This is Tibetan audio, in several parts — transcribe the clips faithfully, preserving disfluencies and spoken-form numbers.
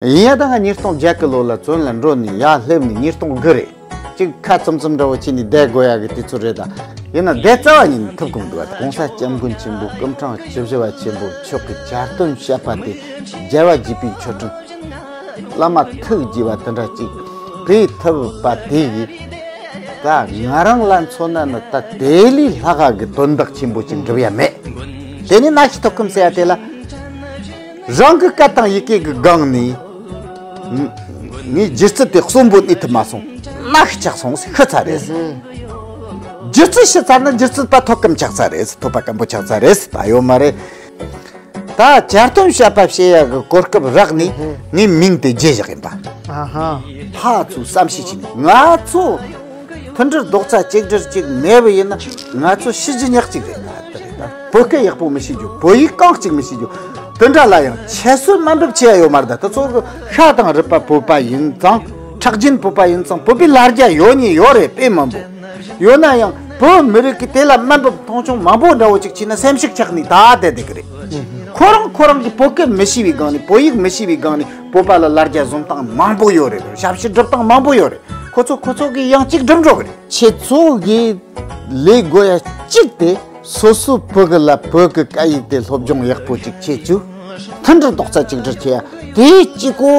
ཡིན་ཡང་ད་ང་ཉིས་སྟོང་བརྒྱད་གི་ལོ་ལ་བཙོན་ལ་འགྲོ་ནས་ཡར་སླེབས་ནས་ཉིས་སྟོང་དགུ་རེད། ཅིག་ཁ་ཙུམ་ཙུམ་འདྲ་བོ་བྱས་ནས་བསྡད་དགོས་ཡ་གི་དུས་ཚོད་རེད་ད། ཡིན་ན་བསྡད་རྩ་བ་ཉིད་ནས་ཐུབ་གི་མི་འདུག་བ། གོང་ས་སྐྱབས་མགོན་ཆེན་པོ་སྐུ་ཕྲེང་བཅུ་བཞི་པ་ཆེན་པོ་མཆོག་གི་གྱ་སྟོན་བཤད་པ་དེ། རྒྱལ་བ་དགྱེས་པའི་མཆོད་སྤྲིན། བླ་མ་ཐུགས་དགྱེས་པ་དེ་འདྲ་ཅིག་དེ་ཐུབ་པ་དེ་གིས། ད་ང་རང་ལ་མཚོན་ན་ནི་ད་དེ་ལས་ལྷག་ག་གི་དོན་དག་ཆེན་པོ་ཅིག་འགྲུབ་ཡ་མེད། དེ་ནི་ན་ཤི་ཐོག་ཁུམ་ཟེར་ཡ་དེ་ལ། རང་གི་སྐད་དང་ཡི་གེ་གི་སྒང་ནས། ངས་སྒྱུ་རྩལ་དེ་གསོན་པོ་གནས་ཐུབ་མ་སོང་། ན་ཤི་ཆགས་སོང་ཟེར་ཤི་ཚར་རེད་ཟེར། སྒྱུ་རྩལ་ཤི་ཚར་ན་སྒྱུ་རྩལ་པ་ཐོབ་སྐམ་ཆགས་ཚར་རེད་ཟེར། ཐོབ་པ་སྐམ་པོ་ཆགས་ཚར་རེད་ཟེར། ད་ཡོད་མ་རེད། ད་གྱ་སྟོན་བཤད་པ་བཤད་ཡ་གི་གོ་སྐབས་རག་ནས་ངའི་མིང་དེ་བརྗེ་བཞག་ཡིན་པ། ཨ་ཧ། ཕར་ཚུར་བསམ་ཤེས་བྱས་ནས་ང་ཚོ་མཐུན་སྒྲིལ་རྡོག་རྩ་གཅིག་སྒྲིལ་གཅིག་མེད་པ་ཡིན་ན་ང་ཚོ་ཤི་རྒྱུ་ཉག་གཅིག་རེད། ད་དེ་རེད་ད། བོད་སྐད་ཡག་པོ་མི་ཤེས་རྒྱུ། བོད་ཡིག་རྐང་གཅིག་མི་ཤེས་རྒྱུ། དེ་འདྲ་ལ་ཡང་ཁྱད་གསོད་དམའ་འབེབས་བྱེད་ཡ་ཡོད་མ་རེད་ད། དེ་ཚོ་གི་ཤ་དང་རུས་པ་བོད་པ་ཡིན་ཙང་། ཁྲག་རྒྱུན་བོད་པ་ཡིན་ཙང་། བོད་པའི་ལ་རྒྱ་ཡོད་ཉེ་ཡོད་རེད། དཔེ་མང་པོ་ཡོད་ན་ཡང་བོད་མི་རིགས་ཀྱི་དེ་ལ་དམའ་འབེབས་མཐོང་ཆུང་མང་པོ་འདྲ་བོ་ཅིག་བྱས་ན་སེམས་ཤུགས་ཆག་ནས་ད་བསྡད་བསྡད་ཀྱི་རེད། ཁོ་རང་ཁོ་རང་གི་བོད་སྐད་མི་ཤེས་པའི་སྒང་ནས། བོད་ཡིག་མི་ཤེས་པའི་སྒང་ནས་བོད་པ་ལ་ལ་རྒྱ་བཟོ་སྟངས་མང་པོ་ཡོད་རེད། ཞབས་ཕྱི་སྒྲུབ་སྟངས་མང་པོ་ཡོད་རེད། ཁོ་ཚོ་ཁོ་ཚོ་གིས་ཡང་གཅིག་སྒྲུབ་འགྲོ་གི་རེད། ཁྱེད་ཚོ་གིས་ལས་དགོས་ཡ་གཅིག་དེ། སོ་སོའི་བུ་གུ་ལ་བོད་ཀྱི་སྐད་ཡིག་དེ་སློབ་སྦྱོང་ཡག་པོ་ཅིག་བྱེད་རྒྱུ། མཐུན་སྒྲིལ་རྡོག་རྩ་གཅིག་སྒྲིལ་བྱེད་ཡ་དེ་གཅིག་པོ་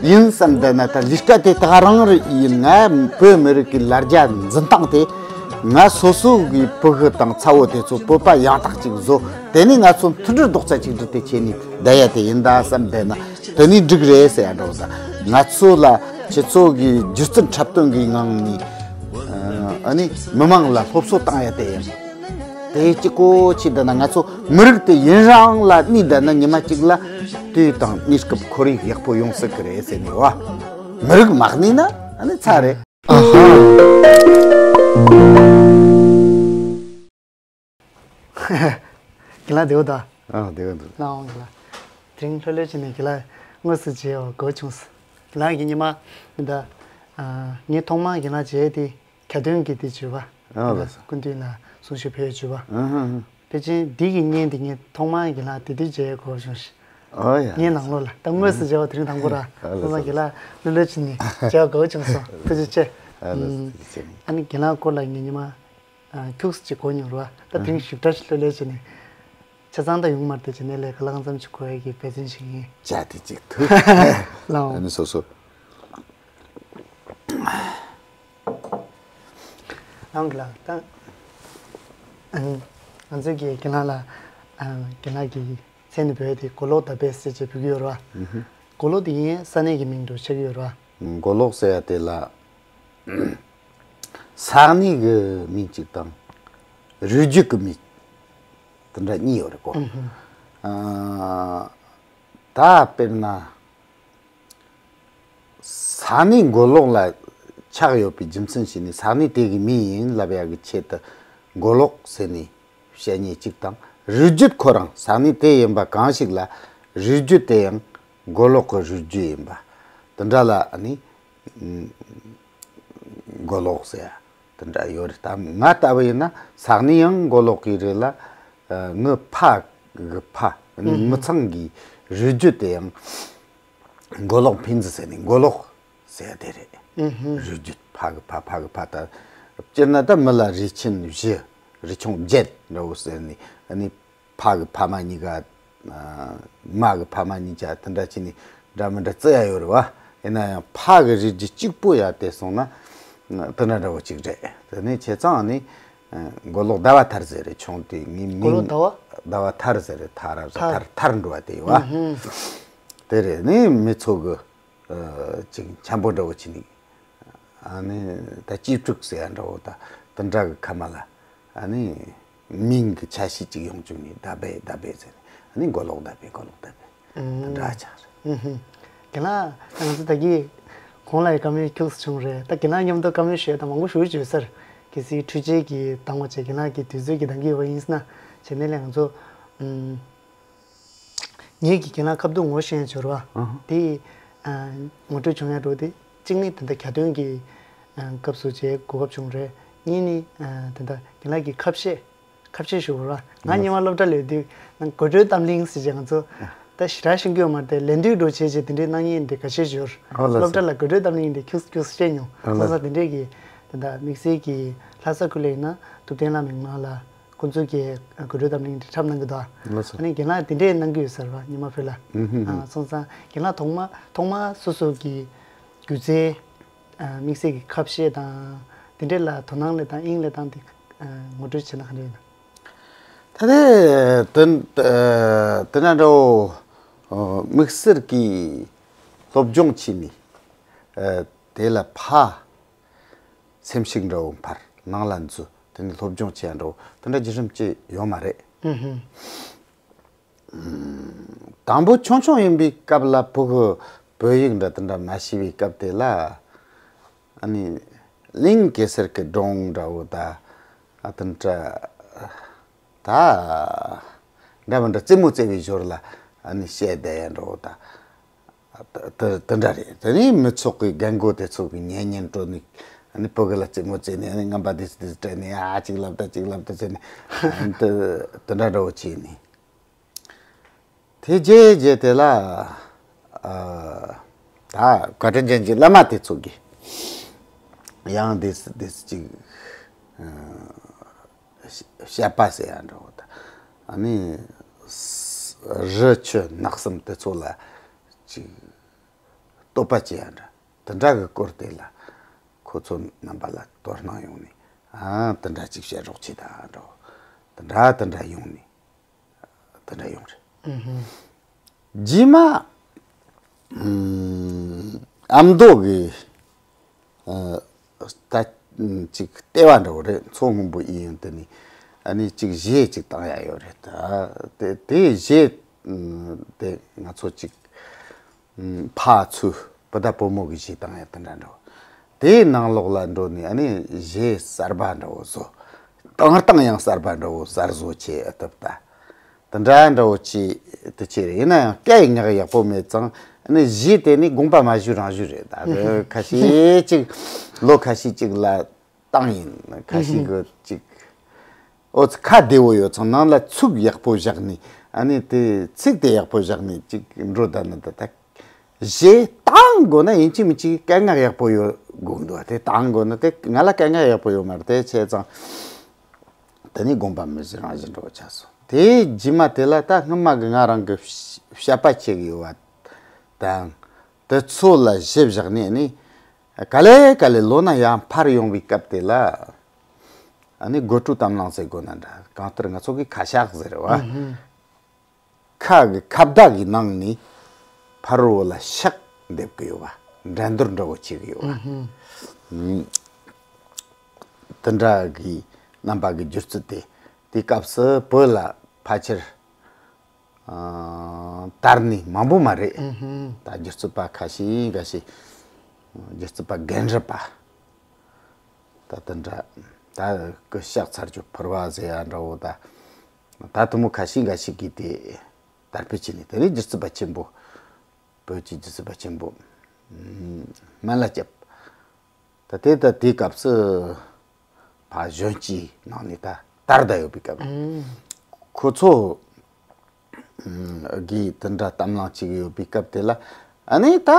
ཡིན་བསམ་བསྡད་ན། ད་ལས་ཀ་དེ་ད་རང་རེད་ཡིན། ང་བོད་མི་རིགས་ཀྱི་ལ་རྒྱ་འཛིན་སྟངས་དེ། ང་སོ་སོ་གི་བུ་གུ་དང་ཚ་བོ་དེ་ཚོ་བོད་པ་ཡང་དག་ཅིག་བཟོ། དེ་ནས་ང་ཚོ་མཐུན་སྒྲིལ་རྡོག་རྩ་གཅིག་སྒྲིལ་དེ་བྱས་ནས་བསྡད་ཡ་དེ་ཡིན་ད་བསམ་བསྡད་ན་དེ་ནས་འགྲིག་རེད་ཟེར་ཡ་འདྲ་བོ་ད། ང་ཚོ་ལ་ཁྱེད་ཚོ་གི་སྒྱུ་རྩལ་འཁྲབ་སྟོན་གྱི་ངང་ནས་ཨ་ནི་མི་མང་ལ་སློབ་གསོ་བཏང་ཡ་དེ་ཡིན། དེ་གཅིག་པོ་བྱས་བསྡད་ན། ང་ཚོ་མི་རིགས་དེ་ཡུན་རིང་ལ་གནས་བསྡད་ན་ཉི་མ་གཅིག་ལ་དུས་དང་གནས་སྐབས་ཁོར་ཡུག་ཡག་པོ་ཡོང་སྲིད་ཀྱི་རེད་ཟེར་ནས་བ། མི་རིགས་མ་གནས་ན་ཨ་ནི་ཚར་རེད། ཨ་ཧ། རྒན་ལགས་བདེ་པོ་ད། ཨ་བདེ་པོ་འདུག་ལགས་འོང་རྒན་ལགས། དེ་རིང་ལྷོད་ལྷོད་བྱས་ནས་རྒན་ལགས་དངོས་སུ་མཇལ་བ་དགའ་བོ་བྱུང་སོང་། རྒན་ལགས་ཀྱིས་སྔོན་མ་ད། ངས་ཐོག་མར་རྒན་ལགས་མཇལ་དེ་གྱ་སྟོན་གྱི་དེ་བརྗོད་པ། ཨ་ལགས་སོ། སྐུ་མདུན་ལ་གསུང་ཆོས་ཕུལ་བའི་བརྗོད་པ། ཨ་ཧ་ཧ། དེ་བཞིན་འདི་གི་བརྙན་དེ་ངས་ཐོག་མར་རྒན་ལགས་དེ་དུས་མཇལ་དགའ་བོ་བྱུང་ཞིང་། ཨོ་ཡ། ངའི་ནང་ལོགས་ལ་ད་དངོས་སུ་མཇལ་བ་དེ་རིང་དང་པོ་ར། ཨ་ལགས་སོ། ཐོག་མར་རྒན་ལགས་ལྷོད་ལྷོད་བྱས་ནས་མཇལ་བ་དགའ་བོ་བྱུང་སོང་། ཐུགས་རྗེ་ཆེ། ཨ་ལགས་སོ། ཨ་ནི་རྒན་ལགས་སྐོར་ལ་ངས་སྔོན་མ། ཨ། ཁྱུག་ཙམ་ཅིག་གོ་མྱོང་རེད་བ། ད་དེ་རིང་ཞིབ་ཕྲ་ཞིག་ལྷོད་ལྷོད་བྱས་ནས། ཆ་ཚང་ད་ཡོང་མ་རེད་དེ་བྱས་ནས་ལས་ཀ་ལྷག་ཙམ་ཅིག་གོ་ཡ་གི་འབད་བརྩོན་ཞིག་ཡིན། བྱ་དེ་གཅིག་ཐུབ། ལགས་འོང་། ཨ་ནི་སོ་སོ། ལགས་འོང་གི་ལགས། ད་ཨ་ནི་ང་ཚོས་ཀྱིས་རྒན་ལགས་ལ། ཨ། རྒན་ལགས་ཀྱི་མཚན་ནི་བོད་དེ་མགོ་ལོག་ཟླ་བྷེ་ཟེར་བྱས་འབོད་ཀྱི་ཡོད་རེད་བ། ཨུ་ཧུ། མགོ་ལོག་དེ་ངའི་ས་གནས་ཀྱི་མིང་དུ་ཆགས་ཀྱི་ཡོད་རེད་བ། མགོ་ལོག་ཟེར་ཡ་དེ་ལ། ས་གནས་ཀྱི་མིང་གཅིག་དང་། རུས་རྒྱུད་ཀྱི་མིང་དེ་འདྲ་གཉིས་ཡོད་རེད་གོ། ཨུ་ཧུ། ཨ། ད་དཔེར་ན། ས་གནས་མགོ་ལོག་ལ་ཆགས་ཡོད་པའི་རྒྱུ་མཚན་བྱས་ནས་ས་གནས་དེ་གི་མིང་ཡིན་ལབ་ཡ་གི་ཆེད་དུ་མགོ་ལོག་ཟེར་ནས་བཤད་མཁན་གཅིག་དང་། རུས་རྒྱུད་ཁོ་རང་ས་གནས་དེ་ཡིན་པ་གང་ཞིག་ལ་རུས་རྒྱུད་དེ་ཡང་མགོ་ལོག་གི་རུས་རྒྱུད་ཡིན་པ་དེ་འདྲ་ལ་ནི་མགོ་ལོག་ཟེར་ཡ་དེ་འདྲ་ཡོད་རེད། ད་ང་ལྟ་བུ་ཡིན་ན་ས་གནས་ཡང་མགོ་ལོག་གི་རེད་ལ། ངའི་ཕ་གི་ཕ་ནི་མི་ཚང་གི་རུས་རྒྱུད་དེ་ཡང་མགོ་ལོག་ཕན་ཚུན་ཟེར་ནས་མགོ་ལོག་ཟེར་ཡ་དེ་རེད། ཨུ་ཧུ། རུས་རྒྱུད་ཕ་གི་ཕ། ཕ་གི་ཕ། ད་སྤྱིར་ན་ད་མི་ལ་རུས་ཆེན་བཞི། རུས་ཆུང་བརྒྱད་འདྲ་བོ་ཟེར་ནས། ཨ་ནི་ཕ་གི་ཕ་མ་གཉིས་ཀ། ཨ། མ་གི་ཕ་མ་གཉིས་ཀ་དེ་འདྲ་བྱས་ནས་འདྲ་མི་འདྲ་བརྩི་ཡ་ཡོད་རེད་བ། ཡིན་ན་ཡང་ཕ་གི་རུས་རྒྱུད་གཅིག་པོ་ཡ་དེ་སོང་ན་དེ་འདྲ་འདྲ་བོ་གཅིག་རེད། དེ་ནས་བྱས་ཙང་ནི་མགོ་ལོག་ཟླ་བ་ཐར་ཟེར་རེད། ཆུང་དུས་ངའི་མགོ་ལོག་མིང་ཟླ་བ། ཟླ་བ་ཐར་ཟེར་རེད། ཐ་ར་བ་ས། ཐར། ཐར་འགྲོ་བ་དེ་ཡོད་བ། ཨུ་ཧུ། དེ་རེད། ནི་མི་ཚོ་གི་ཨ། ཅིག་འཆམ་པོ་འདྲ་བོ་བྱས་ནས། ཨ་ནི་ད་གཅེས་ཕྲུག་ཟེར་ཡ་འདྲ་བོ་ད་དེ་འདྲ་གི་ཁ་མ་ལ། ཨ་ནི་མིང་གི་ཆ་ཤས་ཅིག་ཡོང་བཅུག་ནས་ཟླ་བྷེ་ཟླ་བྷེ་ཟེར་ནས། ཨ་ནི་མགོ་ལོག་ཟླ་བྷེ། མགོ་ལོག་ཟླ་བྷེ། ཨུམ། དེ་འདྲ་ཆགས་རེད། ཨུ་ཧུམ། རྒན་ལགས་ང་ཚོ་ད་གིན་གོང་ལ་ཡི་བཀའ་མོལ་ཁྱུག་ཙམ་བྱུང་རེད། ད་རྒན་ལགས་མཉམ་དུ་བཀའ་མོལ་ཞུ་ཡ་ད་མང་པོ་ཞེ་པོ་ཅིག་ཡོད་ས་རེད། གལ་སྲིད་འཕྲུལ་ཆས་ཀྱི་བཏང་བ་བྱས་རྒན་ལགས་ཀྱི་དུས་ཚོད་ཀྱི་འདང་གི་ཡོད་པ་ཡིན་ན་བྱས་ནས་ལས་ང་ཚོ། ཨུམ། ངེད་ཀྱིས་རྒན་ལགས་ཁ་ཐུག་ངོ་ཤེས་ཡ་འབྱོར་བ། ཨ་ཧ། དེ་ཨ་ངོ་སྤྲོད་བྱུང་ཡ་འགྲོ་དེ། གཅིག་ནི་དེ་འདྲ་གྱ་སྟོན་གྱི་ཨ་སྐབས་སུ་བྱས་གོ་སྐབས་བྱུང་རེད། གཉིས་ནི་ཨ་དེ་འདྲ་རྒན་ལགས་ཀྱི་ཁ་བཤད། ཁ་བཤད་ཞུ་དགོས་ར། ང་སྔོན་མ་སློབ་གྲྭ་སླེབས་དུས་ང་དགོད་བྲོའི་གཏམ་གླེང་ཟེར་བྱས་ང་ཚོ་ ད་ཞེ་དྲག་ཤེས་ཀྱི་ཡོད་མ་རེད་དེ། ལན་འདེབས་འདྲ་བྱས་བྱས་དེ་འདྲའི་གནང་མཁན་དེ་འགའ་ཤས་ཡོད། ཨོ་ལགས་སོ། སློབ་གྲྭ་ལ་དགོད་བྲོའི་གཏམ་གླེང་དེ་ཁྱུག་ཁྱུག་བཤད་མྱོང་། ཨོ་ལགས། སོང་ཙང་དེ་འདྲས་ཀྱི་ད་ལྟ་དམིགས་བསལ་གྱི་ལྷ་ས་ཁུལ་ལ་ཡིན་ན་ཐུབ་བསྟན་ལགས་མིག་དམར་ལགས་ཁོང་ཚོས་ཀྱི་དགོད་བྲོའི་གཏམ་གླེང་དེ་འཁྲབ་གནང་གི་འདུག། ལགས་སོ། ཨ་ནི་རྒན་ལགས་དེ་འདྲས་གནང་གི་ཡོད་ས་རེད་པ། ཉི་མ་བོད་ལ། ཨུ་ཧུ་ཧུ། ཨ། སོང་ཙང་རྒན་ལགས་ཐོག་མ་ཐོག་མ་སོ་སོ་གི་སྒྱུ་རྩལ། ཨ། དམིགས་བསལ་གྱི་ཁ་བཤད་དང་དེ་འདྲས་ལ་དོ་སྣང་སླེབས་སྟངས་དབྱིངས་སླེབས་སྟངས་དེ། ཨ། ངོ་སྤྲོད་བྱས་ན་ག་འདྲ་ཡིན་ན། ད་ལྟ་དེ་དེ་འདྲ་འདྲ་བོ། དམིགས་བསལ་གྱི་སློབ་སྦྱོང་བྱས་ནས། ཨ། དེ་ལ་ཕར་སེམས་ཤུགས་འདྲ་བོ་འཕར། ནང་ལ་འཛུལ། དེ་ནས་སློབ་སྦྱོང་བྱེད་ཡ་འདྲ་བོ་དེ་འདྲ་བརྒྱུད་རིམ་ཅིག་ཡོད་མ་རེད། ཨུ་ཧུ། དང་པོ་ཆུང་ཆུང་ཡིན་པའི་སྐབས་ལ་བོད་ཀྱི་བོད་ཡིག་འདྲ་དེ་འདྲ་མ་ཤེས་པའི་སྐབས་དེ་ལ། ཨ་ནི་གླིང་གེ་སར་གྱི་སྒྲུང་འདྲ་བོ་ད། ཨ། དེ་འདྲ་ད་འདྲ་མི་འདྲ་རྩེད་མོ་རྩེ་བའི་ཞོར་ལ། ཨ་ནི་བཤད་བསྡད་ཡ་འདྲ་བོ་ད། དེ་དེ་འདྲ་རེད། དེ་ནས་མི་ཚོགས་ཀྱི་རྒན་རྒོན་དེ་ཚོ་གི་ཉན་ཉན་སྤྲོ་ནས། ཨ་ནི་བོད་ཀྱི་ལ་རྩེད་མོ་རྩེ་ནས། ཨ་ནི་རྔན་པ་དེ་ཚོ་དེ་ཚོ་སྤྲད་ནས། ཨ། གཅིག་ལབ་ད་གཅིག་ལབ་ད་བྱས་ནས། ཨ་ནི་དེ་དེ་འདྲ་འདྲ་བོ་བྱས་ནས། དེ་རྗེས་རྗེས་དེ་ལ། ཨ། ད་བཀའ་དྲིན་ཅན་གྱི་བླ་མ་དེ་ཚོ་གིས་ཡང་དེ་དེ་ཅིག། ཨ། བཤད་པ་ཟེར་ཡ་འདྲ་བོ་ད། ཨ་ནི་རི་ཆུ་ནགས་གསུམ་དེ་ཚོ་ལ་ཅིག་བསྟོད་པ་བྱེད་ཡ་འདྲ། དེ་འདྲ་གི་སྐོར་དེ་ལ་ཁོ་ཚོ་རྣམ་པ་ལ་དོ་སྣང་ཡོང་ནས། ཨ། དེ་འདྲ་ཅིག་བཤད་རོགས་བྱེད་ད་འདྲ་བོ། དེ་འདྲ་དེ་འདྲ་ཡོང་ནས། དེ་འདྲ་ཡོང་རེད། ཨུ་ཧུ། རྗེས་མ། ཨམ། ཨ་མདོ་གི། ཨ། ད་ཅིག་ལྟེ་བ་འདྲ་བོ་རེད། མཚོ་སྔོན་པོ་གཡས་གཡོན་དེ་ནས། ཨ་ནི་ཅིག་གཞས་ཅིག་བཏང་ཡ་ཡོད་རེད། ད་དེ་དེ་གཞས་དེ་ང་ཚོ་ཅིག། ཨ། ཕར་ཚུར་བུ་དང་བུ་མོ་གི་གཞས་བཏང་ཡ་དེ་འདྲ་འདྲ་བོ། དེའི་ནང་ལོགས་ལ་འགྲོ་ནས། ཨ་ནི་གཞས་གསར་པ་འདྲ་བོ་བཟོ། བཏང་སྟངས་ཡང་གསར་པ་འདྲ་བོ་གསར་བཟོ་བྱས་ཨེ་ཐུབ་ད། དེ་འདྲ་འདྲ་བོ་ཅིག་དེ་ཅིག་རེད། ཡིན་ན་ཡང་སྐད་ངག་ཡག་པོ་མེད་ཙང་། ཨ་ནི་གཞས་དེ་ནི་དགོངས་པ་མ་ཞུ་རང་ཞུ་རེད། ད་དེ་ཁ་ཤས་ཅིག་ལོ་ཁ་ཤས་ཅིག་ལ་བཏང་ཡིན། ཁ་ཤས་གི་ཅིག། ཨོ་ཙི། ཁ་བདེ་བོ་ཡོད་ཙང་ནང་ལ་ཚིག་ཡག་པོ་བཞག་ནས། ཨ་ནི་དེ་ཚིག་དེ་ཡག་པོ་བཞག་ནས་ཅིག་འགྲོ་ད་ནི། ད་ད་གཞས་བཏང་དགོས་ན་ཡིན་གཅིག་མིན་གཅིག་སྐད་ངག་ཡག་པོ་ཡོད་དགོས་འདུག། དེ་བཏང་དགོས་ན། དེ་ང་ལ་སྐད་ངག་ཡག་པོ་ཡོད་མ་རེད། དེ་བྱས་ཙང་དེ་ནི་དགོངས་པ་མི་ཞུ་རང་ཞུ་འདྲ་བོ་ཆགས་སོང་། དེའི་རྗེས་མ་དེ་ལ་ད་སྔོན་མ་གི་ང་རང་གི་བཤད་པ་བྱེད་གི་ཡོད་པ་དང་། དེ་ཚོ་ལ་གཞི་བཞག་ནས། ཨ་ནི་ག་ལེ་ག་ལེ་ལོ་ན་ཡར་འཕར་ཡོང་བའི་སྐབས་དེ་ལ། ཨ་ནི་དགོད་བྲོའི་གཏམ་གླེང་ཟེར་དགོས་ན་འདྲ། གང་ལྟར་ང་ཚོ་གི་ཁ་ཤགས་ཟེར་བ། ཨུ་ཧུ། ཁ་གི་ཁ་བརྡ་གི་ནང་ནས་ཕ་རོལ་པོ་ལ་ཤག་འདེབས་གི་ཡོད་པ། འགྲན་བསྡུར་འདྲ་བོ་བྱེད་གི་ཡོད་པ། ཨུ་ཧུ། ཨུམ། དེ་འདྲ་གི་རྣམ་པ་གི་སྒྱུ་རྩལ་དེ། དེའི་སྐབས་སུ་བོད་ལ་ཕལ་ཆེར། ཨ། དར་ནི་མང་པོ་མ་རེད། ཨུ་ཧུ། ད་སྒྱུ་རྩལ་པ་ཁ་ཤས་འགའ་ཤས། སྒྱུ་རྩལ་པ་རྒན་རབས་པ། ད་དེ་འདྲ། ད་སྐུ་གཤེགས་ཚར་རྒྱུ་ཕུར་བ་ཟེར་ཡ་འདྲ་བོ། ད་ད་དེ་མོ་ཁ་ཤས་འགའ་ཤས་ཀྱིས་དེ་དར་སྤེལ་བྱས་ནས། དེ་ནས་སྒྱུ་རྩལ་པ་ཆེན་པོ། བོད་ཀྱི་སྒྱུ་རྩལ་པ་ཆེན་པོ། ཨུམ། སྨན་བླ་སྐྱབས། ད་དེ་ད་དེའི་སྐབས་སུ་ཕར་གཞོན་སྐྱེས་ནང་ནས་ད་དར་བསྡད་ཡོད་པའི་སྐབས། ཨུམ། ཁོ་ཚོ་གིས་དེ་འདྲ་གཏམ་གླེང་བྱེད་ཀྱི་ཡོད་པའི་སྐབས་དེ་ལ། ཨ་ནི་ད་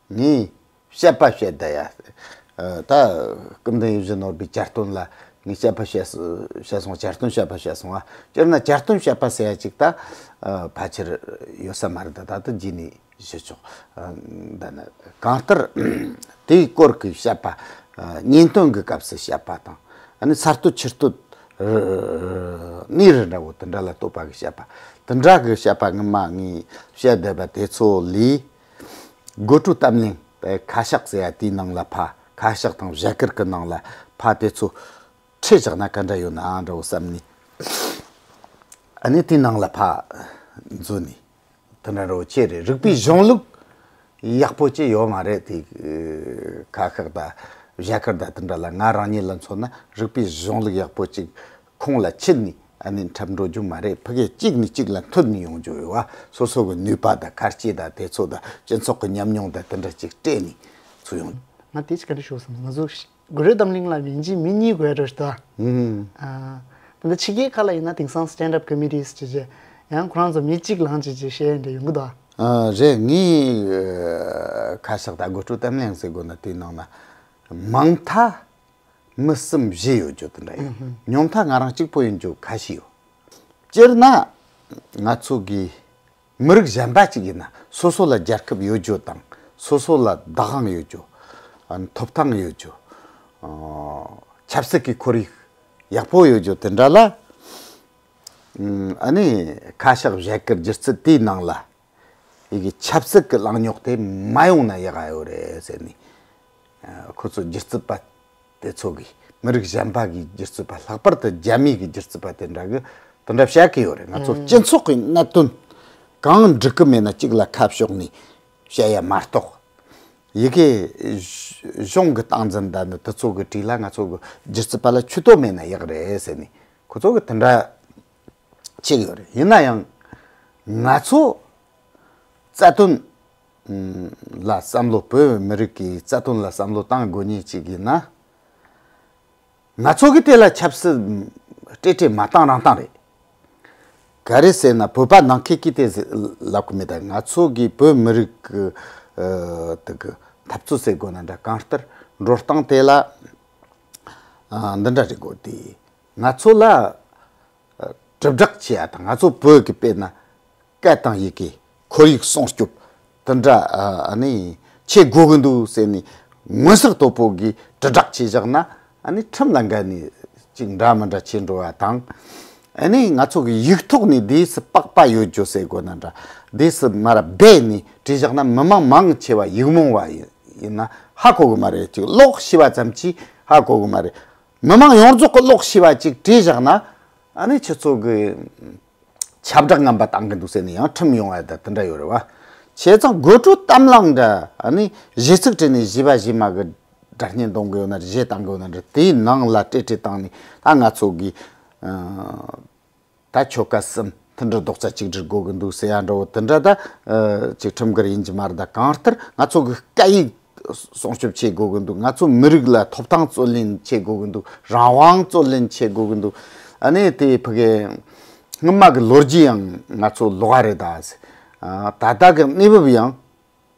ངས་བཤད་པ་བཤད་བསྡད་ཡ། ཨ། ད་སྐུ་མདུན་ཡིད་བཞིན་ནོར་བུའི་གྱ་སྟོན་ལ་ངས་བཤད་པ་བཤད་བཤད་སོང་། གྱ་སྟོན་བཤད་པ་བཤད་སོང་ཨ། སྤྱིར་ན་གྱ་སྟོན་བཤད་པ་ཟེར་ཡ་ཅིག་ད། ཨ། ཕལ་ཆེར་ཡོད་ས་མ་རེད། ད་ད་དུང་རྗེས་ནས་ཞུ་ཆོག། ཨ། འདི་ནི་གང་ལྟར་དེའི་སྐོར་གྱི་བཤད་པ། ཨ། གཉེན་སྟོན་གྱི་སྐབས་སུ་བཤད་པ་དང་། ཨ་ནི་གསར་གཏོད་ཕྱིར་གཏོད། ཨ། གནས་རི་འདྲ་བོ་དེ་འདྲ་ལ་བསྟོད་པ་གི་བཤད་པ། དེ་འདྲ་གི་བཤད་པ་སྔོན་མ་ངས་བཤད་བསྡད་པ་དེ་ཚོ་ལས། དགོད་བྲོའི་གཏམ་གླེང་དེ་ཁ་ཤགས་ཟེར་ཡ་དེའི་ནང་ལ་ཕར། ཁ་ཤགས་དང་བཞད་གད་ཀྱི་ནང་ལ་ཕར་དེ་ཚོ་ཁྲིད་བཞག་ན་ག་འདྲ་ཡོད་ན་འདྲ་བོ་བསམ་ནས། ཨ་ནི་དེའི་ནང་ལ་ཕར་འཛུལ་ནས། དེ་འདྲ་འདྲ་བོ་ཅིག་རེད། རིག་པའི་གཞུང་ལུགས་ཡག་པོ་ཅིག་ཡོད་མ་རེད། དེ་ཁ་ཤགས་དང་བཞད་གད་དང་དེ་འདྲ་ལ། ང་རང་ཉིད་ལ་མཚོན་ན་རིག་པའི་གཞུང་ལུགས་ཡག་པོ་ཅིག་ཁོང་ལ་ཁྱེར་ནས། ཨ་ནི་འཁྲབ་འགྲོ་རྒྱུ་མ་རེད། ཕ་གི་གཅིག་ནས་གཅིག་ལ་མཐུད་ནས་ཡོང་རྒྱུ་ཡོད་པ། སོ་སོ་གི་ནུས་པ་དང་ཁ་ལྕེ་དང་དེ་ཚོ་དང་། སྤྱི་ཚོགས་ཀྱི་ཉམས་མྱོང་དང་དེ་འདྲ་ཅིག་སྤྲད་ནས་ཚུར་ཡོང་། ང་དེ་ཅིག་ག་རེ་ཞུ་བསམ། ང་ཚོ་དགོད་བྲོའི་གཏམ་གླེང་ལ་ཡིན་གཅིག་མིན་གཉིས་དགོས་ཡ་འདྲ་ཞིག་འདུག་ཨ། ཨུམ། ཨ། ད་ལྟ་ཕྱི་རྒྱལ་ཁག་ལ་ཡིན་ན་དེང་སང་stand up comedies ཅེས་བྱས། ཡང་ཁོ་རང་ཚོ་མི་གཅིག་ལངས་བྱས་བྱས་བཤད་ཡ་འདྲ་ཡོང་གི་འདུག་ཨ། ཨ། རེད། ངས་ཨ་ཁ་ཤགས་ད་དགོད་བྲོ་གཏམ་གླེང་ཟེར་དགོས་ན་དེའི་ནང་ན་མང་མཐའ་མི་གསུམ་བཞི་ཡོད་རྒྱུ་དེ་འདྲ་ཡོད། ཉུང་མཐའ་ང་རང་གཅིག་པོ་ཡིན་རྒྱུ་ཁ་ཤས་ཡོད། སྤྱིར་ན་ང་ཚོ་གི་མི་རིགས་གཞན་པ་གཅིག་ཡིན་ན་སོ་སོ་ལ་རྒྱལ་ཁབ་ཡོད་རྒྱུ་དང་། སོ་སོ་ལ་བདག་དབང་ཡོད་རྒྱུ། ཨ་ནི་ཐོབ་ཐང་ཡོད་རྒྱུ། ཨ། ཆབ་སྲིད་ཀྱི་ཁོར་ཡུག་ཡག་པོ་ཡོད་རྒྱུ་དེ་འདྲ་ལ། ཨ་ནི་ཁ་ཤགས་བཞད་གི་སྒྱུ་རྩལ་དེའི་ནང་ལ་ཡི་གེ་ཆབ་སྲིད་ཀྱི་ལངས་རྙོག་དེ་མ་ཡོང་ན་ཡག་ག་ཡོད་རེད་ཟེར་ནས། ཨ། ཁོ་ཚོ་སྒྱུ་རྩལ་པ་དེ་ཚོ་གིས། མི་རིགས་གཞན་པ་གི་སྒྱུ་རྩལ་པ། ལྷག་པར་དུ་རྒྱ་མི་གི་སྒྱུ་རྩལ་པ་དེ་འདྲ་གིས་དེ་འདྲ་བཤད་གི་ཡོད་རེད། ང་ཚོ་སྤྱི་ཚོགས་ཀྱི་གནད་དོན་གང་འགྲིག་གི་མེད་ན་གཅིག་ལ་ཁ་ཕྱོགས་ནས་བཤད་ཡ་མ་གཏོགས། ཡི་གེ་གཞུང་གི་སྟངས་འཛིན་དང་ནི་དེ་ཚོ་གི་གྲས་ལ་ང་ཚོ་གི་སྒྱུ་རྩལ་པ་ལ་ཆུ་དོ་མེད་ན་ཡག་རེད་ཟེར་ནས་ཁོ་ཚོ་གི་དེ་འདྲ་བྱེད་གི་ཡོད་རེད། ཡིན་ན་ཡང་ང་ཚོ་རྩ་དོན་ལ་བསམ་བློ། བོད་མི་རིགས་ཀྱི་རྩ་དོན་ལ་བསམ་བློ་བཏང་དགོས་ཉེན་གཅིག་ཡིན་ན། ང་ཚོ་གི་དེ་ལ་ཆབ་སྲིད་སྤྲེལ་སྤྲེལ་མ་བཏང་རང་བཏང་རེད། ག་རེ་ཟེར་ན་བོད་པ་ནང་ཁུལ་གྱི་དེ་ལབ་གི་མེད། ད་ང་ཚོ་གི་བོད་མི་རིགས་ཀྱི་ཨ་དེ་གི་འཐབ་རྩོད་ཟེར་དགོས་ན་འདྲ། གང་ལྟར་འགྲོ་སྟངས་དེ་ལ་ཨ་འདི་འདྲ་རེད་དགོས་ཏེ། ང་ཚོ་ལ་ཨ་དྲིལ་བསྒྲགས་བྱེད་ཡ་དང་། ང་ཚོ་བོད་ཀྱི་དཔེར་ན་སྐད་དང་ཡི་གེ། ཁོར་ཡུག་སྲུང་སྐྱོབ་དེ་འདྲ་ཨ་ནི་བྱེད་དགོས་གི་འདུག་ཟེར་ནས་མངོན་གསལ་དོད་པོ་གི་དྲིལ་བསྒྲགས་བྱས་བཞག་ན། ཨ་ནི་ཁྲིམས་ལ་འགལ་ནས་ཅིག་འདྲ་མི་འདྲ་བྱེད་འགྲོ་བ་དང་། ཨ་ནི་ང་ཚོ་གི་ཡིག་ཐོག་ནས་དེས་སུ་པགས་པ་ཡོད་རྒྱུ་ཟེར་དགོས་ན་འདྲ། དེས་སུ་མར་སྦས་ནས་བྲིས་བཞག་ན་མི་མང་མང་ཆེ་བ་ཡིག་རྨོངས་པ་ཡིན་ན་ཧ་གོ་གི་མ་རེད། ཅིག་ཀློག་ཤེས་པ་ཙམ་གྱིས་ཧ་གོ་གི་མ་རེད། མི་མང་ཡོངས་རྫོགས་ཀྱི་ཀློག་ཤེས་པ་ཅིག་བྲིས་བཞག་ན། ཨ་ནི་ཁྱེད་ཚོ་གི་ཁྱབ་བསྒྲགས་ངན་པ་བཏང་གི་འདུག་ཟེར་ནས་ཡང་ཁྲིམས་ཡོང་བ་དང་དེ་འདྲ་ཡོད་རེད་བ། བྱས་ཙང་དགོད་བྲོ་གཏམ་གླེང་འདྲ། ཨ་ནི་གཞས་ཚིག་བྲིས་ནས་གཞས་པ་གཞས་མ་གི་སྒྲ་སྙན་གཏོང་གི་ཡོད་ན་རེད། གཞས་བཏང་གི་ཡོད་ན་རེད། དེའི་ནང་ལ་སྤྲེལ་སྤྲེལ་བཏང་ནས་ད་ང་ཚོ་གི་ཨ་ད་ཆོལ་ཁ་གསུམ་མཐུན་སྒྲིལ་རྡོག་རྩ་གཅིག་སྒྲིལ་དགོས་གི་འདུག་ཟེར་ཡ་འདྲ་བོ་དེ་འདྲ་ད་ཨ་ཅིག་ཁྲིམས་འགལ་ཡིན་གྱི་མ་རེད། ད་གང་ལྟར་ང་ཚོ་གི་སྐད་ཡིག་སྲུང་སྐྱོབ་བྱེད་དགོས་གི་འདུག། ང་ཚོ་མི་རིགས་ལ་ཐོབ་ཐང་རྩོད་ལེན་བྱེད་དགོས་གི་འདུག། རང་དབང་རྩོད་ལེན་བྱེད་དགོས་གི་འདུག། ཨ་ནི་དེ་ཕ་གི་སྔོན་མ་གི་ལོ་རྒྱུས་ཡང་ང་ཚོ་ལོག་ག་རེད་ད། ཨ་ད་ལྟ་གི་གནས་བབ་ཡང་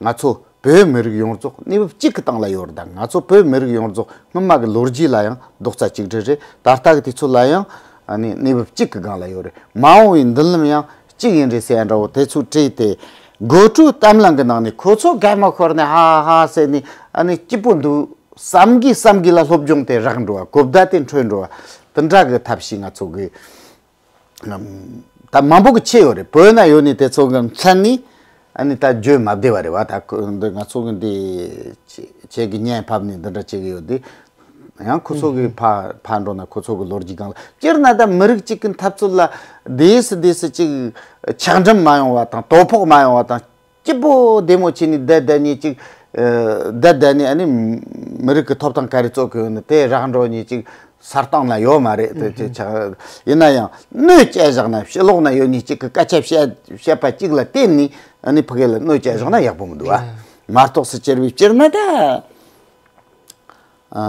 ང་ཚོ་བོད་མི་རིགས་ཡོངས་རྫོགས་གནས་བབ་གཅིག་གི་སྟེང་ལ་ཡོད་རེད་ད། ང་ཚོ་བོད་མི་རིགས་ཡོངས་རྫོགས་སྔོན་མ་གི་ལོ་རྒྱུས་ལ་ཡང་རྡོག་རྩ་གཅིག་སྒྲིལ་རེད། ད་ལྟ་གི་དུས་ཚོད་ལ་ཡང་ཨ་ནི་གནས་བབ་གཅིག་གི་སྒང་ལ་ཡོད་རེད། མ་འོངས་པའི་མདུན་ལམ་ཡང་གཅིག་ཡིན་རེད་ཟེར་ཡ་འདྲ་བོ་དེ་ཚོ་བྲིས་ཏེ། དགོད་བྲོའི་གཏམ་གླེང་གི་ནང་ནས་ཁོ་ཚོ་དགའ་མོ་ཤོར་ནས་ཧ་ཧ་ཧ་ཟེར་ནས། ཨ་ནི་སྐྱིད་པོ་འདུག་བསམ་གི་བསམ་གི་ལ་སློབ་སྦྱོང་དེ་རག་འགྲོ་བ། གོ་བརྡ་དེ་འཕྲོད་འགྲོ་བ། དེ་འདྲ་གི་ཐབས་ཤེས་ང་ཚོ་གི་ད་མང་པོ་གི་བྱས་ཡོད་རེད། བོད་ན་ཡོད་ནི་དེ་ཚོ་གི་མཚན་ནི་ཨ་ནི་ད་བརྗོད་མ་བདེ་བ་རེད་བ། ད་ཁོ་འདི་ང་ཚོ་གི་འདི་ཁྱེད་ཀྱི་བརྙན་ཕབ་ནས་འདི་འདྲ་བྱེད་གི་ཡོད་དེ། ཡང་ཁོ་ཚོ་གི་ཕ་ཕ་འགྲོ་ན་ཁོ་ཚོ་གི་ལོ་རྒྱུས་སྒང་ལ། སྤྱིར་ན་ད་མི་རིགས་གཅིག་གི་འཐབ་རྩོད་ལ་དེས་སུ་དེས་སུ་ཅིག་ཆག་འགྲམ་མ་ཡོང་བ་དང་། དོ་ཕོག་མ་ཡོང་བ་དང་། སྐྱིད་པོ་བདེ་མོ་བྱས་ནས་བསྡད་བསྡད་ནས་ཅིག་ཨ་བསྡད་བསྡད་ནས། ཨ་ནི་མི་རིགས་ཀྱི་ཐོབ་ཐང་ག་རེ་རྩོད་གི་ཡོད་ན་དེ་རག་འགྲོ་ནས་ཅིག་ས་སྟེང་ན་ཡོད་མ་རེད། དེ་ཅིག་ཆགས། ཡིན་ན་ཡང་གནོད་སྐྱེལ་བཞག་ན། ཕྱི་ལོགས་ན་ཡོད་ནས་ཅིག་གི་སྐད་ཆ་བཤད་བཤད་པ་ཅིག་ལ་བརྟེན་ནས་ཨ་ནི་ཕ་གི་ལ་གནོད་སྐྱེལ་བཞག་ན་ཡག་པོ་མི་འདུག་ཨ། མ་གཏོགས་སུ་སྤྱིར་བའི་སྤྱིར་ན་ད་ཨ་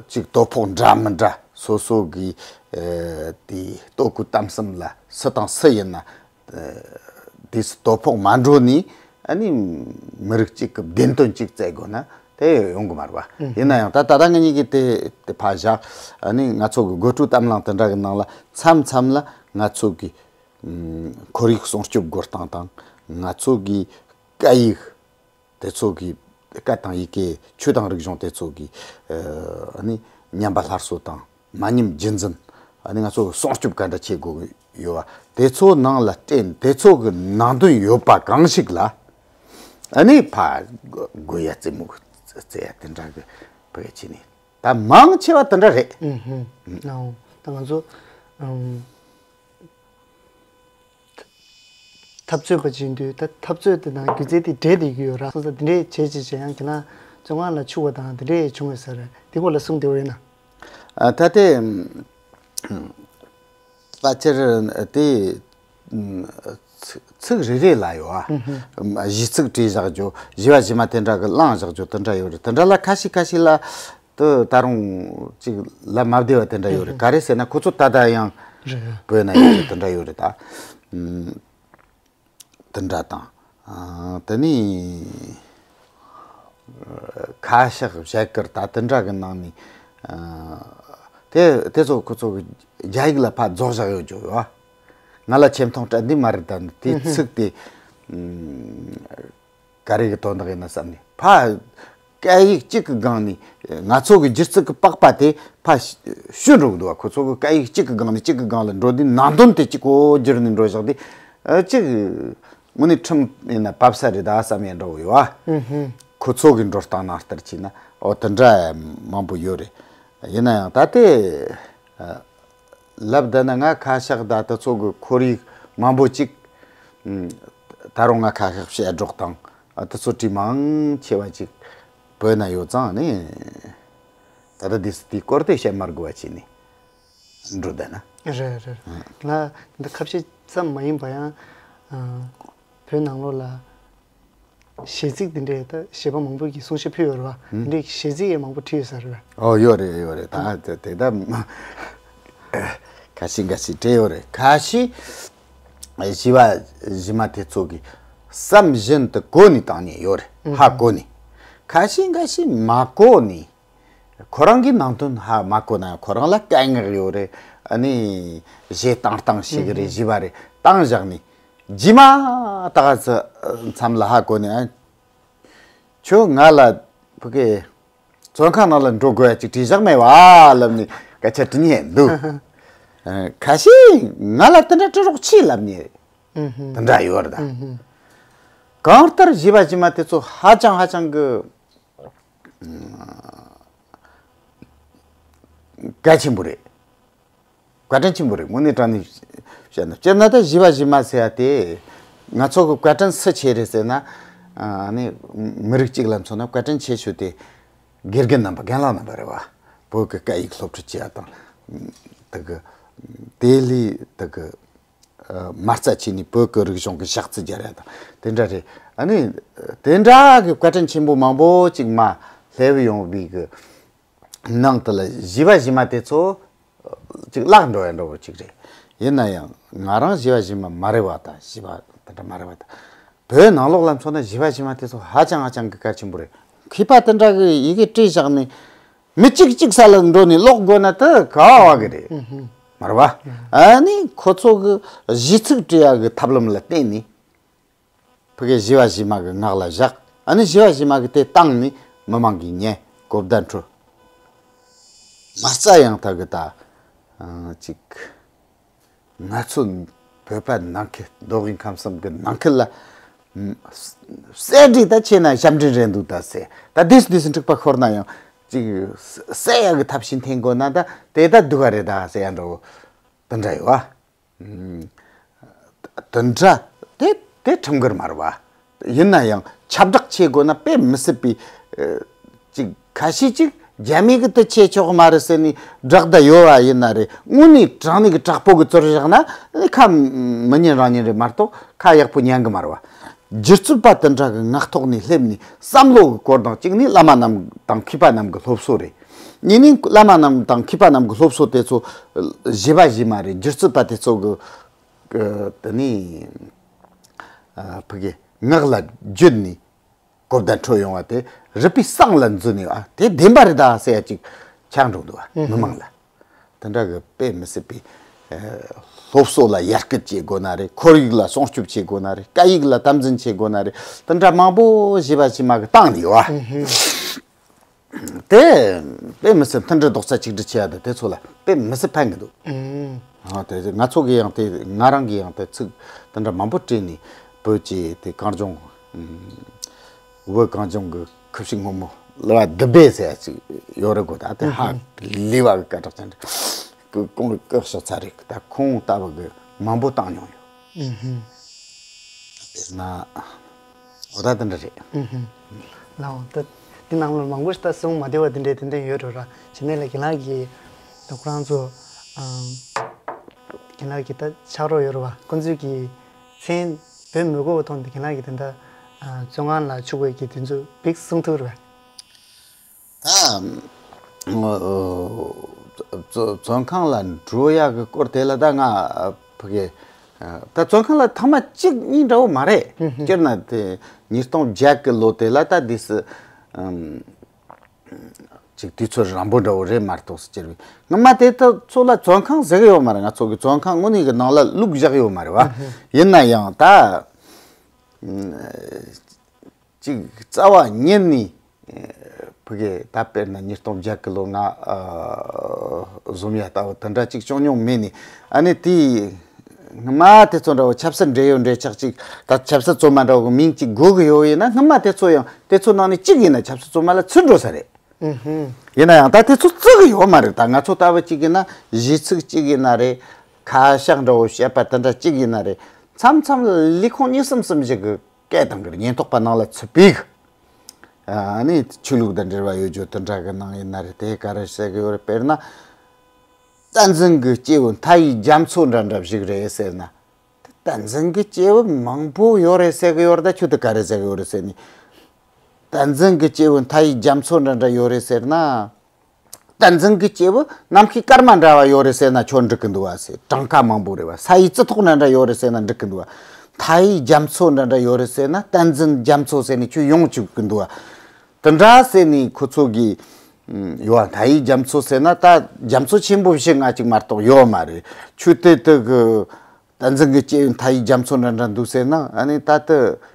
ཅིག་དོ་ཕོག་འདྲ་མི་འདྲ་སོ་སོ་གི་ཨ་དེ་ལྟོ་གོས་གཏམ་གསུམ་ལ་སུ་དང་སུ་ཡིན་ན། དེ་སུ་དོ་ཕོག་མ་འགྲོ་ནི་ཨ་ནི་མི་རིགས་གཅིག་གི་བདེན་དོན་གཅིག་བཙལ་དགོས་ན་དེ་ཡོང་གི་མ་རེད་བ། ཡིན་ན་ཡང་ད་ད་ལྟ་ང་གཉིས་ཀྱིས་དེ་དེ་ཕར་བཞག། ཨ་ནི་ང་ཚོ་གི་དགོད་བྲོའི་གཏམ་གླེང་དེ་འདྲ་གི་ནང་ལ་མཚམས་མཚམས་ལ་ང་ཚོ་གི་ཁོར་ཡུག་སྲུང་སྐྱོབ་དགོས་སྟངས་དང་། ང་ཚོ་གི་སྐད་ཡིག་དེ་ཚོ་གི་སྐད་དང་ཡི་གེ། ཆོས་དང་རིག་གཞུང་དེ་ཚོ་གི་ཨ་ནི་ཉམས་པ་སླར་གསོ་དང་། མ་ཉམས་རྒྱུན་འཛིན། ཨ་ནི་ང་ཚོ་སྲུང་སྐྱོབ་ག་འདྲ་བྱེད་དགོས་ཀྱི་ཡོད་པ་དེ་ཚོ་ནང་ལ་བརྟེན། དེ་ཚོ་གི་ནང་དོན་ཡོད་པ་གང་ཞིག་ལ་ཨ་ནི་ཕར་དགོད་ཡ་རྩེད་མོ་རྩེ་ཡ་དེ་འདྲ་གི་བྱས་ནས། ད་མང་ཆེ་བ་དེ་འདྲ་རེད། ཨུ་ཧུམ། ཨོ། ད་ང་ཚོ་ཨམ། འཐབ་རྩོད་པ་ཅིག་ཡིན་དུས། ད་འཐབ་རྩོད་དེ་དང་སྒྱུ་རྩལ་དེ་འདྲེས་བསྡད་ཀྱི་ཡོད་ར། སོང་ཙང་དེ་འདྲས་བྱས་བྱས་བྱས་ཡང་ཁྱེད་རང་བཙོན་ཁང་ལ་ཆུག་པ་དང་དེ་འདྲས་བྱུང་ཡོད་ས་རེད། དེ་སྐོར་ལ་གསུང་བདེ་པོ་ཡོད་ན། ཨ་ད་དེ་ཕལ་ཆེར་དེ་ཚིག་ཚིག་རེ་རེ་ལ་ཡོད་ཨ། གཞས་ཚིག་བྲིས་བཞག་རྒྱུ། གཞས་པ་གཞས་མ་དེ་འདྲ་གི་བླངས་བཞག་རྒྱུ་དེ་འདྲ་ཡོད་རེད། དེ་འདྲ་ལ་ཁ་ཤས་ཁ་ཤས་ལ། དུ་ད་རུང་ཅིག་ལབ་མ་བདེ་བ་དེ་འདྲ་ཡོད་རེད། ག་རེ་ཟེར་ན་ཁོ་ཚོ་ད་ལྟ་ཡང་ རེད། བོད་ན་ཡོད་ཚོ་དེ་འདྲ་ཡོད་རེད་ད། ཨམ། དེ་འདྲ་དང་། ཨ། དེ་ནས་ཁ་ཤགས་བཞད་གད་ད་དེ་འདྲ་གི་ནང་ནས། ཨ། དེ་དེ་ཚོ་ཁོ་ཚོ་གི་རྒྱ་ཡིག་ལ་ཕར་རྫོགས་བཞག་ཡོད་ཅོག་ཡོད། ང་ལ་ཆེ་མཐོང་སྤྲད་འདི་མ་རེད་ད། དེ་ཚིག་དེ། ཨམ། ག་རེ་གི་དོན་དག་ཡིན་ན་བསམ་ནས་ཕ། སྐད་ཡིག་གཅིག་གི་སྒང་ནས་ང་ཚོ་གི་སྒྱུ་རྩལ་གི་པགས་པ་དེ་ཕ་ཤི་ཤུན་འགྲོ་གི་འདུག་བ། ཁོ་ཚོ་གི་སྐད་ཡིག་གཅིག་གི་སྒང་ནས་གཅིག་གི་སྒང་ལ་འགྲོ་དུས་ནང་དོན་དེ་གཅིག་གོ་བསྒྱུར་ནས་འགྲོ་བཞག་དུས་གཅིག་དངོས་གནས་ཁྲིམས་ཡིན་ན་བབས་ས་རེད་ད་བསམ་ཡས་འདྲ་བོ་ཡོད་བ། ཁོ་ཚོ་གི་འགྲོ་སྟངས་ནང་ལྟར་བྱས་ན་འོ་དེ་འདྲ་མང་པོ་ཡོད་རེད། ཡིན་ན་ཡང་ད་ལྟའི། ལབ་བསྡད་ན་ང་ཁ་ཤགས་ད་དེ་ཚོ་གི་ཁོར་ཡུག་མང་པོ་ཅིག་ཨུམ། ད་རུང་ང་ཁ་ཤགས་བཤད་སྒྲོག་དང་ཨ་དེ་ཚོ་བྲིས་མང་ཆེ་བ་ཅིག་བོད་ན་ཡོད་ཙང་ནི། ད་ལྟ་དུས་སུ་དེའི་སྐོར་དེ་བཤད་མ་དགོས་པ་བྱས་ནས་འགྲོ་བསྡད་ན། རེད་རེད། ང་འདི་ཁ་བཤད་ཙམ་མ་ཡིན་པ་ཡང་ཨ། བོད་ནང་ལོགས་ལ་གཞས་ཚིག་འདི་འདྲའི་ད་གཞས་པ་མང་པོ་གིས་གསུང་བཤད་ཕུལ་ཡོད་རེད་བ། ཨུམ། འདི་འདྲའི་གཞས་ཚིག་ཡང་མང་པོ་བྲིས་ཡོད་ས་རེད་བ། ཨོ་ཡོད་རེད་ཡོད་རེད། ད་དེ་དེ་ད་ཁ་ཤས་འགའ་ཤས་བྲིས་ཡོད་རེད། ཁ་ཤས་གཞས་པ་གཞས་མ་དེ་ཚོ་གིས་བསམ་བཞིན་དུ་གོ་ནས་བཏང་ནས་ཡོད་རེད། ཧ་གོ་ནས། ཁ་ཤས་འགའ་ཤས་མ་གོ་ནས། ཁོ་རང་གི་ནང་དོན་ཧ་མ་གོ་ན་ཁོ་རང་ལ་སྐད་ངག་ཡོད་རེད། ཨ་ནི་གཞས་བཏང་སྟངས་ཤིག་རེད། གཞས་པ་རེད། བཏང་བཞག་ནས་རྗེས་མ་ད་ག་ཚོད་མཚམས་ལ་ཧ་གོ་ནས་ཨ། ཁྱོད་ང་ལ་ཕ་གི་བཙོན་ཁང་ནང་ལ་འགྲོ་དགོས་ཡ་ཅིག་བྲིས་བཞག་མེད་བ་ལབ་ནས་སྐད་ཆ་དྲི་མཁན་འདུག་ཁ་ཤས་ང་ལ་དེ་འདྲ་བྲི་རོགས་བྱེད་ལབ་ནས་དེ་འདྲ་ཡོད་རེད་ད། གང་ལྟར་གཞས་པ་གཞས་མ་དེ་ཚོ་ཧ་ཅང་ཧ་ཅང་གི་གལ་ཆེན་པོ་རེད། བཀའ་དྲིན་ཆེན་པོ་རེད་དངོས་གནས་དྲང་གནས་བཤད་ན། སྤྱིར་ན་ད་གཞས་པ་གཞས་མ་ཟེར་ཡ་དེ་ང་ཚོ་གི་བཀའ་དྲིན་སུ་ཆེ་རེད་ཟེར་ན། ཨ་ནི་མི་རིགས་གཅིག་ལ་མཚོན་ན་བཀའ་དྲིན་ཆེ་ཤོས་དེ་དགེ་རྒན་རྣམ་པ་རྒན་ལགས་རྣམ་པ་རེད་བ། བོད་ཀྱི་སྐད་ཡིག་སློབ་ཁྲིད་བྱེད་ཡ་དང་། དེ་གི་དེ་ལས་དེ་གི་མ་རྩ་ཆེ་ནས་བོད་ཀྱི་རིག་གཞུང་གི་ཞག་རྩི་རྒྱག་ཡ་དང་དེ་འདྲ་རེད། ཨ་ནི་དེ་འདྲ་གི་བཀའ་དྲིན་ཆེན་པོ་མང་པོ་ཅིག་མ་སླེབས་ཡོང་བའི་གི་ནང་དུ་ལ་གཞས་པ་གཞས་མ་དེ་ཚོ་ཅིག་བརླག་འགྲོ་ཡ་འདྲ་བོ་ཅིག་རེད། ཡིན་ན་ཡང་ང་རང་གཞས་པ་གཞས་མ་མ་རེད་བ་དང་གཞས་པ་དེ་འདྲ་མ་རེད་བ་དང་། བོད་ནང་ལོགས་ལ་མཚོན་ན་གཞས་པ་གཞས་མ་དེ་ཚོ་ཧ་ཅང་ཧ་ཅང་གི་གལ་ཆེན་པོ་རེད། མཁས་པ་དེ་འདྲ་གི་ཡི་གེ་བྲིས་བཞག་ནས་མི་གཅིག་གཅིག་ས་ལ་འགྲོ་ནས་ཀློག་དགོས་ན་དེ་ག་བ་གི་རེད། མ་རེད་བ། ཨ་ནི་ཁོ་ཚོ་གི་གཞས་ཚིག་བྲིས་ཡ་གི་ཐབས་ལམ་ལ་བརྟེན་ནས། ཕ་གིའི་གཞས་པ་གཞས་མ་གི་ངག་ལ་བཞག་ཨ་ནི་གཞས་པ་གཞས་མ་གི་དེ་བཏང་ནས་མི་མང་གིས་ཉན་གོ་བརྡ་འཕྲོད། མ་རྩ་ཡང་དག་གི་ད་ཅིག་ང་ཚོ་བོད་པ་ནང་ཁུལ་མདོ་དབུས་ཁམས་གསུམ་གི་ནང་ཁུལ་ལ་གསེར་བྲིས་ད་ཆེ་ན་ཞབས་འདྲེན་རེད་འདུག་ད་ཟེར། ད་དུས་སུ་དུས་སུ་འཁྲིག་པ་ཤོར་ན་ཡང་ཅིག་གསེར་ཡག་གི་ཐབས་ཤེས་འཐེན་དགོས་ན་ད་དེ་ད་སྡུག་ག་རེད་ད་ཟེར་ཡ་འདྲ་བོ་དེ་འདྲ་ཡོད་བ། དེ་འདྲ་དེ་དེ་ཁྲིམས་འགལ་མ་རེད་བ། ཡིན་ན་ཡང་ཁྱབ་བསྒྲགས་བྱེད་དགོས་ན་དཔེ་མི་སྲིད་པའི་ཅིག་ཁ་ཤས་ཅིག་རྒྱ་མི་གི་དེ་བྱེད་ཆོག་མ་རེད་ཟེར་ནས་བསྒྲགས་བསྡད་ཡོད་བ། ཡིན་ན་རེད་དངོས་གནས་དྲང་གནས་ཀྱི་དྲག་པོ་གི་ཚོར་བཞག་ན་ཁ་མི་ཉན་རང་ཉན་རེད་མ་གཏོགས་ཁ་ཡག་པོ་ཉན་གི་མ་རེད་བ། སྒྱུ་རྩལ་པ་དེ་འདྲ་གི་ངག་ཐོག་ནས་སླེབས་ནས་བསམ་བློ་གི་སྐོར་དང་གཅིག་ནས་བླ་མ་རྣམས་དང་མཁས་པ་རྣམས་ཀྱི་སློབ་གསོ་རེད། གཉིས་ནས་བླ་མ་རྣམས་དང་མཁས་པ་རྣམས་ཀྱི་སློབ་གསོ་དེ་ཚོ་གཞས་པ་གཞས་མ་རེད། སྒྱུ་རྩལ་པ་དེ་ཚོ་གི་དེ་ནས་ཕ་གི་ངག་ལ་བརྒྱུད་ནས་གོ་བརྡ་འཕྲོད་ཡོང་བ་དེ་རིག་པའི་གསང་ལ་འཛུལ་ནས་ཨ་དེ་བདེན་པ་རེད་ད་ཟེར་ཡ་ཅིག་ཆགས་འགྲོ་འདུག་བ་མི་མང་ལ། དེ་འདྲ་གི་དཔེ་མི་སྲིད་པའི་སློབ་གསོ་ལ་ཡར་སྐུལ་བྱེད་དགོས་ན་རེད། ཁོར་ཡུག་ལ་སྲུང་སྐྱོབ་བྱེད་དགོས་ན་རེད། སྐད་ཡིག་ལ་དམ་འཛིན་བྱེད་དགོས་ན་རེད། དེ་འདྲ་མང་པོ་གཞས་པ་གཞས་མ་གི་བཏང་ནས་ཡོད་བ། དེ་དཔེ་མི་སྲིད་མཐུན་སྒྲིལ་རྡོག་རྩ་གཅིག་སྒྲིལ་བྱེད་ཡ་དེ་དེ་ཚོ་ལ་དཔེ་མི་སྲིད་ཕན་གི་འདུག་ཨ་དེ་ང་ཚོ་གི་ཡང་དེ་ང་རང་གི་ཡང་དེ་ཚིག་དེ་འདྲ་མང་པོ་བྲིས་ནས་བོད་ཀྱི་དེ་གངས་ལྗོངས་བོད་གངས་ལྗོངས་ཀྱི་ཁུ་བྱུག་སྔོན་མོ་ལི་བ་དུ་བེ་ཟེར་ཡ་ཅིག་ཡོད་རེད་གོ་ད་དེ་ཧ་ལས་བ་གི་སྐད་གྲགས་ཅན་རེད། ཁོང་གི་སྐུ་གཤེགས་ཚར་རེད། ད་ཁོང་ལྟ་བུ་གི་མང་པོ་བཏང་མྱོང་ཡོད། དཔེར་ན་འོ་ད་དེ་འདྲ་རེད། ལའོ་ད་དེ་ནང་ལ་མང་པོ་ཞིག་ད་གསུང་མ་བདེ་བ་དེ་འདྲའི་དེ་འདྲ་ཡོད་རེད་ར། བྱས་ནས་ལ་རྒན་ལགས་ཀྱིས་ད་ཁོ་རང་ཚོ་རྒན་ལགས་ཀྱིས་ད་ཕྱག་རོགས་ཡོད་རེད་བ། ཁོང་ཚོས་ཀྱི་མཚན་འབོད་མི་དགོས་པ་མཐོང་དེ་རྒན་ལགས་ཀྱིས་དེ་འདྲ་བཙོན་ཁང་ལ་བཅུག་པའི་གི་དེ་ཚོ་བིག་གསུང་ཐུབ་རེད་བ། ད་ཨོ། བཙོན་བཙོན་ཁང་ལ་འགྲོ་ཡག་གི་སྐོར་དེ་ལ་ད་ང་ཕ་གི་ད་བཙོན་ཁང་ལ་ཐེངས་མ་གཅིག་གཉིས་འདྲ་བོ་མ་རེད། སྤྱིར་ན་དེ་ཉིས་སྟོང་བརྒྱད་གི་ལོ་དེ་ལ་ད་དུས་སུ་ཅིག་དུས་ཚོད་རིང་པོ་འདྲ་བོ་རེད་མ་གཏོགས་སུ་སྤྱིར་བའི་སྔོན་མ་དེ་ད་ཚོ་ལ་བཙོན་ཁང་ཟེར་གི་ཡོད་མ་རེད། ང་ཚོ་གི་བཙོན་ཁང་དངོས་གནས་གི་ནང་ལ་བླུགས་བཞག་ཡོད་མ་རེད་བ། ཡིན་ན་ཡང་ད་ཅིག་རྩ་བ་ཉིད་ནས་ཕ་གི་ད་དཔེར་ན་ཉིས་སྟོང་བརྒྱད་གི་ལོ་ང་བཟོམ་ཡ་ལྟ་བུ་དེ་འདྲ་ཅིག་བྱུང་མྱོང་མེད་ནས། ཨ་ནི་དེའི་སྔོན་མ་དེ་ཚོ་འདྲ་བོ་ཆབ་སྲིད་འབྲེལ་ཡོད་འབྲེལ་ཆགས་ཅིག་ད་ཆབ་སྲིད་བཙོན་མ་འདྲ་བོ་གི་མིང་ཅིག་དགོས་གི་ཡོད་ཡིན་ན། སྔོན་མ་དེ་ཚོ་ཡང་དེ་ཚོ་ནང་ནས་གཅིག་ཡིན་ན་ཆབ་སྲིད་བཙོན་མ་ལ་ཚུད་འགྲོ་ས་རེད། ཡིན་ན་ཡང་ད་དེ་ཚོ་བརྩི་གི་ཡོད་མ་རེད། ད་ང་ཚོ་ལྟ་བུ་གཅིག་ཡིན་ན་གཞས་ཚིག་གཅིག་ཡིན་ན་རེད། ཁ་བཤད་འདྲ་བོ་བཤད་པ་དེ་འདྲ་གཅིག་ཡིན་ན་རེད། མཚམས་མཚམས་ལ་ལས་ཁུངས་གཉིས་གསུམ་གསུམ་ཞིག་གི་སྐད་དང་གི་ཉེན་རྟོག་པ་ནང་ལ་ཚུད་པའི་ཨ་ནི་ཆོས་ལུགས་དང་འབྲེལ་བ་ཡོད་རྒྱུ་དེ་འདྲ་གི་ནང་ཡིན་ན་རེད། དེ་ག་རེ་བཤད་གི་ཡོད་རེད། དཔེར་ན་བསྟན་འཛིན་གྱི་སྐྱེས་བུ་མཐའ་ཡས་རྒྱ་མཚོ་འདྲ་འདྲ་ཞིག་རེད་ཟེར་ན། བསྟན་འཛིན་གྱི་སྐྱེས་བུ་མང་པོ་ཡོད་རེད་ཟེར་གི་ཡོད་རེད། ད་ཁྱོད་དེ་ག་རེ་ཟེར་གི་ཡོད་རེད་ཟེར་ནས། བསྟན་འཛིན་གྱི་སྐྱེས་བུ་མཐའ་ཡས་རྒྱ་མཚོ་འདྲ་འདྲ་ཡོད་རེད་ཟེར་ན། བསྟན་འཛིན་གྱི་སྐྱེས་བུ་ནམ་མཁའི་སྐར་མ་འདྲ་བ་ཡོད་རེད་ཟེར་ན་ཁྱོད་འགྲིག་གི་འདུག་བ་ཟེར། གྲངས་ཀ་མང་པོ་རེད་བ། ས་ཡི་རྩི་ཐོག་འདྲ་འདྲ་ཡོད་རེད་ཟེར་ན་འགྲིག་གི་འདུག་བ། མཐའ་ཡས་རྒྱ་མཚོ་འདྲ་འདྲ་ཡོད་རེད་ཟེར་ན་བསྟན་འཛིན་རྒྱ་མཚོ་ཟེར་ནས་ཁྱོད་ཡོང་བཅུག་གི་འདུག་བ། དེ་འདྲ་ཟེར་ནས་ཁོ་ཚོ་གིས་ཡོད་བ། མཐའ་ཡས་རྒྱ་མཚོ་ཟེར་ན་ད་རྒྱ་མཚོ་ཆེན་པོ་ཞིག་ང་ཅིག་མ་གཏོགས་ཡོད་མ་རེད། ཁྱོད་དེ་དེ་གི་བསྟན་འཛིན་གྱི་སྐྱེས་བུ་མཐའ་ཡས་རྒྱ་མཚོ་འདྲ་འདྲ་འདུག་ཟེར་ན། ཨ་ནི་ད་ལྟ་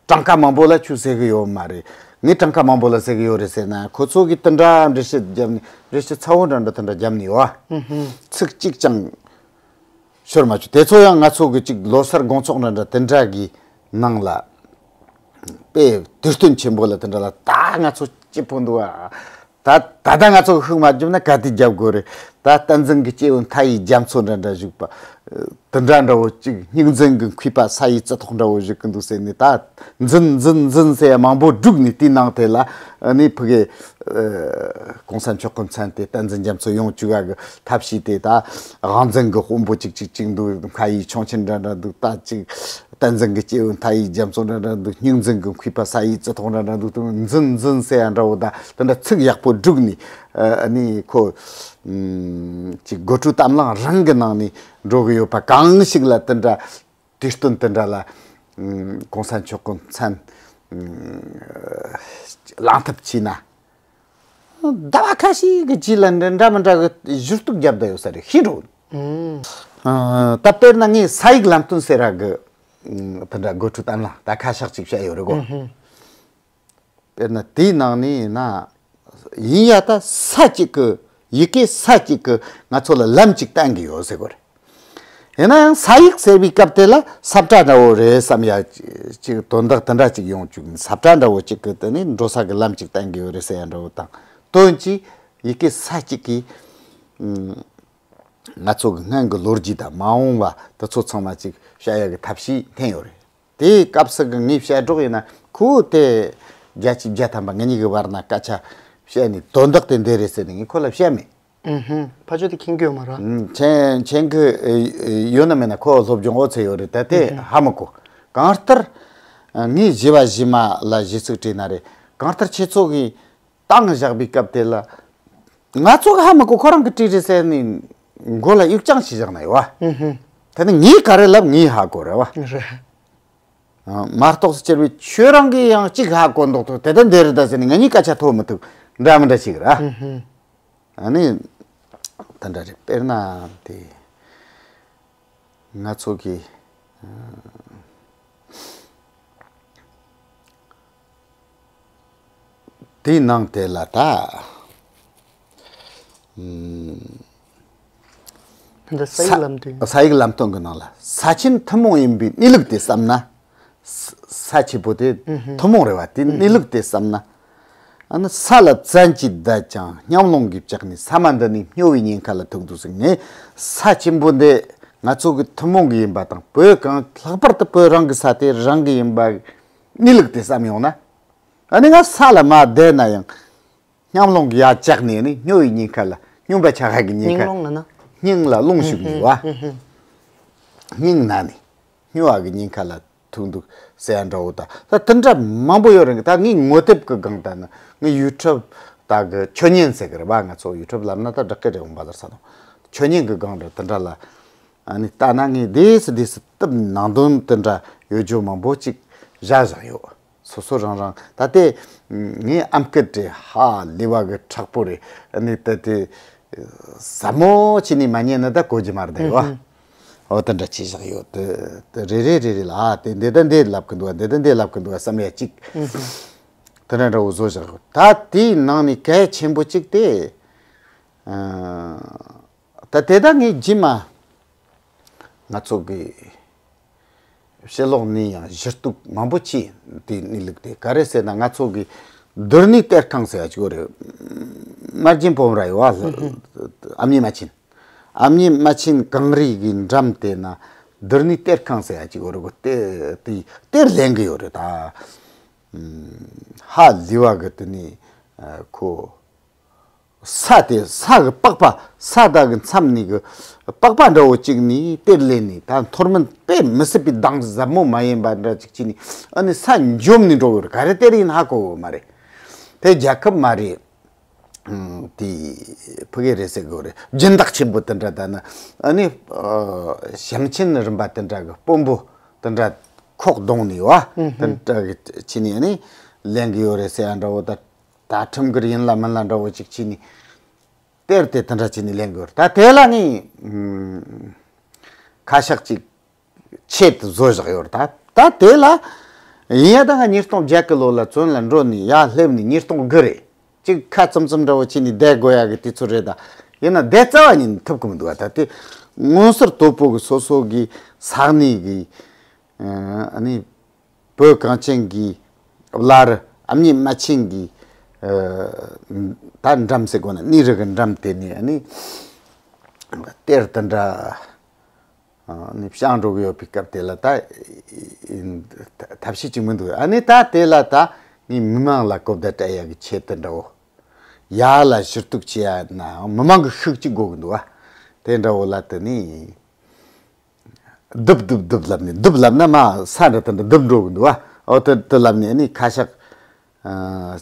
གྲངས་ཀ་མང་པོ་ལ་ཆུ་ཟེར་གི་ཡོད་མ་རེད། ངས་གྲངས་ཀ་མང་པོ་ལ་ཟེར་གི་ཡོད་རེད་ཟེར་ན། ཁོ་ཚོ་གིས་དེ་འདྲ་འགྲེལ་བཤད་བརྒྱབ་ནས། འགྲེལ་བཤད་ཚ་བོ་འདྲ་འདྲ་དེ་འདྲ་བརྒྱབ་ནས་ཡོད་ཨ། ཚིག་གཅིག་ཀྱང་ཤོར་མ་བཅུག་དེ་ཚོ་ཡང་ང་ཚོ་གི་ཅིག་ལོ་སར་དགོང་ཚོགས་འདྲ་འདྲ་དེ་འདྲ་གི་ནང་ལ་དཔེ་དུས་སྟོན་ཆེན་པོ་ལ་དེ་འདྲ་ལ་ད་ང་ཚོ་སྐྱིད་པོ་འདུག་ཨ། ད་ད་ལྟ་ང་ཚོ་གི་ཤུགས་མ་བརྒྱབ་ན་ག་དུས་རྒྱབ་དགོས་རེད། ད་བསྟན་འཛིན་གྱི་སྐྱེས་བུ་མཐའ་ཡས་རྒྱ་མཚོ་འདྲ་འདྲ་བཞུགས་པ། དེ་འདྲ་འདྲ་བོ་ཅིག་སྙིང་འཛིན་གྱི་མཁས་པ་ས་ཡི་རྩི་ཐོག་འདྲ་བོ་བཞུགས་ཀྱི་འདུག་ཟེར་ནས། ད་འཛིན་འཛིན་འཛིན་ཟེར་ཡ་མང་པོ་བསྒྲུགས་ནས་དེའི་ནང་དེ་ལ་ནི་ཕ་གི་གོང་ས་མཆོག་གི་མཚན་དེ་བསྟན་འཛིན་རྒྱ་མཚོ་ཡོང་བཅུག་ག་གི་ཐབས་ཤེས་དེ། ད་དབང་འཛིན་གྱི་དཔོན་པོ་ཅིག་ཅིག་ཅིག་འདུག་མཁའ་ཡི་ཁྱུང་ཆེན་འདྲ་འདྲ་འདུག་ད་ཅིག་བསྟན་འཛིན་གྱི་སྐྱེས་བུ་མཐའ་ཡས་རྒྱ་མཚོ་འདྲ་འདྲ་འདུག་སྙིང་འཛིན་གྱི་མཁས་པ་ས་ཡི་རྩི་ཐོག་འདྲ་འདྲ་འདུག་དང་འཛིན་འཛིན་ཟེར་ཡ་འདྲ་བོ་དང་དེ་འདྲ་ཚིག་ཡག་པོ་བསྒྲུགས་ནས། ཨ་ནི་ཁོ་ཅིག་དགོད་བྲོའི་གཏམ་གླེང་རང་གི་ནང་ནས་འགྲོ་གི་ཡོད་པ། གང་ཞིག་ལ་དེ་འདྲ་དུས་སྟོན་དེ་འདྲ་ལ་གོང་ས་མཆོག་གི་མཚན་གླེང་ཐབས་བྱས་ན། ཟླ་བ་ཁ་ཤས་ཀྱི་རྗེས་ལ་འདྲ་འདྲ་མི་འདྲ་གི་ཞུ་གཏུག་རྒྱབ་བསྡད་ཡོད་ས་རེད། ཤེས་འགྲོ། ཨ། ད་དཔེར་ན་ངས་ས་ཡིག་ལམ་སྟོན་ཟེར་ར་གི་དེ་འདྲ་དགོད་བྲོའི་གཏམ་གླེང་ད་ཁ་ཤས་ཅིག་བཤད་ཡོད་རེད་གོ། དཔེར་ན་དེའི་ནང་ནས་ཡིན་ན། ཡིན་ཡ་ད་ས་གཅིག་གི་ཡི་གེ་ས་གཅིག་གི་ང་ཚོ་ལ་ལམ་གཅིག་བསྟན་གི་ཡོད་ཟེར་གོ་རེད། ཡིན་ན་ཡང་ས་ཡིག་ཟེར་བའི་སྐབས་དེ་ལ་ས་བཀྲ་འདྲ་བོ་རེད་བསམ་ཡ་ཅིག་དོན་དག་དེ་འདྲ་ཅིག་ཡོང་བཅུག་ས་བཀྲ་འདྲ་བོ་ཅིག་གི་དེ་ནས་འགྲོ་ས་གི་ལམ་ཅིག་བསྟན་གི་ཡོད་རེད་ཟེར་ཡ་འདྲ་བོ་དང་། དོན་གྱིས་ཡི་གེ་ས་གཅིག་གིས་ང་ཚོ་གི་སྔོན་གྱི་ལོ་རྒྱུས་དང་མ་འོངས་པ་དེ་ཚོ་ཚང་མ་ཅིག་བཤད་ཡ་གི་ཐབས་ཤེས་འཐེན་ཡོད་རེད། དེའི་སྐབས་སུ་གི་ངའི་བཤད་སྒྲོག་ཡིན་ན་ཁོ་དེ་བརྒྱ་ཆ་བརྒྱ་ཐམ་པ་ང་གཉིས་ཀྱི་བར་ན་སྐད་ཆ་བཤད་ནས་དོན་དག་དེ་འདི་རེད་ཟེར་ནས་ངས་ཁོ་ལ་བཤད་མེད། ཨུ་ཧུམ། ཕ་ཆོས་དེ་མཁྱེན་གྱི་ཡོད་མ་རེད། ཨུམ། མཁྱེན་མཁྱེན་གྱི་ཨེ་ཨེ་ཡོད་ན་མེད་ན་ཁོ་སློབ་སྦྱོང་འོ་ཚད་ཡོད་རེད། ད་དེ་ཨུ་ཧུམ། ཧ་མི་གོ་གང་ལྟར་ངས་གཞས་པ་གཞས་མ་ལ་གཞས་ཚིག་བྲིས་ན་རེད། གང་ལྟར་ཁྱེད་ཚོ་གིས་བཏང་བཞག་པའི་སྐབས་དེ་ལ་ང་ཚོ་གི་ཧ་མི་གོ་ཁོ་རང་གི་བྲིས་རེད་ཟེར་ནས་མགོ་ལ་གཡུག་རྐྱང་བྱས་བཞག་ན་ཡོད་བ། ཨུ་ཧུམ། ད་ནི་ངས་ག་རེ་ལབ་ངས་ཧ་གོ་རེད་བ། རེད། མ་གཏོགས་སུ་ཁྱེར་བའི་ཁྱོད་རང་གིས་ཡང་གཅིག་ཧ་གོ་མདོག་ཐུག་དེ་ལྟར་འདི་རེད་ད་ཟེར་ནས་ང་གཉིས་སྐད་ཆ་ཐོག་མི་ཐུག་འདྲ་མི་འདྲ་ཞིག་ར། ཨུ་ཧུམ། ཨ་ནི་ད་འདྲ་རེད། དཔེར་ན་དེ་ང་ཚོ་གི་དེའི་ནང་དེ་ལ་ད། ཨུམ། འདི་ས་ཡིག་ལམ་སྟོན། ས་ཡིག་ལམ་སྟོན་གྱི་ནང་ལ་ས་ཆེན་ཐུན་མོང་ཡིན་པའི་གནས་ལུགས་དེ་བསམ་ན། ས་ས་ཆེན་པོ་དེ་ཐུན་མོང་རེད་བ། དེའི་གནས་ལུགས་དེ་བསམ་ན། ཨ་ནི་ས་ལ་བཙན་གྱིས་བརྡབས་ཀྱང་སྙིང་རླུང་གིས་བཅག་ནས་ས་མ་འདི་ནས་སྨྱོ་བའི་ཉེན་ཁ་ལ་ཐུག་འདུག་ཟེར། ངས་ས་ཆེན་པོ་འདི་ང་ཚོ་གི་ཐུན་མོང་གི་ཡིན་པ་དང་བོད་གང་ལྷག་པར་དུ་བོད་རང་གི་ས་དེ་རང་གི་ཡིན་པ་གནས་ལུགས་དེ་བསམ་ཡོང་ན། ཨ་ནི་ང་ས་ལ་མར་བསྡད་ན་ཡང་། སྙིང་རླུང་གིས་ཡར་བཅག་ནས་ནི་སྨྱོ་བའི་ཉེན་ཁ་ལ། སྨྱོན་པ་ཆགས་ཡག་གི་ཉེན་ཁ། སྙིང་རླུང་ན་ན། སྙིང་ལ་རླུང་ཞུགས་ནས་བ། སྙིང་ན་ནི་སྨྱོ་བ་གི་ཉེན་ཁ་ལ་ཐུག་འདུག་ཟེར་ཡ་འདྲ་བོ་དང་། ད་དེ་འདྲ་མང་པོ་ཡོད་རེད། ད་ངའི་ངོ་དེབ་ཀྱི་སྒང་དང་ནི་ངའི་ཡུ་ཊུབ་ ད་གི་ཆོས་ཉན་ཟེར་གི་རེད་པ། ང་ཚོ་ཡུ་ཊུབ་ལབ་ན་ད་བསྒྲགས་གི་རེད། འོང་པ་ལར་ས་དང་ཆོས་ཉན་གི་སྒང་རེད། དེ་འདྲ་ལ་ཨ་ནི་ལྟ་ན་ངས་དེ་སི་དེ་སི་སྟབས་ནང་དོན་དེ་འདྲ་ཡོད་རྒྱུ་མང་པོ་ཅིག་བཞག་བཞག་ཡོད། སོ་སོ་རང་རང་ད་ལྟའི་ངའི་ཨམ་སྐད་དེ་ཧ་ལས་པ་གི་དྲག་པོ་རེད། ཨ་ནི་ད་དེ་ཟབ་མོ་བྱས་ནས་མ་ཉན་ན་ད་གོ་རྒྱུ་མ་རེད་ཡོད། འོ་དེ་འདྲ་བྱས་བཞག་ཡོད། དེ་དེ་རེ་རེ་རེ་རེ་ལ་ཨ་དེ་འདི་ད་འདི་ལབ་གི་འདུག་བ། འདི་ད་འདི་ལབ་གི་འདུག་བ་བསམ་ཡ་ཅིག་དེ་འདྲ་འདྲ་བོ་བཟོ་བཞག་ཡོད། ད་དེའི་ནང་ནས་གལ་ཆེན་པོ་ཅིག་དེ། ཨ། ད་དེ་ད་ངས་རྗེས་མ་ང་ཚོ་གི་ཕྱི་ལོགས་ནས་ཡང་ཞུ་གཏུག་མང་པོ་བྱས། དེ་གནས་ལུགས་དེ་ག་རེ་ཟེར་ན། ང་ཚོ་གི་རྡུལ་སྣུད་གཏེར་ཁང་ཟེར་ཡ་ཅིག་ཡོད་རེད། སྨར་རྗེན་སྤོམ་ར་ཡོད་བ། ཨ་མྱེས་རྨ་ཆེན། ཨ་མྱེས་རྨ་ཆེན་གངས་རི་གི་འགྲམ་དེ་ན་རྡུལ་སྣུད་གཏེར་ཁང་ཟེར་ཡ་ཅིག་ཡོད་རེད་གོ། དེ་དེ་གཏེར་ལེན་གི་ཡོད་རེད་ད། ཧ་ལས་པ་གི་དེ་ནས་ཁོ། ས་དེ་ས་གི་པགས་པ། ས་དག་གི་མཚམས་ནས་གི་པགས་པ་འདྲ་བོ་གཅིག་ནས་གཏེར་ལེན་ནས། ད་མཐོ་དམན་དཔེ་མི་སྲིད་པའི་གདངས་ཟབ་མོ་མ་ཡིན་པ་འདྲ་གཅིག་བྱས་ནས། ཨ་ནི་ས་འཇོམས་ནས་འགྲོ་གི་རེད། ག་རེ་གཏེར་ཡིན་ཧ་གོ་གི་མ་རེད། དེ་རྒྱལ་ཁབ་མ་རེད། ཨང་། དེ་ཕ་གི་རེད་ཟེར་གི་རེད། སྦྱིན་བདག་ཆེན་པོ་དེ་འདྲ། ད་ནི་ཨ་ནི་ཞིང་ཆེན་རིམ་པ་དེ་འདྲ་གི་དཔོན་པོ་དེ་འདྲ་ཁོག་རྡུང་ནས་བ། དེ་འདྲ་གི་བྱས་ནས་ཨ་ནི་ལེན་གི་ཡོད་རེད་ཟེར་ཡ་འདྲ་བོ། ད་ད་ཁྲིམས་འགལ་ཡིན་ལ་མིན་ལ་འདྲ་བོ་ཅིག་བྱས་ནས་གཏེར་དེ་དེ་འདྲ་བྱས་ནས་ལེན་གི་ཡོད་རེད། ད་དེ་ལ་ངས་ཁ་ཤགས་ཅིག་ཆེད་དུ་བཟོ་བཞག་ཡོད་རེད། ད་ད་དེ་ལ་ཡིན་ཡ་ད་ང་ཉིས་སྟོང་བརྒྱད་གི་ལོ་ལ་བཙོན་ལ་འགྲོ་ནས་ཡར་སླེབས་ནས་ཉིས་སྟོང་དགུ་རེད། ཅིག་ཁ་ཙམ་ཙམ་འདྲ་བོ་བྱས་ནས་བསྡད་དགོས་ཡ་གི་དུས་ཚོད་རེད། ད་ཡིན་ན་བསྡད་རྩ་བ་ཉིད་ནས་ཐུབ་གི་མི་འདུག་བ། ད་དེ་མངོན་གསལ་དོད་པོ་གི་སོ་སོ་གི་ས་གནས་གི་ཨ་ནི་བོད་གངས་ཅན་གྱི་བླ་རི་ཨ་མྱེས་རྨ་ཆེན་གྱི་ད་འགྲམ་ཟེར་དགོས་ན། གནས་རི་གི་འགྲམ་དེ་ནས་ཨ་ནི་གཏེར་དེ་འདྲ་ནས་བཤམས་འགྲོ་གི་ཡོད་པའི་སྐབས་དེ་ལ། ད་ཐབས་ཤེས་ཅིག་མི་འདུག་ཨ་ནི་ད་དེ་ལ་ད་ངས་མི་མང་ལ་གོ་བརྡ་སྤྲད་ཡ་གི་ཆེད་དུ་འདྲ་བོ། ཡར་ལ་ཞུ་གཏུག་བྱེད་ཡ་ན་མི་མང་གི་ཤུགས་ཅིག་དགོས་གི་འདུག་བ། དེ་འདྲ་བོ་ལ་དེ་ནས། རྡུབ་རྡུབ་རྡུབ་ལབ་ནས། རྡུབ་ལབ་ན་མ་ས་འདྲ་དེ་འདྲ་རྡུབ་འགྲོ་གི་འདུག་བ། ཨོ་དེ་དེ་ལབ་ནས་ཨ་ནི་ཁ་ཤགས་ཨ་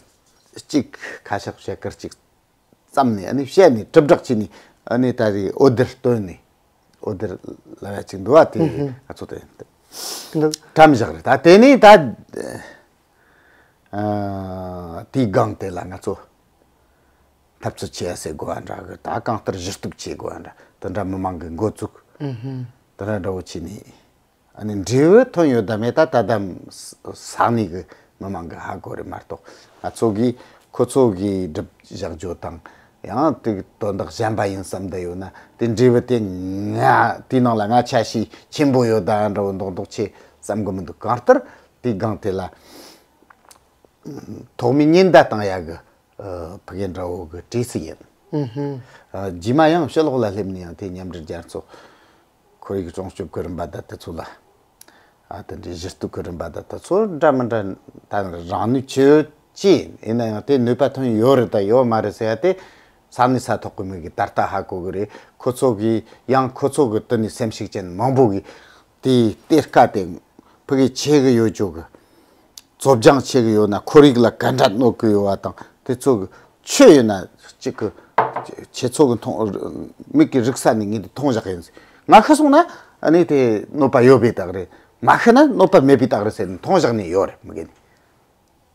གཅིག་ཁ་ཤགས་ཞལ་དཀར་གཅིག་བརྩམས་ནས། ཨ་ནི་བཤད་ནས་གྲུབ་སྒྲགས་བྱས་ནས། ཨ་ནི་ད་རེས་འོད་སྡེར་བཏོན་ནས། འོད་སྡེར་ལབ་ཡ་གཅིག་འདུག་བ། དེ་ང་ཚོ་དེ་བཀྲམ་བཞག་རེད། ད་དེ་ནས་ད་ཨ་དེའི་སྒང་དེ་ལ་ང་ཚོ་འཐབ་རྩོད་བྱེད་ཡ་ཟེར་དགོས་པ་འདྲ་གི། ད་གང་ལྟར་ཞུ་གཏུག་བྱེད་དགོས་པ་འདྲ། དེ་འདྲ་མི་མང་གི་འགོ་བཙུགས། དེ་འདྲ་འདྲ་བོ་བྱས་ནས། ཨ་ནི་འབྲས་བུ་ཐོན་ཡོད་དམ་མེད་ད་ད་ལྟ་ས་གནས་གི་མི་མང་གི་ཧ་གོ་རེད་མ་གཏོགས། ང་ཚོ་གིས་ཁོ་ཚོ་གིས་སྒྲུབ་བཞག་རྒྱུ་དང་། ཡང་དེ་གི་དོན་དག་གཞན་པ་ཡིན་བསམ་བསྡད་ཡོད་ན། དེ་འབྲས་བུ་དེ་ང་དེའི་ནང་ལ་ང་ཆ་ཤས་ཆེན་པོ་ཡོད་ད་འདྲ་བོ་མདོག་མདོག་བྱེད་བསམ་གི་མི་འདུག་གང་ལྟར་དེའི་སྒང་དེ་ལ་ཐོག་མའི་ཉེན་བརྡ་བཏང་ཡ་གི་ཨ་ཕ་གི་འདྲ་བོ་གི་གྲས་སུ་ཡིན། ཨ་རྗེས་མ་ཡང་ཕྱི་ལོགས་ལ་སླེབས་ནས་ཡང་དེ་མཉམ་འབྲེལ་རྒྱལ་ཚོགས་ཁོར་ཡུག་སྲུང་སྐྱོབ་ཀྱི་རིམ་པ་དང་དེ་ཚོ་ལ། ཨ་དེ་འདྲའི་ཞུ་གཏུག་གི་རིམ་པ་དང་དེ་ཚོ་འདྲ་མི་འདྲ་ད་རང་ནུས་ཆེ་ཡོད་ཅེས། ཡིན་ན་ཡང་དེ་ནུས་པ་ཐོན་ཡོད་རེད་ད་ཡོད་མ་རེད་ཟེར་ཡ་དེ་ས་གནས་ས་ཐོག་གི་མི་གིས་ད་ལྟ་ཧ་གོ་གི་རེད། ཁོ་ཚོ་གིས་ཡང་ཁོ་ཚོ་གི་དེ་ནས་སེམས་ཤུགས་ཅན་མང་པོ་གིས་དེའི་གཏེར་ཁ་དེ་ཕ་གི་ཆེ་གི་ཡོད་ཅོག་གི། བཙོ་སྦྱང་བྱེད་གི་ཡོད་ན་ཁོར་ཡུག་ལ་ག་འདྲ་གནོད་གི་ཡོད་བ་དང་། དེ་ཚོ་གི་ཆོས་ཡོད་ན་གཅིག་གི་ཁྱེད་ཚོ་གི་མཐོང་མིག་གི་རིག་ས་ནས་ངས་འདི་མཐོང་བཞག་ཡིན། ང་ཤི་སོང་ན་ཨ་ནི་དེ་གནོད་པ་ཡོད་པའི་རྟགས་རེད། མ་ཤི་ན་གནོད་པ་མེད་པའི་རྟགས་རེད་ཟེར་ནས་མཐོང་བཞག་ནས་ཡོད་རེད། མི་གི་ནི་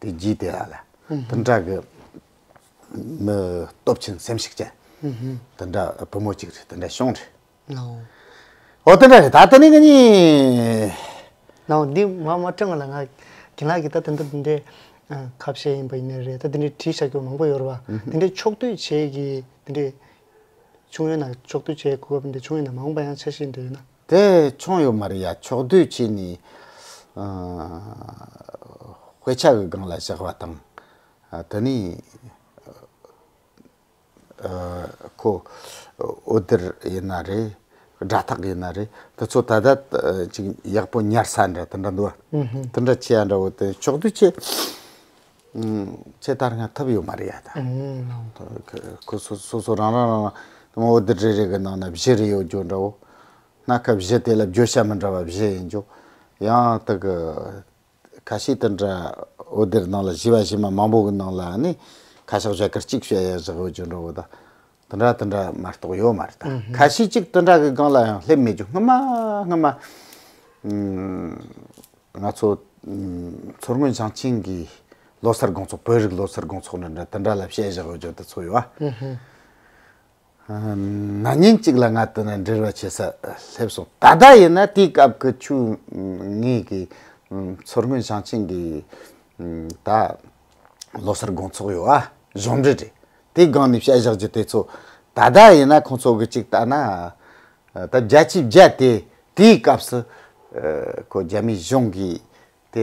དེ་རྗེས་དེ་ལ་ལ་དེ་འདྲ་གི་མི་སྟོབས་ཆེན་སེམས་ཤུགས་ཅན་དེ་འདྲ་བུ་མོ་གཅིག་རེད། དེ་འདྲ་བྱུང་རེད། ལའོ། ཨོ་དེ་འདྲ་རེད། ད་ལྟ་ནི་ང་གཉིས། ལའོ་འདི་མ་མ་སྤྲང་ལ་ང་རྒན་ལགས་ཀྱིས་ད་དེ་འདྲ་དེ་འདྲའི་ཁ་བཤད་ཡིན་པ་ཡིན་ནའི་རེད། ད་དེ་འདྲའི་བྲིས་བཞག་རྒྱུ་མང་པོ་ཡོད་རེད་བ། དེ་འདྲའི་ཕྱོགས་བསྡུས་བྱས་ཀྱི་དེ་འདྲའི་བྱུང་ཡོད་ན། ཕྱོགས་བསྡུས་བྱས་གོ་སྐབས་དེ་འདྲ་བྱུང་ཡོད་ན་མ་འོངས་པ་ཡང་འཆར་གཞི་འདྲ་ཡོད་ན། དེ་བྱུང་ཡོད་མ་རེད་ཡ། ཕྱོགས་བསྡུས་བྱས་ནས་ཨ་དཔེ་ཆ་གི་སྒང་ལ་བཞག་པ་དང་། ཨ་དེ་ནས། ཨ་ཁོ་འོད་སྡེར་ཡིན་ན་རེད། སྒྲ་ཐག་ཡིན་ན་རེད། དེ་ཚོ་ད་ལྟ་ཨ་ཅིག་ཡག་པོ་ཉར་ས་འདྲ་དེ་འདྲ་འདུག་བ། དེ་འདྲ་བྱེད་ཡ་འདྲ་བོ་དེ་ཕྱོགས་བསྡུས་བྱེད། ཨུམ། ཚེ་ད་སྔ་ཐུབ་ཡོད་མ་རེད་ཡ་ད། ཁོ་སོ་སོ་སོ་རང་རང་རང་རང་འོད་སྡེར་རེ་རེ་གི་ནང་ན་བཞི་རེ་ཡོད་རྒྱུ་འདྲ་བོ། སྣ་ཁ་བཞི་དེ་ལ་བརྗོད་བྱ་མི་འདྲ་བ་བཞི་ཡིན་རྒྱུ། ཡང་དེ་གི་ཁ་ཤས་དེ་འདྲ་འོད་སྡེར་ནང་ལ་བཞི་བ་བཞི་མ་མང་པོ་གི་ནང་ལ་ནི་ ཁ་ཤགས་ཞལ་དཀར་གཅིག་བཤད་ཡ་བཞག་ཡོད་རྒྱུ་འགྲོ་གི་ད། དེ་འདྲ་དེ་འདྲ་མ་གཏོགས་ཡོད་མ་རེད་ད། ཨུ་ཧུ། ཁ་ཤས་གཅིག་དེ་འདྲ་གི་སྒང་ལ་ཡང་སླེབས་མེད་རྒྱུ། སྔོན་མ་སྔོན་མ་ཨུམ། ང་ཚོ་ཨུམ། མཚོ་སྔོན་ཞིང་ཆེན་གྱི་ལོ་གསར་དགོང་ཚོགས། བོད་རིགས་ལོ་གསར་དགོང་ཚོགས་འདྲ་འདྲ་དེ་འདྲ་ལ་བཤད་བཞག་ཡོད་རྒྱུ་དེ་ཚོ་ཡོད་ཨ། ཨུ་ཧུ། ན་ནིང་གཅིག་ལ་ང་དེ་ནས་འབྲེལ་བ་བྱེད་ས་སླེབས་སོང་། ད་ལྟ་ཡིན་ན་དེའི་སྐབས་ཀྱི་ཆུ་ངེས་ཀྱི་མཚོ་སྔོན་ཞིང་ཆེན་གྱི་ད་ལོ་གསར་དགོང་ཚོགས་ཡོད་ཨ། གཞུང་འབྲེལ་རེད། དེའི་སྒང་ནས་བཤད་བཞག་རྒྱུ་དེ་ཚོ་ད་ལྟ་ཡིན་ན་ཁོང་ཚོ་གི་གཅིག་ལྟ་ན་ད་བརྒྱ་ཆའི་བརྒྱ་དེ་དེའི་སྐབས་སུ་ཁོ་རྒྱ་མིའི་གཞུང་གིས་དེ་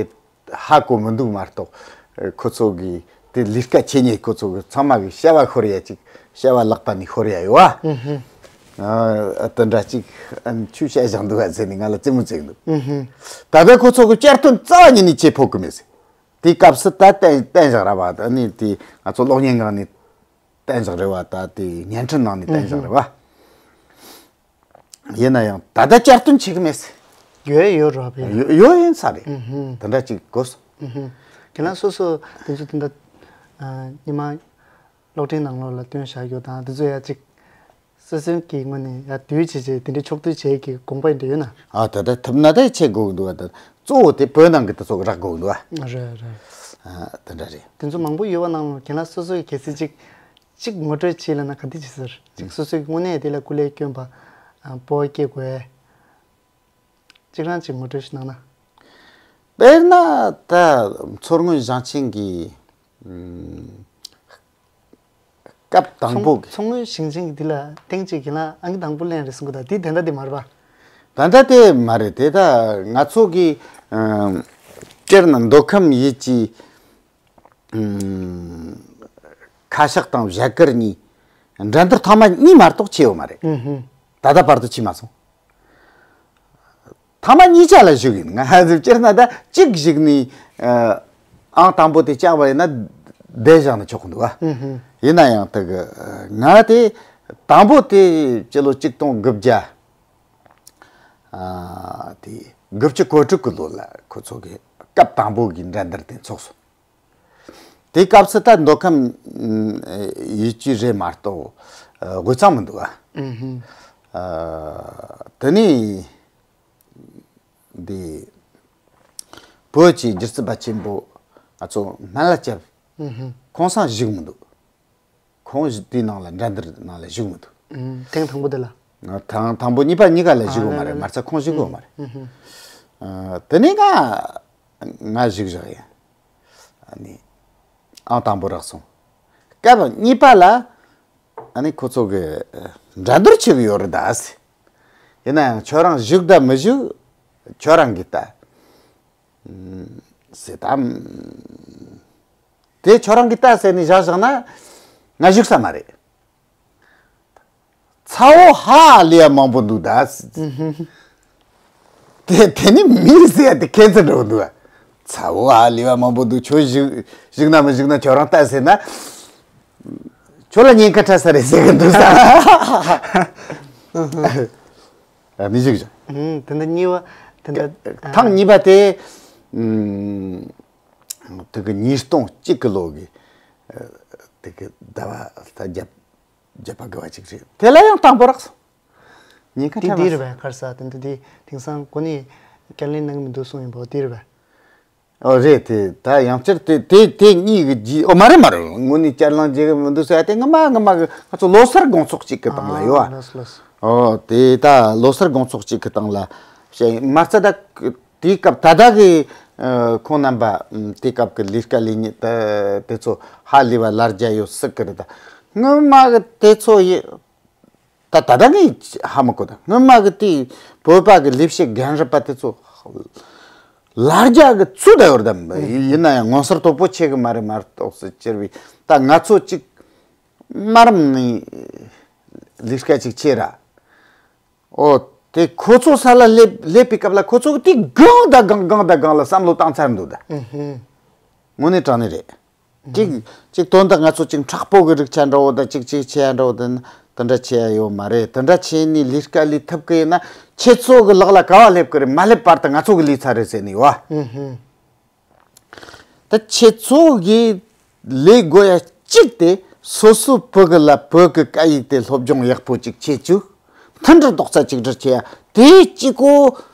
ཧ་གོ་མི་འདུག་མ་གཏོགས། ཁོ་ཚོ་གིས་དེ་ལས་ཀ་བྱེད་མཁན་ཁོ་ཚོ་གི་ཚང་མ་གི་བྱ་བ་ཤོར་ཡ་ཅིག་བྱ་བ་ལག་པ་ནས་ཤོར་ཡ་ཡོད་ཨ། ཨ་དེ་འདྲ་ཅིག་ཨ་ཆུ་བཤད་བཞག་འདུག་ཨ་ཟེར་ནས་ང་ལ་རྩེད་མོ་རྩེ་གི་འདུག་ད་ལྟ་ཁོ་ཚོ་གི་བསྐྱར་དོན་རྩ་བ་ཉིད་ནས་བྱེད་ཕོད་གི་མེད་ཟེར། དེའི་སྐབས་སུ་ད་བསྟན་བསྟན་བཞག་ར་བ་ད་ནི་དེ་ང་ཚོ་གློག་བརྙན་སྒང་ནས་བསྟན་བཞག་རེད་བ། ད་དེ་བརྙན་འཕྲིན་ནང་ནས་བསྟན་བཞག་རེད་བ། ཡིན་ན་ཡང་ད་ལྟ་བསྐྱར་དོན་བྱེད་གི་མེད་ཟེར། ཡོད་ཡོད་རོ་བས། ཡོད་ཡོད་ཡིན་ས་རེད། ཨུ་ཧུམ། དེ་འདྲ་ཅིག་གོ་སོང་། ཨུ་ཧུམ། ཁྱེད་རང་སོ་སོ་དེ་ཚོ་དེ་འདྲ་ཨ་ཉི་མ་གློག་འཕྲིན་ནང་ལོགས་ལ་བཏོན་བཞག་ཡོད་དང་དེ་ཚོ་ཡ་ཅིག་སོ་སོའི་གི་ངོས་ནས་ཡ་དུས་བྱས་བྱས་དེ་འདྲའི་ཕྱོགས་བསྡུས་བྱས་ཀྱི་དགོངས་པ་ཡིན་འདྲ་ཡོད་ན། ཨ་ད་ལྟ་ཐུབ་ན་ད་བྱེད་དགོས་འདུག་ཨ། ད་གཙོ་བོ་དེ་བོད་ནང་གི་དེ་ཚོ་རག་དགོས་འདུག་ཨ། རེད་རེད། ཨ་དེ་འདྲ་རེད། དེ་ཚོ་མང་པོ་ཡོད་པ་ནང་ལ་ཁྱེད་རང་སོ་སོའི་གལ་སྲིད་ཅིག་གཅིག་ངོ་སྤྲོད་བྱས་ལབ་ན་ག་འདི་བྱེད་ཟེར། གཅིག་སོ་སོའི་དངོས་གནས་དེ་ལ་སྐུ་ལས་བསྐྱོན་པ་ཨ་སྤོབས་པ་སྐྱེ་དགོས། གཅིག་རང་གཅིག་ངོ་སྤྲོད་ཞིག་གནང་ན། དཔེར་ན་ད་མཚོ་སྔོན་ཞིང་ཆེན་གྱི་ཨམ་སྐབས་དང་པོ་གི་མཚོ་སྔོན་ཞིང་ཆེན་གྱི་འདི་ལ་ཐེངས་གཅིག་ཡིན་ལ་ཨང་ཀི་དང་པོ་ལེན་རེད་གསུང་གི་ད་འདི་དེ་འདྲ་དེ་མ་རེད་པ། ད་ལྟ་དེ་མ་རེད། དེ་ད་ང་ཚོ་གི་ཨམ་སྤྱིར་ན་མདོ་ཁམས་ཡུལ་གྱི་ཨུམ། ཁ་ཤགས་དང་བཞད་གར་གཉིས་འགྲན་བསྡུར་ཐེངས་མ་གཉིས་མ་གཏོགས་བྱས་ཡོད་མ་རེད། ཨུ་ཧུམ། ད་ལྟ་བར་དུ་བྱས་མ་སོང་། ཐེངས་མ་གཉིས་ཆ་ལ་ཞུགས་ཡིན། ང་ཧ་ཟིག་སྤྱིར་ན་ད་གཅིག་ཞུགས་ནས་ཨ་ཨང་དང་པོ་དེ་བཅག་པ་ཡིན་ན་བསྡད་བཞག་ན་ཆོག་གི་འདུག་ཨ། ཨུ་ཧུམ། ཡིན་ན་ཡང་དེ་གི་ང་དེ་དང་པོ་དེ་སྤྱི་ལོ་གཅིག་སྟོང་དགུ་བརྒྱ་ཨ་དེ་དགུ་བཅུ་གོ་དྲུག་གི་ལོ་ལ་ཁོ་ཚོ་གི་སྐབས་དང་པོ་གི་འགྲན་བསྡུར་དེ་འཚོགས་སོང་། དེའི་སྐབས་སུ་ད་མདོ་ཁམས་ཡུལ་གྱི་རེད་མ་གཏོགས་དབུས་གཙང་མི་འདུག་ཨ། ཨུ་ཧུམ། ཨ་དེ་ནས་འདི་བོད་ཀྱི་སྒྱུ་རྩལ་པ་ཆེན་པོ་ང་ཚོ་སྨན་བླ་སྐྱབས། ཨུ་ཧུམ། ཁོང་སང་ཞུགས་མི་འདུག་ཁོང་དེའི་ནང་ལ་འགྲན་བསྡུར་ནང་ལ་ཞུགས་མི་འདུག་ཨུམ། ཐེངས་དང་པོ་དེ་ལ། ང་ཐེངས་དང་པོ་གཉིས་པ་གཉིས་ཀ་ལ་ཞུགས་ཡོད་མ་རེད། ཨ་ལ་ལ། མ་རྩ་ཁོང་ཞུགས་ཡོད་མ་རེད། ཨུམ། ཨ་དེ་ནས་ང་ང་ཞུགས་བཞག་ཡིན། ཨ་ནི་ཨང་དང་པོ་རག་སོང་། སྐབས་གཉིས་པ་ལ་ཨ་ནི་ཁོ་ཚོ་གི་འགྲན་བསྡུར་བྱེད་གི་ཡོད་རེད་ད་ཟེར། ཡིན་ན་ཡང་ཁྱོད་རང་ཞུགས་ད་མི་ཞུགས་ཁྱོད་རང་གིས་ལྟ་ཟེར་དམ། དེ་ཁྱོད་རང་གིས་ལྟ་ཟེར་ནས་བཞག་བཞག་ན་ང་ཞུགས་ས་མ་རེད། ཚ་བོ་ཧ་ལས་ཡ་མང་པོ་འདུག་ད། དེ་དེ་ནི་མི་ཟེར་ཡ་དེ་ཁྱད་མཚར་འགྲོ་འདུག་ཚ་བོ་ཧ་ལས་ཡ་མང་པོ་འདུག་ཁྱོད་ཞུགས་ཞུགས་ན་མི་ཞུགས་ན་ཁྱོད་རང་ལྟ་ཟེར་ན། ཁྱོད་ལ་ཉེན་ཁ་འཕྲད་ས་རེད་ཟེར་གི་འདུག་ས། མི་ཞུགས་ཞུགས། ཨུམ། དེ་འདྲ་གཉིས་པ་དེ་འདྲ། ཐེངས་གཉིས་པ་དེ། ཨུམ། དེ་གི་ཉིས་སྟོང་གཅིག་གི་ལོ་གི་ཨ་དེ་གི་ཟླ་བ་ལྷག་བརྒྱབ་བརྒྱབ་པ་དགུ་བ་ཅིག་རེད། དེ་ལ་ཡང་དང་པོ་རག་སོང་། ཉེན་ཁ་དེ་འཕྲད་མ་འདི་རེད་སོང་། པས་གར་ས་དེ་འདི་དེ་དེང་སང་གོ་ནི་བསྐྱར་ལེན་གནང་གི་མི་འདུག་གསུངས་ཡིན་པ་འདི་རེད་པས། ཨོ་རེད། དེ་ད་ཡང་བསྐྱར་དེ་དེ་དེ་གཉིས་ཀྱི་རྗེས་ཨོ་མ་རེད་མ་རེད། དངོས་གནས་བསྐྱར་གླེང་བྱེད་གི་མི་འདུག་ཟེར་ཡ་དེ་སྔ་མ་སྔ་མ་གི་ང་ཚོ་ལོ་གསར་དགོང་ཚོགས་གཅིག་གི་སྟེང་ལ་ཡོད་ཨ། ལོས་ལོས། ཨོ་དེ་ད་ལོ་གསར་དགོང་ཚོགས་གཅིག་གི་སྟེང་ལ་བཤད་ཡིན། མ་རྩ་ད་དེའི་སྐབས་ད་ལྟ་གི་ཨ་ཁོང་རྣམ་པ་ཨམ་དེའི་སྐབས་ཀྱི་ལས་ཀ་ལས་ཉེས་ད་དེ་ཚོ་ཧ་ལས་པ་ལར་རྒྱ་ཡོད་སྲིད་གི་རེད། ད་སྔོན་མ་གི་དེ་ཚོ་ཡི་ད་ད་ལྟ་ངས་ཧ་མི་གོ། ད་སྔོན་མ་གི་དེ་བོད་པ་གི་ལས་བྱེད་རྒན་རབས་པ་དེ་ཚོ་ལར་རྒྱ་གི་ཚུལ་ད་ཡོད་རེད། ད་ཡིན་ན་ཡང་ངོ་མཚར་དོད་པོ་ཆེ་གི་མ་རེད་མ་གཏོགས་སུ་གྱུར་བའི་ད་ང་ཚོ་གཅིག་དམའ་རིམ་ནས་ལས་ཀ་ཅིག་བྱེད་ར། ཨོ་དེ་ཁོ་ཚོ་ས་ལ་སླེབས་སླེབས་པའི་སྐབས་ལ་ཁོ་ཚོ་གི་དེ་གང་དང་གང་གང་དང་གང་ལ་བསམ་བློ་བཏང་ཚར་འདུག་ད་ཨུ་ཧུ། དངོས་གནས་དྲང་གནས་རེད། གཅིག་གཅིག་དོན་དག་ང་ཚོ་གཅིག་མཁྲེགས་པོ་གི་རིགས་ཆ་འདྲ་བོ་དང་གཅིག་གཅིག་ཆེ་ཡ་འདྲ་བོ་དང་དེ་འདྲ་ཆེ་ཡ་ཡོད་མ་རེད། དེ་འདྲ་བྱས་ནས་ལས་ཀ་ལས་ཐུབ་གི་ཡིན་ན་ཁྱེད་ཚོ་གི་ལག་ལ་ག་བ་སླེབས་གི་རེད། མ་སླེབས་བར་དུ་ང་ཚོ་གི་ལས་ཚར་རེད་ཟེར་ནས་ཡོད། ཨུ་ཧུ། ད་ཁྱེད་ཚོ་གི་ལས་དགོས་ཡ་ གཅིག་དེ་སོ་སོའི་བུ་གུ་ལ་བོད་ཀྱི་སྐད་ཡིག་དེ་སློབ་སྦྱོང་ཡག་པོ་ཅིག་བྱེད་བཅུག་མཐུན་སྒྲིལ་རྡོག་རྩ་གཅིག་སྒྲིལ་བྱེད་ཡ་དེ་གཅིག་པོ་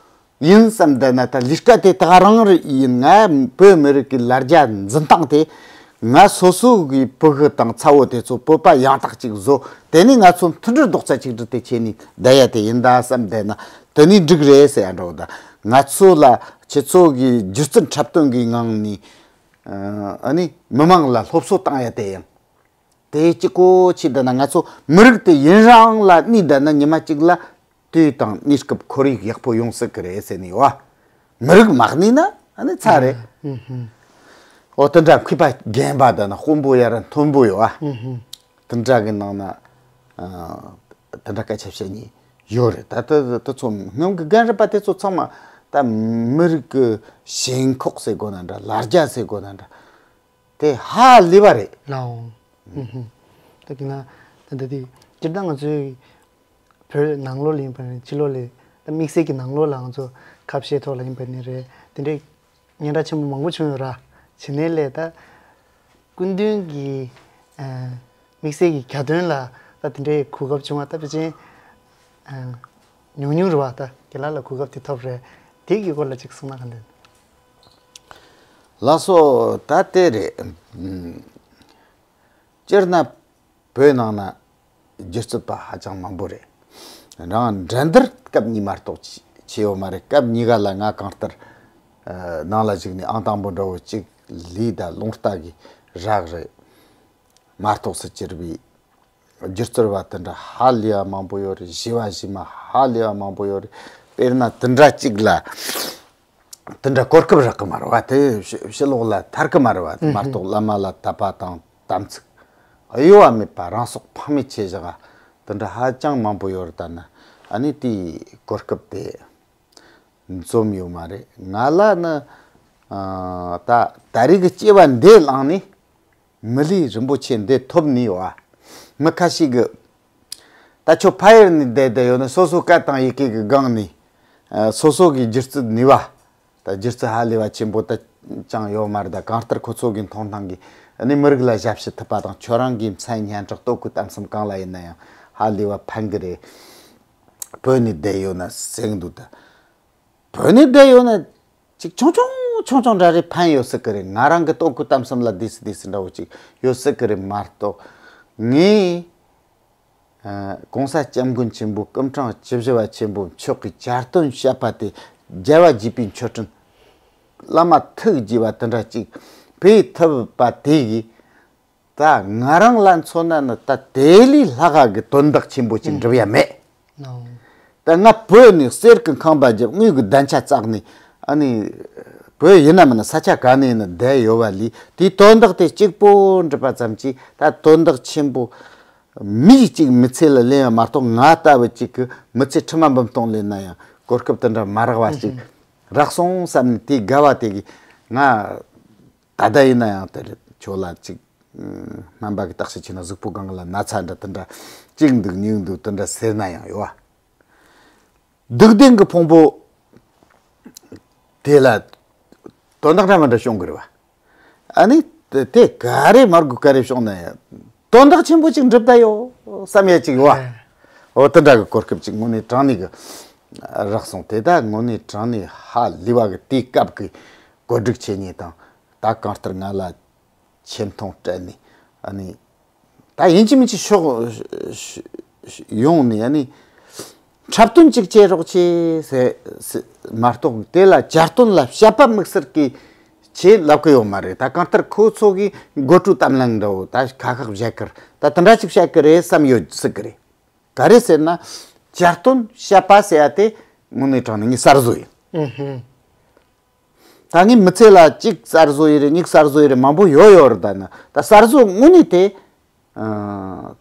ཡིན་བསམ་བསྡད་ན། ད་ལས་ཀ་དེ་ད་ག་རང་རེད་ཡིན། ང་བོད་མི་རིགས་ཀྱི་ལ་རྒྱ་འཛིན་སྟངས་དེ། ང་སོ་སོ་གི་བུ་གུ་དང་ཚ་བོ་དེ་ཚོ་བོད་པ་ཡང་དག་ཅིག་བཟོ། དེ་ནས་ང་ཚོ་མཐུན་སྒྲིལ་རྡོག་རྩ་གཅིག་སྒྲིལ་དེ་བྱས་ནས་བསྡད་ཡ་དེ་ཡིན་ད་བསམ་བསྡད་ན། དེ་ནས་འགྲིག་རེད་ཟེར་ཡ་འདྲ་བོ་ད། ང་ཚོ་ལ་ཁྱེད་ཚོ་གི་སྒྱུ་རྩལ་འཁྲབ་སྟོན་གྱི་ངང་ནས་ཨ་ནི་མི་མང་ལ་སློབ་གསོ་བཏང་ཡ་དེ་ཡང་དེ་གཅིག་པོ་བྱས་བསྡད་ན། ང་ཚོ་མི་རིགས་དེ་ཡུན་རིང་ལ་གནས་བསྡད་ན་ཉི་མ་གཅིག་ལ་དུས་དང་གནས་སྐབས་ཁོར་ཡུག་ཡག་པོ་ཡོང་སྲིད་གི་རེད་ཟེར་ནས་བ། མི་རིགས་མ་གནས་ན་ཨ་ནི་ཚར་རེད། ཨུ་ཧུམ། འོ་དེ་འདྲ་མཁས་པ་རྒན་པ་དང་ན་དཔོན་པོ་ཡ་ར་མཐོན་པོ་ཡོད་བ། ཨུ་ཧུམ། དེ་འདྲ་གི་ནང་ན་ཨ་དེ་འདྲ་སྐད་ཆ་བཤད་མཁན་ཡོད་རེད། ད་ད་ད་ཚོ་སྔོན་གི་རྒན་རབས་པ་དེ་ཚོ་ཚང་མ་ད་མི་རིགས་ཀྱི་ཞེན་ཁོག་ཟེར་དགོས་ན་འདྲ། ལ་རྒྱ་ཟེར་དགོས་ན་འདྲ། དེ་ཧ་ལས་པ་རེད། ལའོ། ཨུ་ཧུམ། ད་གི་ན་ད་ད་དེ་སྤྱིར་བཏང་ང་ཚོའི་བོད་ནང་ལོགས་ལ་ཡིན་པ་ནི་ཕྱི་ལོགས་ལ་ད་དམིགས་བསལ་གྱི་ནང་ལོགས་ལ་ང་ཚོ་ཁ་བཤད་ཐོག་ལ་ཡིན་པ་ནི་རེད། དེ་འདྲའི་སྙན་གྲགས་ཆེན་པོ་མང་པོ་བྱུང་ཡོད་ར། བྱེད་ནས་ལས་ད་སྐུ་མདུན་གྱི་ཨ་དམིགས་བསལ་གྱི་གྱ་སྟོན་ལ་ད་དེ་འདྲའི་གོ་སྐབས་བྱུང་བ་ད་ཕལ་ཆེར་ཨ་ཉུང་ཉུང་རེད་བ། ད་རྒན་ལགས་ལ་གོ་སྐབས་དེ་ཐོབ་རེད། དེ་གི་སྐོར་ལ་ཅིག་གསུངས་ན་ག་འདྲ། ལགས་སོ། ད་དེ་རེད། ཨུམ། སྤྱིར་ན་བོད་ནང་ན་སྒྱུ་རྩལ་པ་ཧ་ཅང་མང་པོ་རེད། རང་འགྲན་བསྡུར་སྐབས་གཉིས་མ་གཏོགས་བྱས་ཡོད་མ་རེད། སྐབས་གཉིས་ཀ་ལ་ང་གང་ལྟར་ཨ་ནང་ལ་ཞུགས་ནས་ཨང་དང་པོ་འདྲ་བོ་གཅིག་ལས། ད་རླུང་རྟ་གི་རག་རེད་མ་གཏོགས་སུ་གྱུར་པའི་སྒྱུ་རྩལ་བ་དེ་འདྲ་ཧ་ལས་པ་མང་པོ་ཡོད་རེད། གཞས་པ་གཞས་མ་ཧ་ལས་པ་མང་པོ་ཡོད་རེད། དཔེར་ན་དེ་འདྲ་གཅིག་ལ་དེ་འདྲ་གོ་སྐབས་རག་གི་མ་རེད་བ། དེ་ཕྱི་ཕྱི་ལོགས་ལ་ཐར་གི་མ་རེད་བ། དེ་མ་གཏོགས་བླ་མ་ལ་དད་པ་དང་དམ་ཚིག་གཡོ་བ་མེད་པ་རང་སྲོག་ཕངས་མེད་བྱེད་བཞག་པ་དེ་འདྲ་ཧ་ཅང་མང་པོ་ཡོད་རེད། ད་ནི་ཨ་ནི་དེའི་གོ་སྐབས་དེ་འཛོམས་ཡོད་མ་རེད། ང་ལ་ནི་ཨ་ད་ད་རེས་ཀྱི་སྐྱེ་བ་འདི་བླངས་ནས། མི་ལུས་རིན་པོ་ཆེ་འདི་ཐོབ་ནས་བ། མི་ཁ་ཤས་ཀྱིས་ད་ཁྱོད་ཕ་ཡུལ་ནས་བསྡད་བསྡད་ཡོད་ན་སོ་སོ་སྐད་དང་ཡི་གེ་གི་སྒང་ནས་ཨ་སོ་སོ་གི་སྒྱུ་རྩལ་ནུས་པ། ད་སྒྱུ་རྩལ་ཧ་ལས་པ་ཆེན་པོ་ད་ཅང་ཡོད་མ་རེད། ད་གང་ལྟར་ཁོ་ཚོ་གི་མཐོང་སྣང་གིས་ཨ་ནི་མི་རིགས་ལ་ཞབས་ཕྱི་ཐུབ་པ་དང་ཁྱོད་རང་གི་མཚན་སྙན་གྲགས་ལྟོ་གོས་གཏམ་གསུམ་གང་ལ་ཡིན་ན་ཡང་ཧ་ལས་པ་ཕན་གི་རེད། བོད་ནས་བསྡད་ཡོད་ན་ཟེར་གི་འདུག་ད། བོད་ནས་བསྡད་ཡོད་ན་ཅིག་ཆུང་ཆུང་ཆུང་ཆུང་འདྲ་རེ་ཕན་ཡོད་སྲིད་གི་རེད། ང་རང་གི་ལྟོ་གོས་གཏམ་གསུམ་ལ་དེ་སྲིད་དེ་སྲིད་འདྲ་བོ་ཅིག་ཡོད་སྲིད་གི་རེད་མ་གཏོགས། ངས་ཨ་གོང་ས་སྐྱབས་མགོན་ཆེན་པོ་སྐུ་ཕྲེང་བཅུ་བཞི་པ་ཆེན་པོ་མཆོག་གི་གྱ་སྟོན་བཤད་པ་དེ་རྒྱལ་བ་དགྱེས་པའི་མཆོད་སྤྲིན་བླ་མ་ཐུགས་དགྱེས་པ་དེ་འདྲ་ཅིག་ཕུལ་ཐུབ་པ་དེ་གིས། ད་ང་རང་ལ་མཚོན་ན་ནི་ད་དེ་ལས་ལྷག་ག་གི་དོན་དག་ཆེན་པོ་ཅིག་འགྲུབ་ཡ་མེད། ཨོ། ད་ང་བོད་ནས་གསེར་གྱི་ཁང་པ་བརྒྱབ། དངུལ་གྱི་འདན་ཆ་བཙགས་ནས་ཨ་ནི་བོད་ཡིན་ན་མིན་ན་ས་ཆ་ག་ནས་ཡིན་ན་བསྡད་ཡོད་པ་ལས། དེའི་དོན་དག་དེ་གཅིག་པོ་འགྲུབ་པ་ཙམ་གྱིས་ད་དོན་དག་ཆེན་པོ་མི་གཅིག་མི་ཚེ་ལ་ལེན་ཡ་མ་གཏོགས། ང་ལྟ་བུ་གཅིག་གི་མི་ཚེ་ཁྲི་མ་འབུམ་སྟོང་ལེན་ན་ཡང་གོ་སྐབས་དེ་འདྲ་མ་རག་པ་ཅིག་རག་སོང་བསམ་ནས། དེའི་དགའ་བ་དེ་གིས་ང་ད་ལྟ་ཡིན་ན་ཡང་དེ་རེད། ཁྱོད་ལ་ཅིག་སྨན་པ་གི་བརྟག་དཔྱད་བྱས་ན་གཟུགས་པོ་སྒང་ལ་ན་ཚ་འདྲ་དེ་འདྲ་གཅིག་འདུག་གཉིས་འདུག་དེ་འདྲ་ཟེར་ན་ཡང་ཡོད་བ། སྡུག་བདེན་གྱི་ཕུང་པོ་དེ་ལ་དོན་དག་འདྲ་མི་འདྲ་བྱུང་གི་རེད་བ། ཨ་ནི་དེ་དེ་ག་རེ་མར་དགོས་ག་རེ་བྱུང་ན་ཡང་དོན་དག་ཆེན་པོ་ཅིག་འགྲུབ་ད་ཡོད་བསམ་ཡ་ཅིག་ཡོད་བ། ཨེ། འོ་དེ་འདྲ་གི་གོ་སྐབས་ཅིག་དངོས་གནས་དྲང་གནས་གི་རག་སོང་། དེ་ད་དངོས་གནས་དྲང་གནས་ཧ་ལས་པ་གི་དེའི་སྐབས་ཀྱི་གོ་སྒྲིག་བྱེད་མཁན་དང་། ད་གང་ལྟར་ང་ལ་ཆེ་མཐོང་སྤྲད་ནས་ཨ་ནི་ད་ཡིན་གཅིག་མིན་གཅིག་ཕྱོགས་ཡོང་ནས་ཨ་ནི་འཁྲབ་སྟོན་ཅིག་བྱེད་རོགས་བྱེད་ཟེར་ཟེར་མ་གཏོགས། དེ་ལ་གྱ་སྟོན་ལ་བཤད་པ་དམིགས་བསལ་གྱི་བྱེད་ལབ་གི་ཡོད་མ་རེད། ད་གང་ལྟར་ཁོ་ཚོ་གི་འགོ་ཁྲིད་གཏམ་གླེང་འདྲ་བོ་ད་ཁ་ཁ་བཤད་གི་རེད། ད་དེ་འདྲ་ཅིག་བཤད་གི་རེད་བསམ་ཡོད་སྲིད་གི་རེད། ག་རེ་ཟེར་ན། གྱ་སྟོན་བཤད་པ་ཟེར་ཡ་དེ་དངོས་གནས་དྲང་གནས་ངའི་གསར་བཟོ་ཡིན། ཨུ་ཧུ། ད་ངའི་མི་ཚེ་ལ་གཅིག་གསར་བཟོ་ཡི་རེད། གཉིས་གསར་བཟོ་ཡི་རེད། མང་པོ་ཡོད་ཡོད་རེད། ད་ནི་ད་གསར་བཟོ་དངོས་གནས་དེ་ཨ་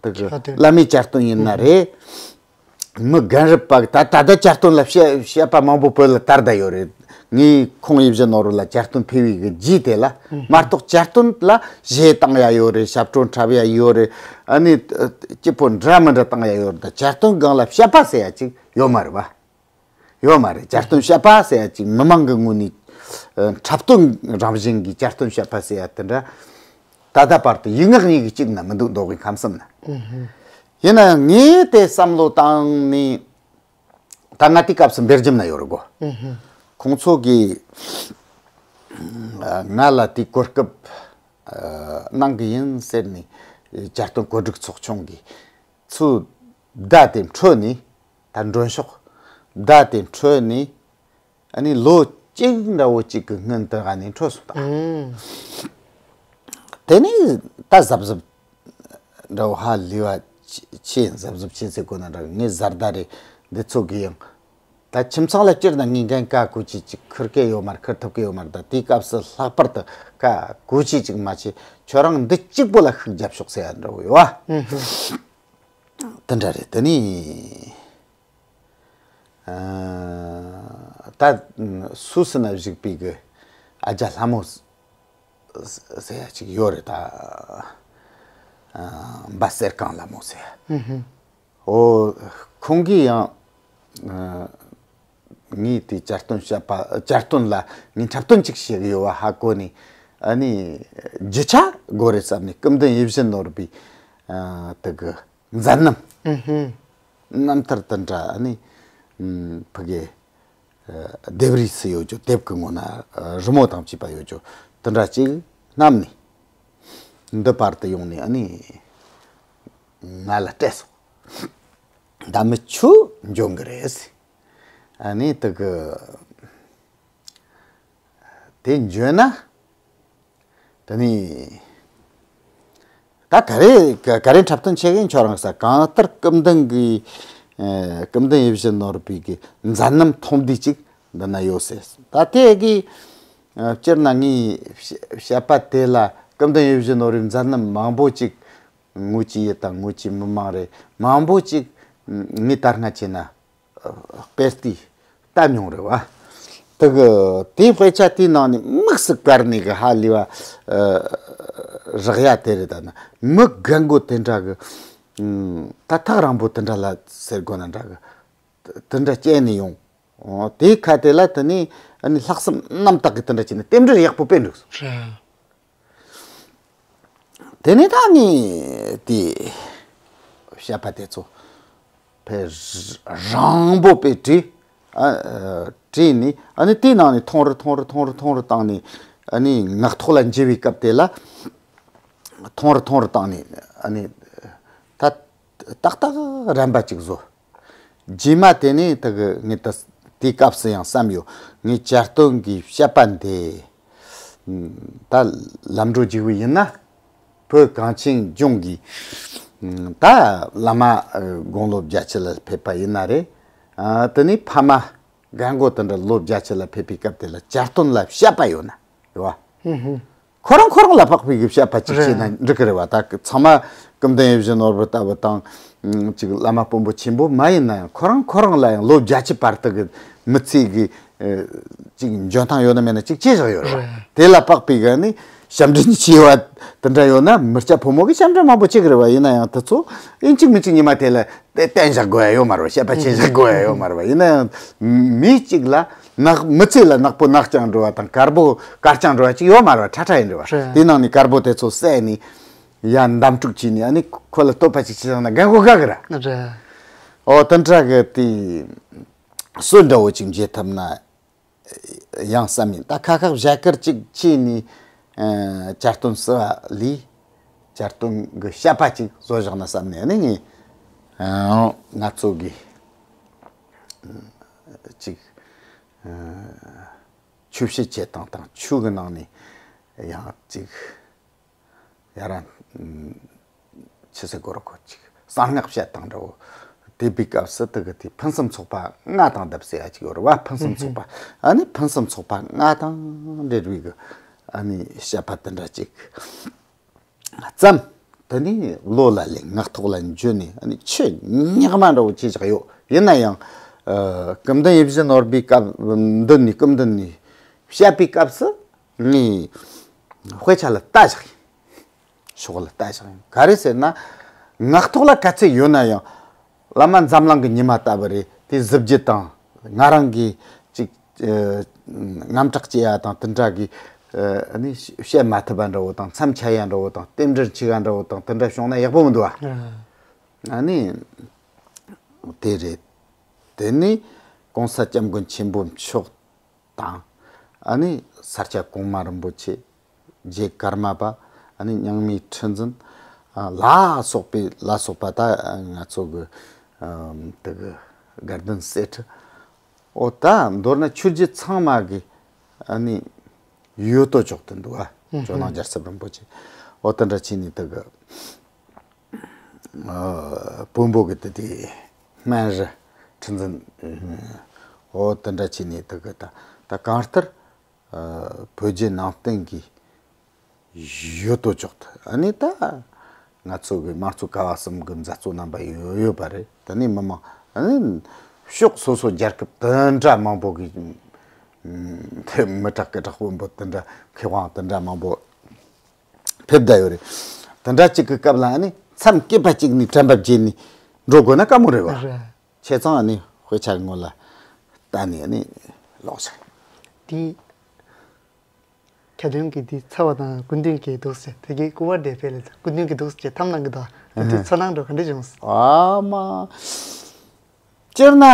དེ་གི་གྱ་སྟོན། བླ་མའི་གྱ་སྟོན་ཡིན་ན་རེད། མི་རྒན་རབས་པ་ད་ད་ལྟ་གྱ་སྟོན་ལ་བཤད་བཤད་པ་མང་པོ་བོད་ལ་དར་བསྡད་ཡོད་རེད། ངས་ཁོང་ཡིད་བཞིན་ནོར་བུ་ལ་གྱ་སྟོན་ཕུལ་བའི་གི་རྗེས་དེ་ལ་མ་གཏོགས། གྱ་སྟོན་ལ་གཞས་བཏང་ཡ་ཡོད་རེད། ཞབས་བྲོ་འཁྲབ་ཡ་ཡོད་རེད། ཨ་ནི་སྐྱིད་པོ་འདྲ་མི་འདྲ་བཏང་ཡ་ཡོད་རེད། ད་གྱ་སྟོན་སྒང་ལ་བཤད་པ་ཟེར་ཡ་ཅིག་ཡོད་མ་རེད་པ། ཡོད་མ་རེད། གྱ་སྟོན་བཤད་པ་ཟེར་ཡ་ཅིག་མི་མང་གི་ངོས་ནས་ཨ་འཁྲབ་སྟོན་རང་བཞིན་གྱི་གྱ་སྟོན་བཤད་པ་ཟེར་ཡ་དེ་འདྲ་ ད་ལྟ་བར་དུ་ཡིག་ངག་གཉིས་ཀྱི་གཅིག་ན་མི་འདུག་མདོ་དབུས་ཁམས་གསུམ་ན། ཡིན་ན་ཡང་ངས་དེ་བསམ་བློ་བཏང་ནས། ད་ང་དེའི་སྐབས་སུ་འབེལ་ཇམ་ན་ཡོད་རེད་གོ། ཁོང་ཚོ་གིས་ང་ལ་དེའི་གོ་སྐབས་གནང་གི་ཡིན་ཟེར་ནས། བསྐྱར་དོན་བཀོད་སྒྲིག་ཚོགས་ཆུང་གིས་ཚུར་བརྡ་དེ་འཕྲོད་ནས། ད་མགྲོན་ཤོག་བརྡ་དེ་འཕྲོད་ནས། ཨ་ནི་ལོ་གཅིག་འདྲ་བོ་གཅིག་གི་སྔོན་དུ་ཨ་ནི་འཕྲོད་སོང་ད། དེ་ནས་ད་གཟབ་གཟབ་འདྲ་བོ་ཧ་ལས་པ་ཆེ། གཟབ་གཟབ་ཆེ་ཟེར་དགོས་ན་འདྲ། ངའི་བཟའ་ཟླ་རེད་འདི་ཚོ་གིས་ཡང་ད་ཁྱིམ་ཚང་ལ་སྤྱིར་ན་ངས་འགན་ག་གོ་ཅི་ཅིག་འཁུར་གི་ཡོད་མ་རེད། འཁུར་ཐུབ་གི་ཡོད་མ་རེད། ད་དེའི་སྐབས་སུ་ལྷག་པར་དུ་ག་གོ་ཅི་ཅིག་མ་བྱེད། ཁྱོད་རང་འདི་གཅིག་པོ་ལ་ཤུགས་རྒྱབ་ཤོག་ཟེར་ཡ་འདྲ་བོ་ཡོད་བ། དེ་འདྲ་རེད། དེ་ནས། ཨ། ད་སུད་སི་ན་བཞུགས་པའི་གི་ཨ་ཅག་ལྷ་མོ་ཟེར་ཡ་ཅིག་ཡོད་རེད་ད། ཨ། འབའ་གསེར་གངས་ལྷ་མོ་ཟེར་ཡ། ཨོ། ཁོང་གིས་ཡང་། ཨ། ངས་དེ་བསྐྱར་དོན་བཤད་པ། བསྐྱར་དོན་ལ་ངས་འཁྲབ་སྟོན་ཅིག་བྱེད་གི་ཡོད་པ་ཧ་གོ་ནས། ཨ་ནི་རྒྱུ་ཆ་དགོས་རེད་བསམ་ནས་སྐུ་མདུན་ཡིད་བཞིན་ནོར་བུའི། ཨ། དེ་གི་མཛད་རྣམ། ཨུ་ཧུ། རྣམ་ཐར་དེ་འདྲ། ཨ་ནི་ཕ་གི་ལྡེབས་རིས་སུ་ཡོད་རྒྱུ། དེབ་ཀྱི་ངོ་ན་རི་མོ་དང་བཅས་པ་ཡོད་རྒྱུ་དེ་འདྲ་ཅིག་བསྣམས་ནས། འདི་བར་དུ་ཡོང་ནས་ཨ་ནི་ང་ལ་སྤྲད་སོང་། ད་མི་ཆོས་འཇོན་གི་རེད། ཨ་ནི་དེ་གི་དེ་འཇོན་ན། དེ་ནས་ད་ག་རེ་ག་ག་རེ་འཁྲབ་སྟོན་བྱེད་གི་ཡིན་ཁྱོད་རང་ཟེར། གང་ལྟར་སྐུ་མདུན་གྱི། ཨ། སྐུ་མདུན་ཡིད་བཞིན་ནོར་བུའི་གི་མཛད་རྣམ་ཐུང་བསྡུས་ཅིག་འདི་ན་ཡོད་ཟེར། ད་དེ་གི། ཨ། སྤྱིར་ན་ངའི་བཤད་པ་དེ་ལ་སྐུ་མདུན་ཡིད་བཞིན་ནོར་བུའི་མཛད་རྣམ་མང་པོ་ཅིག་ངོས་ཀྱི་ཡུལ་དང་ངོས་ཀྱི་མི་མང་རེད། མང་པོ་ཅིག་ངས་ད་སྔ་བྱས་ན། དཔེ་ལྟས་ལྟ་མྱོང་རེད་བ། དེ་གི་དེའི་དཔེ་ཆ་དེའི་ནང་ནས་དམིགས་སུ་བཀར་ནས་གི་ཧ་ལས་པ། ཨ། རག་ཡ་དེ་རེད། ད་ན་མི་རྒན་རྒོན་དེ་འདྲ་གི། ཨ། ད་ཐག་རིང་པོ་དེ་འདྲ་ལ་ཟེར་དགོས་ན་འདྲ་གི། དེ་འདྲ་སྐྱེལ་ནས་ཡོང་། ཨོ། དེའི་ཁ་དེ་ལ་དེ་ནས་ཨ་ནི་ལྷག་བསམ་རྣམ་དག་གི་དེ་འདྲ་བྱས་ནས་རྟེན་འབྲེལ་ཡག་པོ་དཔེ་འགྲིག་སོང་། རེད། དེ་ནས་ད་ནི་དེ་བཤད་པ་དེ་ཚོ་དཔེ་རིང་པོ་དཔེ་བྲིས། ཨ། བྲིས་ནས་ཨ་ནི་དེའི་ནང་ནས་ཐུང་རུ་ཐུང་རུ་ཐུང་རུ་ཐུང་རུ་བཏང་ནས། ཨ་ནི་ངག་ཐོག་ལ་འཇུ་བའི་སྐབས་དེ་ལ་ཐུང་རུ་ཐུང་རུ་བཏང་ནས། ཨ་ནི་ད་ཏག་ཏག་རན་པ་ཅིག་བཟོ། རྗེས་མ་དེ་ནས་དེ་གི་ངས་ད་དེའི་སྐབས་སུ་ཡང་བསམ་ཡོད། ངས་བསྐྱར་དོན་གྱི་བཤད་པ་འདི་ད་ལམ་འགྲོ་རྒྱུག་པ་ཡིན་ན། བོད་གངས་ཅན་ལྗོངས་ཀྱི་ད་བླ་མ་དགུང་ལོ་བརྒྱད་ཅུ་ལ་ཕེབས་པ་ཡིན་ན་རེད། ཨ། དེ་ནས་ཕ་མ་རྒན་རྒོན་དེ་འདྲ་ལོ་བརྒྱད་ཅུ་ལ་ཕེབས་པའི་སྐབས་དེ་ལ་བསྐྱར་དོན་ལ་བཤད་པ་ཡོད་ན་ཡོད་བ། ཁོ་རང་ཁོ་རང་ལ་དཔག་པའི་གི་བཤད་པ་ཅིག་བྱས་ན་རེད། འགྲིག་གི་རེད་བ། ད་ཚང་མ་སྐུ་མདུན་ཡིད་བཞིན་ནོར་བུ་ལྟ་བུ་དང་། ཨ། ཅིག་བླ་མ་དཔོན་པོ་ཆེན་པོ་མ་ཡིན་ན་ཡང་ཁོ་རང་ཁོ་རང་ལ་ཡང་ལོ་བརྒྱད་ཅུ་བར་དུ་གི་མི་ཚེ་གི། ཨ། ཅིག་འཇོན་ཐང་ཡོད་ན་མེད་ན་ཅིག་ཅི་ཞིག་ཡོད་རེད་བ། རེད། དེ་ལ་དཔག་པའི་གི་ནི་ཞབས་འདྲེན་བྱས་པ་དེ་འདྲ་ཡོད་ན། མི་སྐྱ་ཕོ་མོ་གི་ཞབས་འདྲེན་མང་པོ་བྱེད་གི་རེད་བ། ཡིན་ན་ཡང་དེ་ཚོ་ཨིན་ཅིག་མིན་ཅིག་ཉི་མ་དེ་ལ་དེ་བསྟན་བཞག་དགོས་ཡ་ཡོད་མ་རེད་བ། བཤད་པ་བྱེད་བཞག་དགོས་ཡ་ཡོད་མ་རེད་བ། ཡིན་ན་ཡང་མི་གཅིག་ལ་ནག་མི་ཚེ་ལ་ནག་པོ་ནག་རྐྱང་འགྲོ་བ་དང་དཀར་པོ་དཀར་རྐྱང་འགྲོ་བ་ཅིག་ཡོད་མ་རེད་བ། ཁྲ་ཁྲ་ཡིན་རེད་བ། རེད། དེ་ནང་ནས་དཀར་པོ་དེ་ཚོ་བསད་ནས་ཡ་འདམ་སྤྲུག་བྱས་ནས། ཨ་ནི་ཁོ་ལ་བསྟོད་པ་ཅིག་བྱས་ན་རྒན་གོ་དགའ་གི་ར། རེད། ཨོ། དེ་འདྲ་གི་དེ་སྲོལ་འདྲ་བོ་ཅིག་འབྱེད་ཐུབ་ན་ཡང་བསམ་ཡིན། ད་ཁ་ཁ་བཞད་གར་ཅིག་བྱས་ནས། ཨ། བསྐྱར་དོན་ཟེར་བ་ལས་བསྐྱར་དོན་གྱི་བཤད་པ་ཅིག་བཟོ་བཞག་ན་བསམ་ནས། ཨ་ནི་ངས། ཨ། ང་ཚོ་གི་ཅིག། ཨ། ཆོས་བཤད་བྱེད་སྟངས་དང་ཆོས་ཀྱི་ནང་ནས་ཡང་ཅིག་ཡ་ར། ཨ། ཆི་ཟེར་དགོས་རེད། ཁོ་ཅིག་གསང་སྔགས་བཤད་སྟངས་འདྲ་བོ། དེ་པའི་སྐབས་སུ་དེ་གི་དེ་ཕུན་སུམ་ཚོགས་པ་ལྔ་དང་ལྡན་ཟེར་ཡ་ཅིག་ཡོད་རེད་བ། ཕུན་སུམ་ཚོགས་པ། ཨ་ནི་ཕུན་སུམ་ཚོགས་པ་ལྔ་དང་འབྲེལ་བའི་གི་ཨ་ནི་བཤད་པ་དེ་འདྲ་ཅིག་བརྩམས། དེ་ནས་བློ་ལ་ལེན། ངག་ཐོག་ལ་འཇུ་ནས། ཨ་ནི་ཆེས་ཉག་མ་འདྲ་བོ་ཅིག་བཞག་ཡོད། ཡིན་ན་ཡང་། ཨ། སྐུ་མདུན་ཡིད་བཞིན་ནོར་བུའི་སྐབས་མདུན་ནས། སྐུ་མདུན་ནས་བཤད་པའི་སྐབས་སུ་ངས་དཔེ་ཆ་ལ་ལྟ་བཞག་ཡིན། ཕྱོགས་ལ་ལྟ་བཞག་ཡིན། ག་རེ་ཟེར་ན། ངག་ཐོག་ལ་ག་ཚད་ཡོད་ན་ཡང་བླ་མ་འཛམ་གླིང་གི་ཉི་མ་ལྟ་བུ་རེད། དེ་གཟི་བརྗིད་དང་ང་རང་གི་ཅིག། ཨ། རྔམ་སྐྲག་སྐྱེ་ཡ་དང་དེ་འདྲ་གི་ ཨ་ནི་བཤད་མ་ཐུབ་པ་འདྲ་བོ་དང་མཚམས་ཆད་ཡ་འདྲ་བོ་དང་རྟེན་འབྲེལ་འཆུག་ཡ་འདྲ་བོ་དང་དེ་འདྲ་བྱུང་ན་ཡག་པོ་མི་འདུག་བ། ཨ་ནི་དེ་རེད། དེ་ནི་གོང་ས་སྐྱབས་མགོན་ཆེན་པོ་མཆོག་དང་། ཨ་ནི་ས་སྐྱ་གོང་མ་རིན་པོ་ཆེ། རྗེ་ཀརྨ་པ། ཨ་ནི་རྙིང་མའི་ཁྲི་འཛིན། ཨ་ལ་སོགས་པའི་ལ་སོགས་པ་ད་ང་ཚོ་གི་ཨམ་དེ་གི་དགའ་ལྡན་གསེར་ཁྲི། ཨོ་ད་མདོར་ན་ཆོས་བརྒྱུད་ཚང་མ་གི་ཨ་ནི་ཡོད་དོ་ཅོག་ཏུ་འདུག་ཨ། ཇོ་ནང་རྒྱལ་ཚབ་རིན་པོ་ཆེ། ཨོ་དེ་འདྲ་བྱས་ནས་དེ་གི་ཨ་བོན་པོ་གི་དེ་དེ་སྨན་རི་ཁྲི་འཛིན། ཨོ་དེ་འདྲ་བྱས་ནས་དེ་གི་ད་ད་གང་ལྟར་ཨ་བོད་བརྒྱུད་ནང་བསྟན་གི་ཡོད་དོ་ཅོག་ཏུ། ཨ་ནི་ད་ང་ཚོ་གི་དམངས་གཙོ་ཀ་བ་གསུམ་གི་མཛད་གཙོ་རྣམ་པ་ཡོད་ཡོད་པ་རེད། ད་ནི་མི་མང་ཨ་ནི་ཕྱོགས་སོ་སོ་རྒྱལ་ཁབ་དེ་འདྲ་མང་པོ་གི་ཨ་དེ་མི་དྲག་གི་དྲག་པོ་འབོད་དེ་འདྲ་མཁས་དབང་དེ་འདྲ་མང་པོ་ཕེབས་བསྡད་ཡོད་རེད། དེ་འདྲ་གཅིག་གི་སྐབས་ལ་ཨ་ནི་མཚམས་སྐྱིད་པ་གཅིག་ནས་དྲན་པ་བརྗེད་ནས་འགྲོ་དགོས་ན་དཀའ་མོ་རེད་བ། རེད། བྱས་ཙང་ཨ་ནི་དཔེ་ཆ་སྔོན་ལ་ལྟ་ནས་ཨ་ནི་ལོག་ཆགས། དེ། ཁ་ཏོན་གྱི་འདི་ཚ་བ་དང་སྐུ་མདུན་གྱི་འདུག་ཟེར། དེ་གའི་སྐུ་པར་དེ་ཕེ་ལ་སྐུ་མདུན་གྱི་འདུག་ཟེར་ཐམ་ནང་གི་དོ། དེ་དུས་ཚོར་སྣང་འགྲོ་ག་འདྲ་བྱུང་། ཨ་མ། སྤྱིར་ན་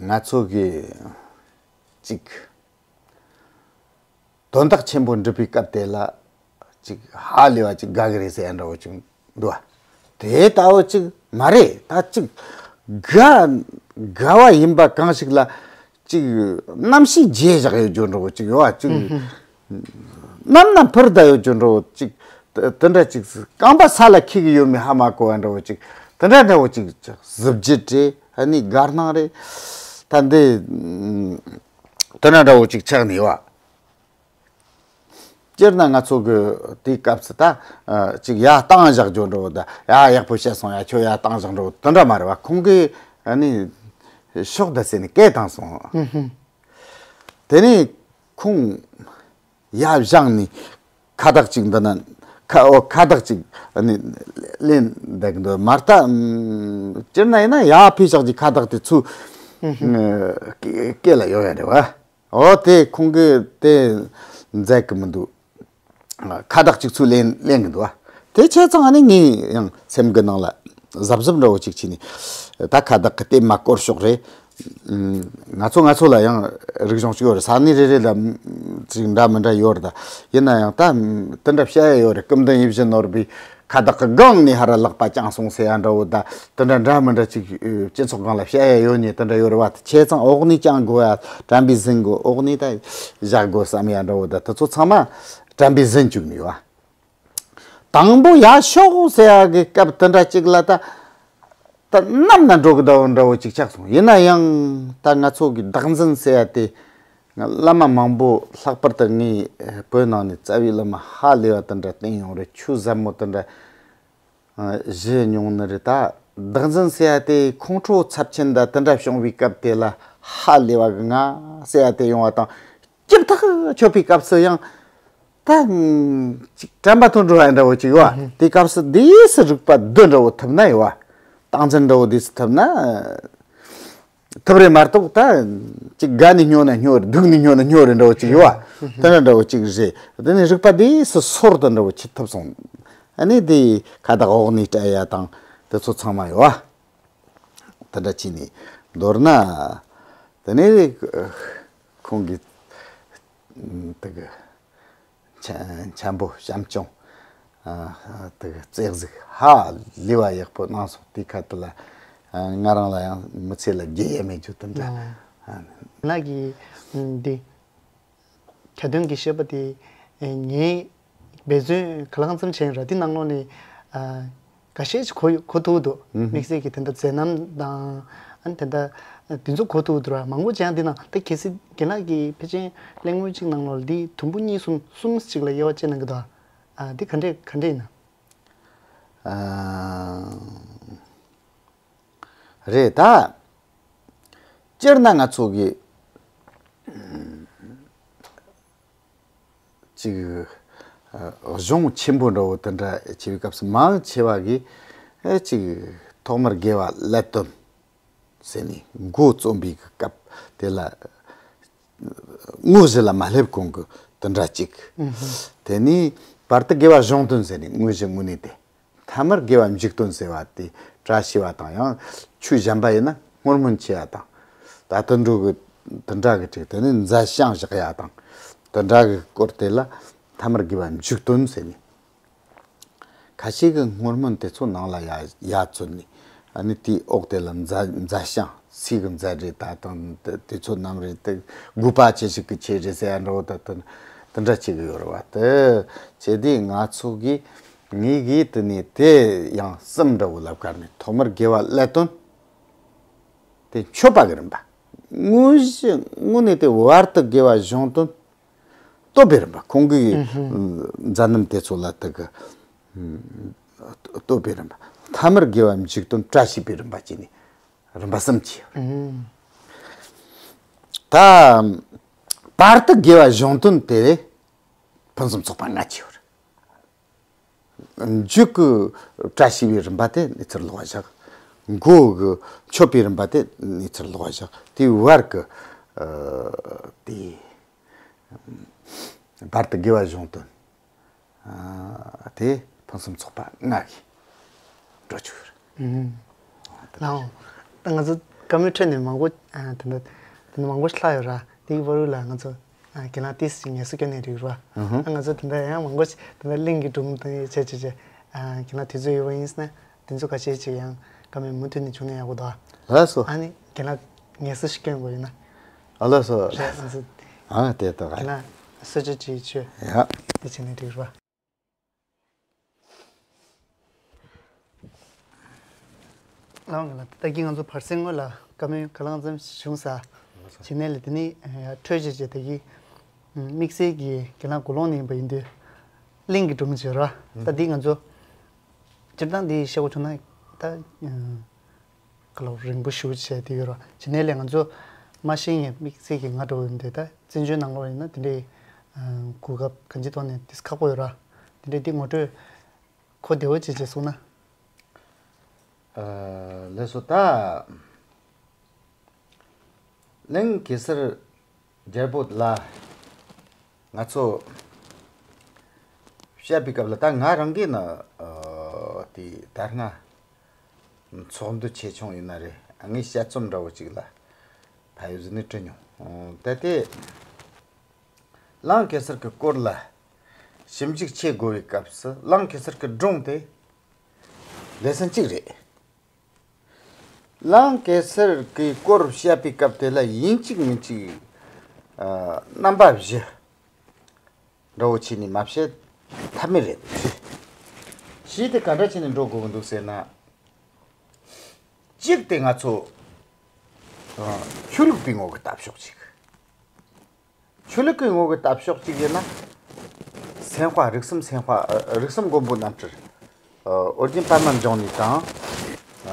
ང་ཚོ་གི་ཅིག་དོན་དག་ཆེན་པོ་འགྲུབ་པའི་སྐབས་དེ་ལ་ཅིག་ཧ་ལས་པ་ཅིག་དགའ་གི་རེད་ཟེར་ཡ་འདྲ་བོ་ཅིག་འདུག་བ། དེ་ལྟ་བུ་ཅིག་མ་རེད། ད་ཅིག་དགའ་དགའ་བ་ཡིན་པ་གང་ཞིག་ལ་ཅིག་རྣམ་ཤེས་རྒྱས་བཞག་ཡོད་རྒྱུ་འདྲ་བོ་ཅིག་ཡོད་བ། ཅིག་ནམ་ནམ་འཕུར་བསྡད་ཡོད་རྒྱུ་འདྲ་བོ་ཅིག་དེ་དེ་འདྲ་ཅིག་རྐང་པ་ས་ལ་འཁྱིལ་གི་ཡོད་མེད་ཧ་མ་གོ་བ་འདྲ་བོ་ཅིག་དེ་འདྲ་འདྲ་བོ་ཅིག་གཟི་བརྗིད་རེད། ཨ་ནི་དགའ་སྣང་རེད། ད་འདི་དེ་འདྲ་འདྲ་བོ་ཅིག་ཆགས་ནས་ཡོད་བ། སྤྱིར་ན་ང་ཚོ་གི་དེའི་སྐབས་སུ་ད་ཨ་ཅིག་ཡར་བཏང་བཞག་རྒྱུ་འདྲ་བོ་ད་ཡ་ཡག་པོ་བཤད་སོང་ཡ་ཁྱོད་ཡར་བཏང་བཞག་འདྲ་བོ་དེ་འདྲ་མ་རེད་བ། ཁོང་གིས་ཨ་ནི་ཤོག་ད་ཟེར་ནས་སྐད་བཏང་སོང་། དེ་ནས་ཁོང་ཡར་བཞེངས་ནས་ཁ་བཏགས་ཅིག་འདི་ན་ཁ་ཨོ་ཁ་བཏགས་ཅིག་ཨ་ནི་ལེན་བསྡད་གི་འདུག་མ་ལྟ་སྤྱིར་ན་ཡིན་ན་ཡར་ཕུལ་བཞག་ཅིག་ཁ་བཏགས་དེ་ཚུར་སྐེ་ལ་ཡོད་ཡ་རེད་བ། འོ་དེ་ཁོང་གིས་དེ་མཛད་གི་མི་འདུག་ཁ་བཏགས་གཅིག་ཚུར་ལེན་ལེན་གི་འདུག་བ། དེ་བྱས་ཙང་ཨ་ནི་ངས་ཡང་སེམས་གི་ནང་ལ་གཟབ་གཟབ་འདྲ་བོ་ཅིག་བྱས་ནས་ད་ཁ་བཏགས་གི་དེ་མ་བསྐོར་ཕྱོགས་རེད། ང་ཚོ་ང་ཚོ་ལ་ཡང་རིག་གཞུང་ཅིག་ཡོད་རེད། ས་གནས་རེ་རེ་ལ་ཅིག་འདྲ་མི་འདྲ་ཡོད་རེད། ད་ཡིན་ན་ཡང་ད་དེ་འདྲ་བཤད་ཡ་ཡོད་རེད། སྐུ་མདུན་ཡིད་བཞིན་ནོར་བུའི་ཁ་བཏགས་ཀྱི་སྒང་ནས་ཧ་ར་ལག་པ་བརྐྱངས་སོང་ཟེར་ཡ་འདྲ་བོ་ད་དེ་འདྲ་འདྲ་མི་འདྲ་ཅིག་སྤྱི་ཚོགས་སྒང་ལ་བཤད་ཡ་ཡོད་ནི་དེ་འདྲ་ཡོད་རེད་བ། བྱས་ཙང་འོག་ནས་བརྐྱང་དགོས་ཡ་དྲན་པས་ཟིན་དགོས། འོག་ནས་ད་བཞག་དགོས་བསམ་ཡ་འདྲ་བོ་ད་དེ་ཚོ་ཚང་མ་དྲན་པས་ཟིན་བཅུག་ནི་ཡོད་བ། དང་པོ་ཡ་ཤོག་ཟེར་ཡ་གི་སྐབས་དེ་འདྲ་ཅིག་ལ་ད་ད་ནམ་ན་འགྲོ་གི་ད་བོ་འདྲ་བོ་ཅིག་ཆགས་སོང་། ཡིན་ན་ཡང་ད་ང་ཚོ་གི་བདག་འཛིན་ཟེར་ཡ་དེ། བླ་མ་མང་པོ་ལྷག་པར་དུ་ངའི་བོད་ནང་ནས་རྩ་བའི་བླ་མ་ཧ་ལས་པ་དེ་འདྲ་བསྟེན་ཡོང་རེད། ཆོས་ཟབ་མོ་དེ་འདྲ་ཨ་ཞུ་མྱོང་ནི་རེད། ད་བདག་འཛིན་ཟེར་ཡ་དེ་ཁོང་ཁྲོ་ཚབས་ཆེན་ད་དེ་འདྲ་བྱུང་བའི་སྐབས་དེ་ལ་ཧ་ལས་པ་གི་ང་ཟེར་ཡ་དེ་ཡོང་བ་དང་། སྐྱིད་ཐག་ཆོད་པའི་སྐབས་སུ་ཡང་ད་ཅིག་དྲན་པ་ཐོན་འགྲོ་བ་འདྲ་བོ་ཅིག་ཡོད་བ། དེ་སྐབས་སུ་དེས་སུ་རིག་པ་བསྡུ་འདྲ་བོ་ཐུབ་ན་ཡོད་བ། སྟངས་འཛིན་འདྲ་བོ་དེས་སུ་ཐུབ་ན། ཐུབ་རེད་མ་གཏོགས་ད་ཅིག་དགའ་ནས་སྨྱོ་ན་སྨྱོ་རེད། སྡུག་ནས་སྨྱོ་ན་སྨྱོ་རེད་འདྲ་བོ་ཅིག་ཡོད་བ། དེ་འདྲ་འདྲ་བོ་ཅིག་རེད། དེ་ནས་རིག་པ་དེས་སུ་སོར་དུ་འདྲ་བོ་ཅིག་ཐུབ་སོང་། ཨ་ནི་དེ་ཁ་བཏགས་འོག་ནས་སྤྲད་ཡ་དང་དེ་ཚོ་ཚང་མ་ཡོད་བ། དེ་འདྲ་བྱས་ནས་མདོར་ན་དེ་ནས་ཁོང་གིས་དེ་གི་འཆམ་པོ་བྱམས་སྐྱོང་དེ་གི་རྩེ་གཟིགས་ཧ་ལས་པ་ཡག་པོ་གནང་སོང་། དེ་ཁ་ཐུག་ལ་ང་རང་ལ་ཡང་མི་ཚེ་ལ་བརྗེད་ཡ་མེད་རྒྱུ་དེ་འདྲ། ལགས་ཀྱིས་འདི། ཁ་ཏོན་གྱི་བཤད་པ་དེ་ངའི་འབད་བརྩོན་ག་ལ་གང་འཚམ་བྱས་ར་དེ་ནང་ལོགས་ནས་ཨ་འགའ་ཤས་ཅིག་གོ་ཡོད་གོ་ཐུབ་འདུག་དམིགས་བསལ་གྱི་དེ་འདྲ་མཛད་རྣམ་དང་ཨ་ནི་དེ་འདྲ་དེ་ཚོ་གོ་ཐུབ་འདུག་ར། མང་པོ་ཅིག་ཡང་དེ་ནང་ད་གལ་སྲིད་རྒན་ལགས་ཀྱིས་ཕལ་ཆེར་གླེང་མོལ་ཅིག་ནང་ལོགས་ལ་འདི་དུམ་བུ་གཉིས་གསུམ་གསུམ་ཅིག་ལ་དབྱེ་བ་ཕྱེ་གནང་གི་འདུག་ཨ་འདི་ག་འདྲས་ག་འདྲས་ཡིན་ན། ཨ། རེད་ད། སྤྱིར་ན་ང་ཚོ་གི་ཅིག་གཞུང་ཆེན་པོ་འདྲ་བོ་དེ་འདྲ་བྱེད་པའི་སྐབས་སུ་མང་ཆེ་བ་གིས་ཅིག་ཐོག་མར་དགེ་བ་བླ་དོན་ཟེར་ནས་འགོ་རྩོམ་པའི་སྐབས་དེ་ལ་ དངོས་གཞི་ལ་མ་སླེབས་གོང་གི་དེ་འདྲ་གཅིག་དེ་ནས་བར་དུ་དགེ་བ་གཞུང་དོན་ཟེར་ནས་དངོས་གཞི་དངོས་གནས་དེ། ཐ་མར་དགེ་བ་མཇུག་སྟོན་ཟེར་བ་དེ་བཀྲ་ཤིས་པ་དང་ཡང་ཆོས་གཞན་པ་ཡིན་ན་སྔོན་སྨོན་ཆེ་བ་དང་། ད་དུད་འགྲོ་གི་དེ་འདྲ་གི་ཅིག་དེ་ནས་མཛད་བྱང་བཞག་ཡ་དང་། དེ་འདྲ་གི་སྐོར་དེ་ལ་ཐ་མར་དགེ་བ་མཇུག་སྟོན་ཟེར་ནས། ཁ་ཤས་ཀྱིས་སྔོན་སྨོན་དེ་ཚོ་ནང་ལ་ཡ་ཡ་བཙོན་ནས། ཨ་ནི་དེའི་འོག་དེ་ལ་མཛད་མཛད་བྱང་སྲས་ཀྱི་མཛད་རེས་ད་དང་དེ་དེ་ཚོ་རྣམས་རེད་དེ། དགོས་པ་ཆེ་ཞིག་གི་ཆེད་རེད་ཟེར་ཡ་འདྲ་བོ་ད་དེ་དེ་འདྲ་བྱེད་གི་ཡོད་རེད་བ། དེ་བྱས་དུས་ང་ཚོ་གིས་ངེད་ཀྱིས་དེ་ནས་དེ་ཡང་གསུམ་འདྲ་བོ་ལབ་ཀར་ནས་ཐོག་མར་དགེ་བ་ཀླད་དོན། དེ་མཆོད་པ་གི་རིམ་པ། དངོས་གཞི་དངོས་གནས་དེ་བར་དུ་དགེ་བ་གཞུང་དོན། བསྟོད་པའི་རིམ་པ། ཁོང་གི་ཨུ་ཧུམ། མཛད་རྣམ་དེ་ཚོ་ལ་དེ་གི་ཨུམ། བསྟོད་པའི་རིམ་པ། ཐ་མར་དགེ་བ་མཇུག་སྟོན་བཀྲ་ཤིས་པའི་རིམ་པ་བཅས་ནས་རིམ་པ་གསུམ་གྱིས། ཨུ་ཧུམ། ད་བར་དུ་དགེ་བ་གཞུང་དོན་དེ་ཕུན་སུམ་ཚོགས་པ་ལྔ་བཅས་ཡོད་རེད། མཇུག་གི་བཀྲ་ཤིས་པའི་རིམ་པ་དེ་གནས་ཚུལ་ལོག་བཞག་མགོ་གི་མཆོད་པའི་རིམ་པ་དེ་གནས་ཚུལ་ལོག་བཞག་དེའི་བར་གི་ཨ་དེ་བར་དུ་དགེ་བ་གཞུང་དོན། ཨ་དེ་ཕུན་སུམ་ཚོགས་པ་ལྔ་གིས་འགྲོ་ཆོག་གི་རེད། ཨུམ། ལའོ། ད་ང་ཚོ་བཀའ་མོལ་འཕྲོས་ནས་མང་པོ་ཨ་དེ་འདྲ་དེ་འདྲ་མང་པོ་ཞིག་ལྷག་ཡོད་ར། དེའི་བར་ལ་ང་ཚོ་ཨ་རྒན་ལགས་ཏིས་ཞིག་ངལ་གསོ་སྐྱོན་ནས་རིགས་ར། ཨུ་ཧུམ། ཨ་ང་ཚོ་དེ་འདྲ་ཡང་མང་པོ་ཞིག་དེ་འདྲ་གླིང་གི་སྒྲུང་དང་བྱས་བྱས་བྱས་ཨ་རྒན་ལགས་དུས་ཚོད་ཡོད་པ་ཡིན་ཟེར་ན་དེ་ཚོ་ཁ་ཤས་ཅིག་ཡང་བཀའ་མོལ་མུ་མཐུད་ནས་བྱུང་ན་ཡག་པོ་འདུག་ལགས་སོ། ཨ་ནི་རྒན་ལགས་ངལ་གསོ་ཞིག་སྐྱོན་དགོས་ཡིན་ན། ཨ་ལགས་སོ། རེད་ང་ཚོ་ཨ་དེ་ལྟ་ག་རྒན་ལགས་གསོལ་ཇ་ཅིག་མཆོད་ཡ། དེ་བྱས་ནས་རིགས་ར། ལའོ་ང་ལ་ད་གིན་ང་ཚོ་བར་གསེང་སྔོན་ལ་བཀའ་མོལ་ག་ལང་ཙམ་བྱུང་ས། བྱས་ནས་ལ་དེ་ནི་ཡ་འཕྲོས་བྱས་བྱས་ད་གིན་དམིགས་བསལ་གྱི་རྒན་ལགས་དགུ་ལོང་ནས་ཡིན་པ་ཡིན་དུས་གླིང་གི་སྒྲུང་བྱས་ར། ད་འདི་ང་ཚོ་སྤྱིར་བཏང་འདི་བཤད་དགོས་བྱུང་ན་ད་ག་ལ་རིང་པོ་ཞེ་པོ་བྱས་དེ་ཡོད་ར། བྱས་ནས་ལས་ང་ཚོ་མ་ཤེས་ཡས་དམིགས་བསལ་གྱི་ང་འདྲ་བོ་ཡིན་དུས་ད་བཙན་བྱོལ་ནང་ལོགས་ཡིན་ན་དེ་འདྲའི་གོ་སྐབས་གང་ཅིའི་ཐོག་ནས་དེ་ཁག་པོ་ཡོད་ར། དེ་འདྲའི་འདི་ངོ་སྤྲོད་གོ་བདེ་བོ་བྱས་བྱས་གསུངས་ན། ཨ་ལགས་སོ། ད་གླིང་གེ་སར་རྒྱལ་པོ་ལ་ང་ཚོ་བཤད་པའི་སྐབས་ལ་ད་ང་རང་གིས་ནི་ཨ་དེ་ད་སྔ་ཚོགས་འདུ་ཆེ་ཆུང་ཡིན་ན་རེད། ངས་དཔྱད་རྩོམ་འདྲ་བོ་ཅིག་ལ་ཕ་ཡུལ་ཟིན་ནས་བྲིས་མྱོང་། ད་དེ་གླིང་གེ་སར་གྱི་སྐོར་ལ་ཞིབ་འཇུག་བྱེད་དགོས་པའི་སྐབས་སུ་གླིང་གེ་སར་གྱི་སྒྲུང་དེ་ལེ་ཚན་གཅིག་རེད། གླིང་གེ་སར་གྱི་སྐོར་བཤད་པའི་སྐབས་དེ་ལ་ཡིན་གཅིག་མིན་གཅིག་ཨ་རྣམ་པ་བཞི་འདྲ་བོ་བྱས་ནས་མ་བཤད་ཐབས་མེད་རེད། བཞི་དེ་ག་འདྲ་བྱས་ནས་འགྲོ་དགོས་ཀྱི་འདུག་ཟེར་ན། གཅིག་དེ་ང་ཚོ་ཨ་ཆོས་ལུགས་པའི་ངོ་གི་ལྟ་ཕྱོགས་གཅིག་ཆོས་ལུགས་ཀྱི་ངོ་གི་ལྟ་ཕྱོགས་གཅིག་ཡིན་ན། སེམས་དཔའ་རིགས་གསུམ་སེམས་དཔའ་ཨ་རིགས་གསུམ་མགོན་པོ་རྣམ་སྤྲུལ། ཨ་ཨོ་རྒྱན་པདྨ་འབྱུང་གནས་དང་།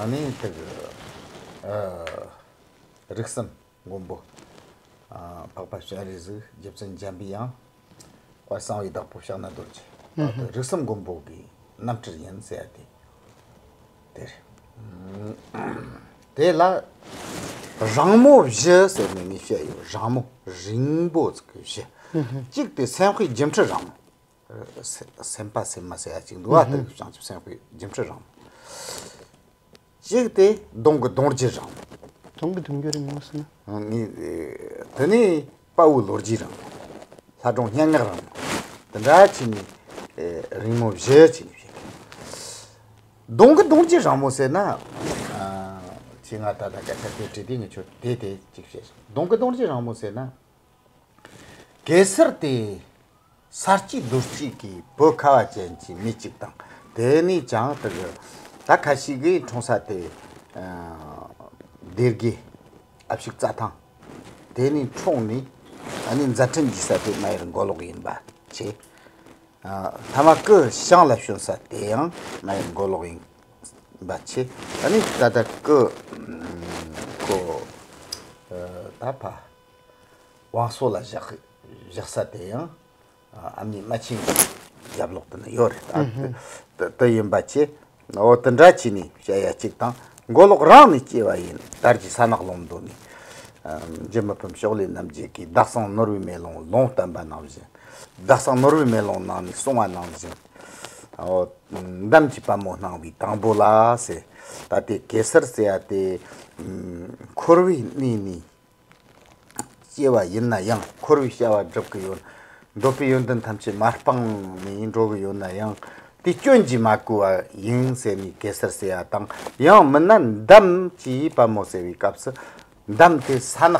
ཨ་ནི་དེ་གི་ཨ་རིགས་གསུམ་མགོན་པོ། ཨ་འཕགས་པ་སྤྱན་རས་གཟིགས། རྗེ་བཙུན་འཇམ་པའི་དབྱངས། དཔལ་གསང་བའི་བདག་པོ་ཕྱག་ན་རྡོ་རྗེ། ཨ་དེ་རིགས་གསུམ་མགོན་པོ་གི་རྣམ་སྤྲུལ་ཡིན་ཟེར་ཡ་དེ། དེ་རེད། དེ་ལ་རིང་མོ་བཞི་ཟེར་ནས་ངས་བཤད་ཡོད། རིང་མོ་རིང་པོ་ཟིག་གི་བཞི། གཅིག་དེ་སེམས་དཔའི་སྒྱུ་འཕྲུལ་རིང་མོ། སེ་སེམས་དཔའ་སེམས་མ་ཟེར་ཡ་གཅིག་འདུག་བ། དེ་བྱང་ཆུབ་སེམས་དཔའི་སྒྱུ་འཕྲུལ་རིང་མོ། གཅིག་དེ་གདོང་གི་གདུང་རྒྱུད་རིང་མོ། གདོང་གི་གདུང་རྒྱུད་རིང་མོ་ཟེར་ན། ངས་དེ་ནས་དཔའ་བོའི་ལོ་རྒྱུས་རིང་མོ། ལྷ་སྒྲུང་སྙན་ངག་རིང་མོ། དེ་འདྲ་བྱས་ནས་ཨེ་རིང་མོ་བཞི་བྱས་ནས་བཤད། གདོང་གི་གདུང་རྒྱུད་རིང་མོ་ཟེར་ན། ཨ་ཁྱེད་ང་ད་ལྟ་སྐད་ཆ་དེ་དྲིས་དུས་ངས་ཁྱོད་དེ་དེ་གཅིག་བཤད། གདོང་གི་གདུང་རྒྱུད་རིང་མོ་ཟེར་ན། གེ་སར་དེ་ས་སྐྱེས་རྡོ་སྐྱེས་ཀྱི་བུ་ཁ་བ་ཅན་གྱི་མི་གཅིག་དང་། དེ་ནས་ཀྱང་དེ་གི་ད་ཁ་ཤས་ཀྱིས་འཁྲུངས་ས་དེ་ཨ་སྡེ་དགེ་ཨ་ཕྱུག་རྩྭ་ཐང་། དེ་ནས་འཁྲུངས་ནས་ཨ་ནི་མཛད་འཕྲིན་རྒྱས་ས་དེ་རྨ་ཡུལ་མགོ་ལོག་ཡིན་པ་བྱས། ཨ་མཐའ་མ་སྐུ་བྱང་ལ་བྱོན་ས་དེ་ཡང་རྨ་ཡུལ་མགོ་ལོག་ཡིན་པ་བྱས། ཨ་ནི་ད་ལྟ་སྐུ་ཁོ་ཨ་ད་ཕ་བང་སོ་ལ་བཞག་བཞག་ས་དེ་ཡང་ཨ་མྱེས་རྨ་ཆེན་གྱི་རྒྱབ་ལོགས་དེ་ན་ཡོད་རེད། ཨ་དེ་དེ་ཡིན་པ་བྱས། འོ་དེ་འདྲ་བྱས་ནས་བཤད་ཡ་གཅིག་དང་། མགོ་ལོག་རང་ནས་སྐྱེས་པ་ཡིན། དར་གྱི་ས་ནག་ལུང་མདོ་ནས། འཇུ་མི་ཕམ་ཕྱོགས་ལས་རྣམ་རྒྱལ་གྱིས། ཟླ་གསང་ནོར་བུའི་མེ་ལོང་ལུང་བསྟན་པ་ནང་བཞིན། ཟླ་གསང་ནོར་བུའི་མེ་ལོང་ནང་ནས་གསུངས་པ་ནང་བཞིན། འོ། འདམ་གྱི་པད་མོ་སྣང་བའི་དང་པོ་ལ་ཟེར། ད་ལྟའི་གེ་སར་ཟེར་ཡ་དེ། འཁོར་བའི་གནས་ནས་སྐྱེ་བ་ཡིན་ན་ཡང་། འཁོར་བའི་བྱ་བ་སྒྲུབ་ཀྱི་ཡོད། འདོད་པའི་ཡོན་ཏན་ཐམས་ཅད་མ་སྤངས་ནས་འགྲོ་གི་ཡོད་ན་ཡང་། དེ་སྐྱོན་གྱིས་མ་གོས་པ་ཡིན་ཟེར་ནས་གེ་སར་ཟེར་ཡ་དང་། ཡང་མིན་ན་འདམ་གྱི་པད་མོ་ཟེར་བའི་སྐབས་སུ། འདམ་དེ་ས་ནག་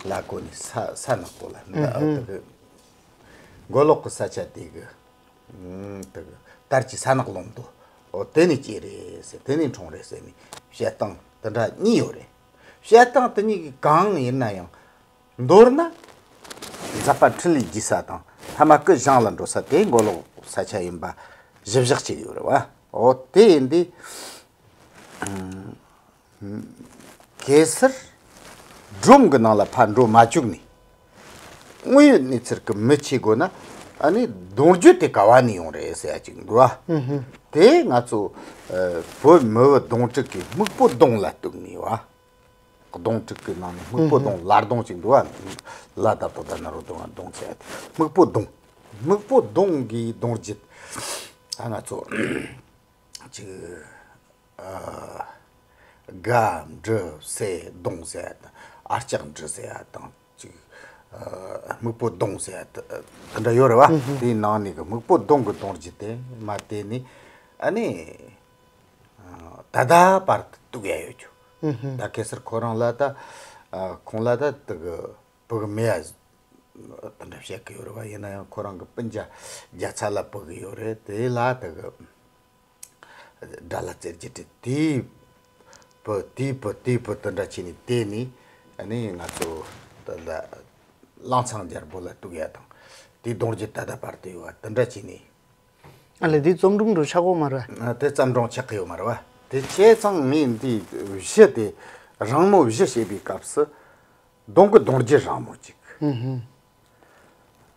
ལ་གོ་ནས། ས་ས་ནག་པོ་ལ། ཨ་དེ་གི་མགོ་ལོག་གི་ས་ཆ་དེ་གི། ཨ་དེ་གི་དར་གྱི་ས་ནག་ལུང་དུ། འོ། དེ་ནས་སྐྱེས་རེད་ཟེར། དེ་ནས་འཁྲུངས་རེད་ཟེར་ནས་བཤད་སྟངས་དེ་འདྲ་གཉིས་ཡོད་རེད། བཤད་སྟངས་དེ་གཉིས་ཀྱི་གང་ཡིན་ན་ཡང་། མདོར་ན། མཛད་པ་འཕྲིན་ལས་རྒྱས་ས་དང་། ཐ་མ་ཀུན་བྱང་ལ་འགྲོ་ས་དེ་མགོ་ལོག་ས་ཆ་ཡིན་པ་གཞི་བཞག་བྱས་ཡོད་རེད་བ། འོ། དེ་ཡིན་དུས། གེ་སར་སྒྲོམ་གྱི་ནང་ལ་ཕར་འགྲོ་མ་བཅུག་ནས། དངོས་ཡོད་གནས་ཚུལ་གྱི་མི་བྱེད་དགོས་ན། ཨ་ནི་གདུང་རྒྱུད་དེ་ག་བ་ནས་ཡོང་རེད་ཟེར་ཡ་ཅིག་འདུག་བ། དེ་ང་ཚོ་བོད་མི་བུ་གདུང་དྲུག་གི་སྨུག་པོ་གདུང་ལ་གཏུགས་ནས་བ། གདུང་དྲུག་གི་ནང་ནས་སྨུག་པོ་གདུང་། ལ་གདུང་ཅིག་འདུག་བ། ལ་ད་བཏགས་ལྡ་ན་རོ་གདུང་། གདུང་ཟེར་ཡ་དེ། སྨུག་པོ་གདུང་། སྨུག་པོ་གདུང་གི་གདུང་རྒྱུད། ད་ང་ཚོ་ཅིག་ཨ། དགའ་འབྲི་སེ་གདུང་ཟེར་ཡ་དང་། ཨ་ལྕགས་འབྲི་ཟེར་ཡ་དང་། ཅིག་ཨ། སྨུག་པོ་གདུང་ཟེར་ཡ་དེ་དེ་འདྲ་ཡོད་རེད་བ། དེའི་ནང་ནས་གི་སྨུག་པོ་གདུང་གི་གདུང་རྒྱུད་དེ་མར་དེད་ནས། ཨ་ནི་ད་ལྟ་བར་དུ་གཏུགས་ཡ་ཡོད་རྒྱུ། ད་གེ་སར་ཁོ་རང་ལ་ད། ཨ། ཁོང་ལ་ད་དེ་གི་བུ་གི་མེད་ཡ་དེ་འདྲ་བཤད་གི་ཡོད་རེད་བ། ཡིན་ན་ཡང་ཁོ་རང་གི་སྤུན་ཀྱག་རྒྱ་ཚ་ལ་བུ་གི་ཡོད་རེད། དེ་ལ་དེ་གི་དགྲ་ལྷ་རྩེ་རྒྱལ་དེ། དེའི་བུ། དེའི་བུ། དེའི་བུ་དེ་འདྲ་བྱས་ནས་དེད་ནས། ཨ་ནི་ང་ཚོ་ད་ལ་གླང་ཚང་རྒྱལ་པོ་ལ་གཏུགས་ཡ་དང་། དེའི་གདུང་རྒྱུད་ད་ལྟ་བར་དུ་ཡོད་བ། དེ་འདྲ་བྱས་ནས། ཨ་ལས། དེ་བརྩམས་སྒྲུང་འདྲ་ཆགས་ཀྱི་ཡོད་མ་རེད། ཨ། དེ་བརྩམས་སྒྲུང་ཆགས་ཀྱི་ཡོད་མ་རེད་བ། དེ་བྱས་ཙང་ངས་འདི་བཞི་དེ། རང་མོས་བཞི་བྱེད་པའི་སྐབས་སུ། གདུང་གི་གདུང་རྒྱུད་རང་མོས་གཅིག་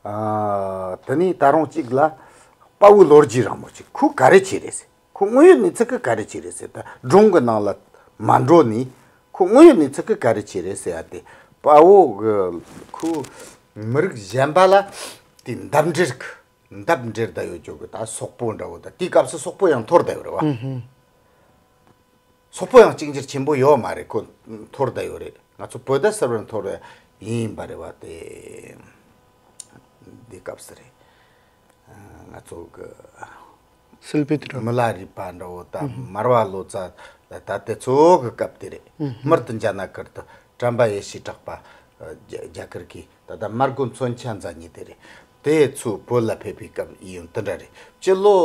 ཨ། དེ་ནས་ད་རུང་གཅིག་ལ་དཔའ་བོའི་ལོ་རྒྱུས་རང་མོས་གཅིག་ཁོ་ག་རེ་བྱས་རེད་ཟེར། ཁོ་དངོས་ཡོད་གནས་ཚུལ་གྱི་ག་རེ་བྱས་རེད་ཟེར། ད་སྒྲུང་གི་ནང་ལ་མ་འགྲོ་ནས། ཁོ་དངོས་ཡོད་གནས་ཚུལ་གྱི་ག་རེ་བྱས་རེད་ཟེར་ཡ་དེ། དཔའ་བོ་གི་ཁོ་མི་རིགས་གཞན་པ་ལ་དེ་འདབས་འབྲེལ་གི། འདབས་འབྲེལ་བསྡད་ཡོད་རྒྱུ་གི་ད་སོག་པོ་འདྲ་བོ། ད་དེའི་སྐབས་སུ་སོག་པོ་ཡང་འཐོར་བསྡད་ཡོད་རེད་བ། སོག་པོ་ཡང་གཅིག་གྱུར་ཆེན་པོ་ཡོད་མ་རེད། ཁོ་འཐོར་བསྡད་ཡོད་རེད། ང་ཚོ་བོད་ཟླ་ཟེར་བར་འཐོར་བ་ཡིན་པ་རེད་བ། དེ་འདི་སྐབས་སུ་རེད། ང་ཚོ་གི་སིལ་བུའི་དུས་རབས། མི་ལ་རས་པ་འདྲ་བོ། ད་མར་པ་ལོ་ཙཱ་ད་དེ་ཚོ་གི་སྐབས་དེ་རེད། དམུ་རྡུ་འཇའ་ན་ཀིརྟི། བཀྲམ་པ་ཡེ་ཤེས་གྲགས་པ། རྒྱ་རྒྱ་གར་གི། ད་ལྟ་མར་གོ་མཚོན་ཆ་མཛད་མཁན་དེ་རེད། དེ་ཚོ་བོད་ལ་ཕེབས་པའི་སྐབས་ཨི་ཡོན་དེ་འདྲ་རེད། སྤྱི་ལོ་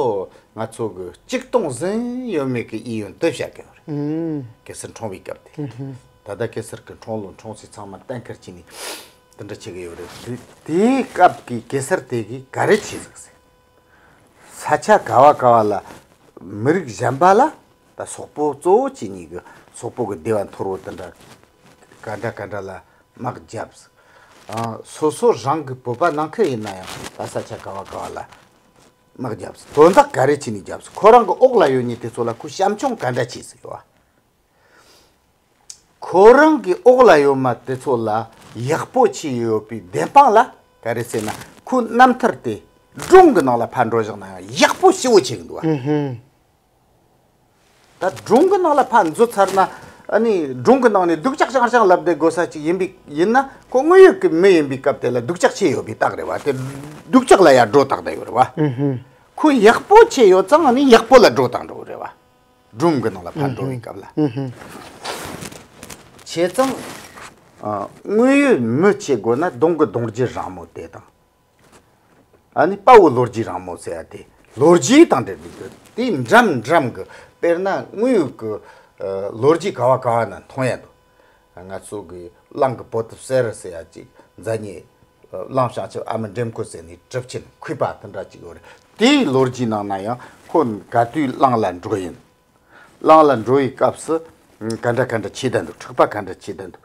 ང་ཚོ་གི་གཅིག་སྟོང་ཟིན་ཡོད་མེད་ཀྱི་ཨི་ཡོན་དེ་བཤད་གི་ཡོད་རེད། གེ་སར་འཁྲུངས་པའི་སྐབས་དེ། ད་ལྟ་གེ་སར་གི་འཁྲུངས་ལོ་འཁྲུངས་ཚེས་ཚང་མ་གཏན་འཁེལ་བྱས་ནས་དེ་འདྲ་བྱེད་གི་ཡོད་རེད། དེ་དེའི་སྐབས་ཀྱི་གེ་སར་དེ་གིས་ག་རེ་བྱས་ཟིག་ཟེར། ས་ཆ་ག་བ་ག་བ་ལ་མི་རིགས་གཞན་པ་ལ། ད་སོག་པོ་གཙོ་བོ་བྱས་ནས་གི་སོག་པོ་གི་སྡེ་བ་འཐོར་བོ་དེ་འདྲ་ག་འདྲ་ག་འདྲ་ལ་དམག་བརྒྱབ། ཨ། སོ་སོ་རང་གི་བོད་པ་ནང་ཁུལ་ཡིན་ན་ཡང་ད་ས་ཆ་ག་བ་ག་བ་ལ་དམག་བརྒྱབ། དོན་དག་ག་རེ་བྱས་ནས་བརྒྱབ། ཁོ་རང་གི་འོག་ལ་ཡོད་མཁན་དེ་ཚོ་ལ་ཁོས་བྱམས་སྐྱོང་ག་འདྲ་བྱས་ཟིག་ཡོད་བ། ཁོ་རང་གི་འོག་ལ་ཡོད་མ་དེ་ཚོ་ལ་ཡག་པོ་བྱས་ཡོད་པའི་བདེན་དཔང་ལ་ག་རེ་ཟེར་ན། ཁོའི་རྣམ་ཐར་དེ་སྒྲུང་གི་ནང་ལ་ཕར་འགྲོ་བཞག་ན་ཡང་ཡག་པོ་ཞེ་བོ་བྱེད་གི་འདུག་བ། ད་སྒྲུང་གི་ནང་ལ་ཕར་འཛུལ་ཚར་ན། ཨ་ནི་སྒྲུང་གི་ནང་ནས་སྡུག་ཅག་ཅང་ཅང་ལབ་བསྡད་དགོས་ས་ཅིག་ཡིན་པའི་ཡིན་ན། ཁོ་དངོས་ཡོད་ཀྱི་མི་ཡིན་པའི་སྐབས་དེ་ལ་སྡུག་ཅག་བྱས་ཡོད་པའི་རྟགས་རེད་བ། དེ་སྡུག་ཅག་ལ་ཡར་འགྲོ་བཏང་བསྡད་ཡོད་རེད་བ། ཁོ་ཡག་པོ་བྱས་ཡོད་ཙང་། ཨ་ནི་ཡག་པོ་ལ་འགྲོ་བཏང་འགྲོ་གི་རེད་བ། སྒྲུང་གི་ནང་ལ་ཕར་འགྲོ་བའི་སྐབས་ལ། བྱས་ཙང་། ཨ། དངོས་ཡོད་མི་བྱེད་དགོས་ན་གདུང་གི་གདུང་རྒྱུད་རིང་མོ་དེ་དང་། ཨ་ནི་དཔའ་བོའི་ལོ་རྒྱུས་རིང་མོ་ཟེར་ཡ་དེ། ལོ་རྒྱུས་དང་འབྲེལ་བའི་དེ་འདྲ་འདྲ་གི། དཔེར་ན་དངོས་ཡོད་ཀྱི། ཨ། ལོ་རྒྱུས་ག་བ་ག་བ་ན་མཐོང་ཡ་འདུག་ང་ཚོ་གི་གླང་གི་བོ་དུབ་གསེར་ཟེར་ཡ་ཅིག་མཛད་མཁན། གླང་བྱང་ཆུབ་ཨ་མ་འདྲེ་མགོ་ཟེར་ནས་གྲུབ་ཆེན་མཁས་པ་དེ་འདྲ་ཅིག་ཡོད་རེད། དེའི་ལོ་རྒྱུས་ནང་ན་ཡང་ཁོ་ག་དུས་གླང་ལ་འགྲོ་ཡིན། གླང་ལ་འགྲོ་བའི་སྐབས་སུ་ག་འདྲ་ག་འདྲ་བྱས་བསྡད་འདུག་འཁྲུག་པ་ག་འདྲ་བྱས་བསྡད་འདུག་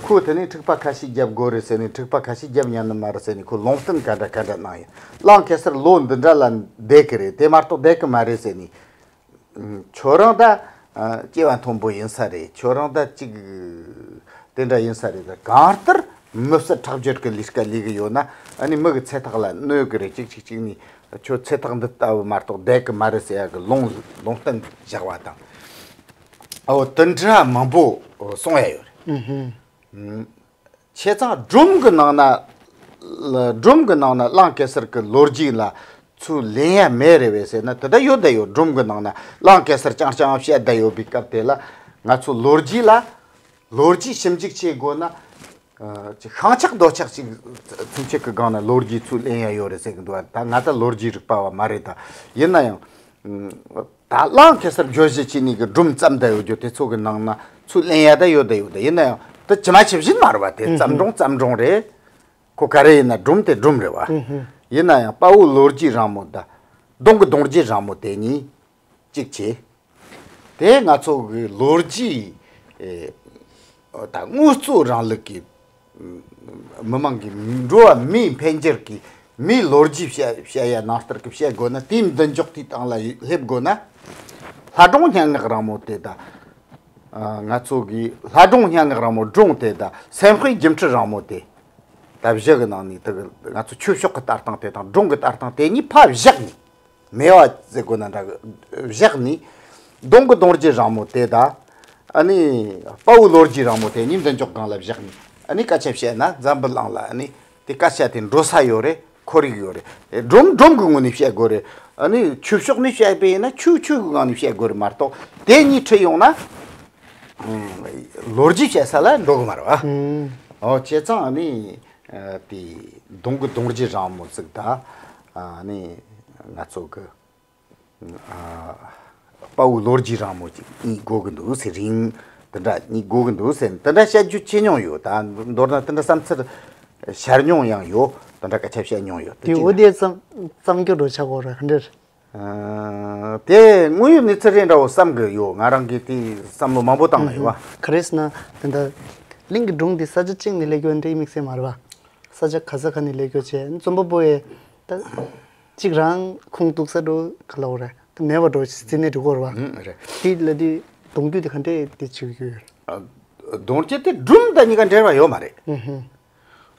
ཁོ་དེ་ནས་འཁྲུག་པ་ཁ་ཤས་བརྒྱབ་དགོས་རེད་ཟེར་ནས། འཁྲུག་པ་ཁ་ཤས་བརྒྱབ་ཉན་ནི་མ་རེད་ཟེར་ནས། ཁོ་ལུང་བསྟན་ག་འདྲ་ག་འདྲ་གནང་ཡིན། གླང་གེ་སར་ལོ་འདི་འདྲ་ལ་བསྡད་ཀྱི་རེད། དེ་མ་གཏོགས་བསྡད་ཀྱི་མ་རེད་ཟེར་ནས། ཁྱོད་རང་ད་སྐྱེ་བ་མཐོན་པོ་ཡིན་ས་རེད། ཁྱོད་རང་ད་ཅིག་དེ་འདྲ་ཡིན་ས་རེད། གང་ལྟར་མི་བསད་ཁྲག་སྦྱོར་གྱི་ལས་ཀ་ལས་གི་ཡོད་ན། ཨ་ནི་མི་གི་ཚེ་ཐག་ལ་གནོད་གི་རེད། གཅིག་གཅིག་གཅིག་ནས་ཁྱོད་ཚེ་ཐག་འདི་ལྟ་བུ་མ་གཏོགས་བསྡད་གི་མ་རེད་ཟེར་ཡ་གི་ལུང་ལུང་བསྟན་བཞག་པ་དང་། ཨོ་དེ་འདྲ་མང་པོ་གསུང་ཡ་ཡོད་རེད། ཨུ་ཧུམ། བྱས་ཙང་སྒྲུང་གི་ནང་ན། སྒྲུང་གི་ནང་ན་གླང་གེ་སར་གྱི་ལོ་རྒྱུས་ལ་ཚུར་ལེན་ཡ་མེད་རེད་པས་ཟེར་ན། དེ་ད་ཡོད་ད་ཡོད། སྒྲུང་གི་ནང་ན་གླང་གེ་སར་རྐྱང་རྐྱང་བཤད་ད་ཡོད་པའི་སྐབས་དེ་ལ། ང་ཚོ་ལོ་རྒྱུས་ལ། ལོ་རྒྱུས་ཞིབ་འཇུག་བྱེད་དགོས་ན། ཨ་ཅིག་ཤིང་ཆག་རྡོ་ཆག་ཅིག་ཚུན་ཆད་ཀྱི་སྒང་ན་ལོ་རྒྱུས་ཚུར་ལེན་ཡ་ཡོད་རེད་ཟེར་གི་འདུག་བ། ད་ང་ད་ལོ་རྒྱུས་རིག་པ་བ་མ་རེད་ད། ཡིན་ན་ཡང་། ད་གླང་གེ་སར་བརྗོད་གཞི་བྱས་ནས་གི་སྒྲུང་བརྩམས་བསྡད་ཡོད་རྒྱུ་དེ་ཚོ་གི་ནང་ན་ཚུར་ལེན་ཡ་ད་ཡོད་ད་ཡོད་ད། ཡིན་ན་ཡང་དེ་ཇི་མ་ཇི་བཞིན་མ་རེད་བ། དེ་བརྩམས་སྒྲུང་བརྩམས་སྒྲུང་རེད། ཁོ་ག་རེ་ཡིན་ན་སྒྲུང་དེ་སྒྲུང་རེད་བ། ཡིན་ན་ཡང་དཔའ་བོའི་ལོ་རྒྱུས་རིང་མོ་དང་གདོང་གི་གདུང་རྒྱུད་རིང་མོ་དེ་གཉིས་གཅིག་བྱས། དེ་ང་ཚོ་གི་ལོ་རྒྱུས་ཨེ་ད་དངོས་གཙོ་རིང་ལུགས་ཀྱི་མི་མང་གི་འགྲོ་བ་མིའི་འཕེལ་འགྱུར་གྱི་མིའི་ལོ་རྒྱུས་བཤད་བཤད་ཡ་ནང་ལྟར་གྱི་བཤད་དགོས་ན། དེའི་མདུན་ཅོག་དེའི་སྟེང་ལ་སླེབས་དགོས་ན། ལྷ་སྒྲུང་སྙན་ངག་རིང་མོ་དེ་དང་། ཨ་ང་ཚོ་གི་ལྷ་སྒྲུང་སྙན་ངག་རིང་མོ་སྒྲུང་དེ་དང་སེམས་དཔའི་སྒྱུ་འཕྲུལ་རིང་མོ་དེ། ད་བཞི་གི་ནང་ནས་དེ་གི་ང་ཚོ་ཆོས་ཕྱོགས་ཀྱི་ལྟ་སྟངས་དེ་དང་སྒྲུང་གི་ལྟ་སྟངས་དེ་གཉིས་ཕར་བཞག་ནས། མེད་པ་ཟེར་དགོས་ན་འདྲ་གི། བཞག་ནས། གདོང་གི་གདུང་རྒྱུད་རིང་མོ་དེ་དང་། ཨ་ནི་དཔའ་བོའི་ལོ་རྒྱུས་རིང་མོ་དེ་གཉིས་མདུན་ཅོག་སྒང་ལ་བཞག་ནས། ཨ་ནི་སྐད་ཆ་བཤད་ན་འཛམ་བུ་གླིང་ལ་ཨ་ནི་དེ་སྐད་ཆ་དེ་འགྲོ་ས་ཡོད་རེད། ཁོར་ཡུག་ཡོད་རེད། སྒྲུང་སྒྲུང་གི་ངོས་ནས་བཤད་དགོས་རེད། ཨ་ནི་ཆོས་ཕྱོགས་ནས་བཤད་པ་ཡིན་ན་ཆོས་ཆོས་ཀྱི་ངང་ནས་བཤད་དགོས་རེད་མ་གཏོགས། དེ་གཉིས་ཁྲིད་ཡོང་ན། ལོ་རྒྱུས་བཤད་ས་ལ་འགྲོ་གི་མ་རེད་བ། ཨོ་བྱས་ཙང་ཨ་ནི་དེ་གདོང་གི་གདུང་རྒྱུད་རིང་མོ་ཟིག་དང་། ཨ་ནི་ང་ཚོ་གི་ཨ་དཔའ་བོའི་ལོ་རྒྱུས་རིང་མོ་ཅིག་གཉིས་དགོས་གི་འདུག་ཟེར། རིང་དེ་འདྲ་གཉིས་དགོས་གི་འདུག་ཟེར། དེ་འདྲ་བཤད་རྒྱུ་བྱེད་མྱོང་ཡོད། ད་མདོར་ན་དེ་འདྲ་བསམ་ཚུལ་ཤར་མྱོང་ཡང་ཡོད། དེ་འདྲ་སྐད་ཆ་བཤད་མྱོང་ཡོད། དེ་དེ་འོ་དེ་བརྩམས་བརྩམས་རྒྱུ་འགྲོ་ཆག་གོ་ར་ག་འདྲ་རེད། ཨ་དེ་དངོས་ཡོད་གནས་ཚུལ་རེད་འདྲ་བོ་བསམ་གི་ཡོད། ང་རང་གིས་དེ་བསམ་བློ་མང་པོ་བཏང་ཡོད་བ། ག་རེ་ཟེར་ན་དེ་འདྲ་གླིང་གི་སྒྲུང་དེ་ས་ཆ་གཅིག་ནས་ལས་རྒྱུ་འདྲ་དམིགས་བསལ་མ་རེད་བ། ས་ཆ་ག་ས་ག་ནས་ལས་རྒྱུ་བྱས། རྩོམ་པ་པོ་ཡས་ད་གཅིག་རང་ཁུངས་གཏུགས་ས་འགྲོ་ག་ལ་འོ་རེད། ད་མེད་པ་འགྲོ་བརྩིས་ནས་འགྲོ་གོ་རེད་བ། ཨང་རེད། དེ་ལ་དེ་གདུང་རྒྱུད་དེ་ག་འདྲས་དེ་བྱེད་ཀྱི་ཡོད་རེད། གདུང་རྒྱུད་དེ་སྒྲུང་དང་གཉིས་ཀ་འབྲེལ་བ་ཡོད་མ་རེད།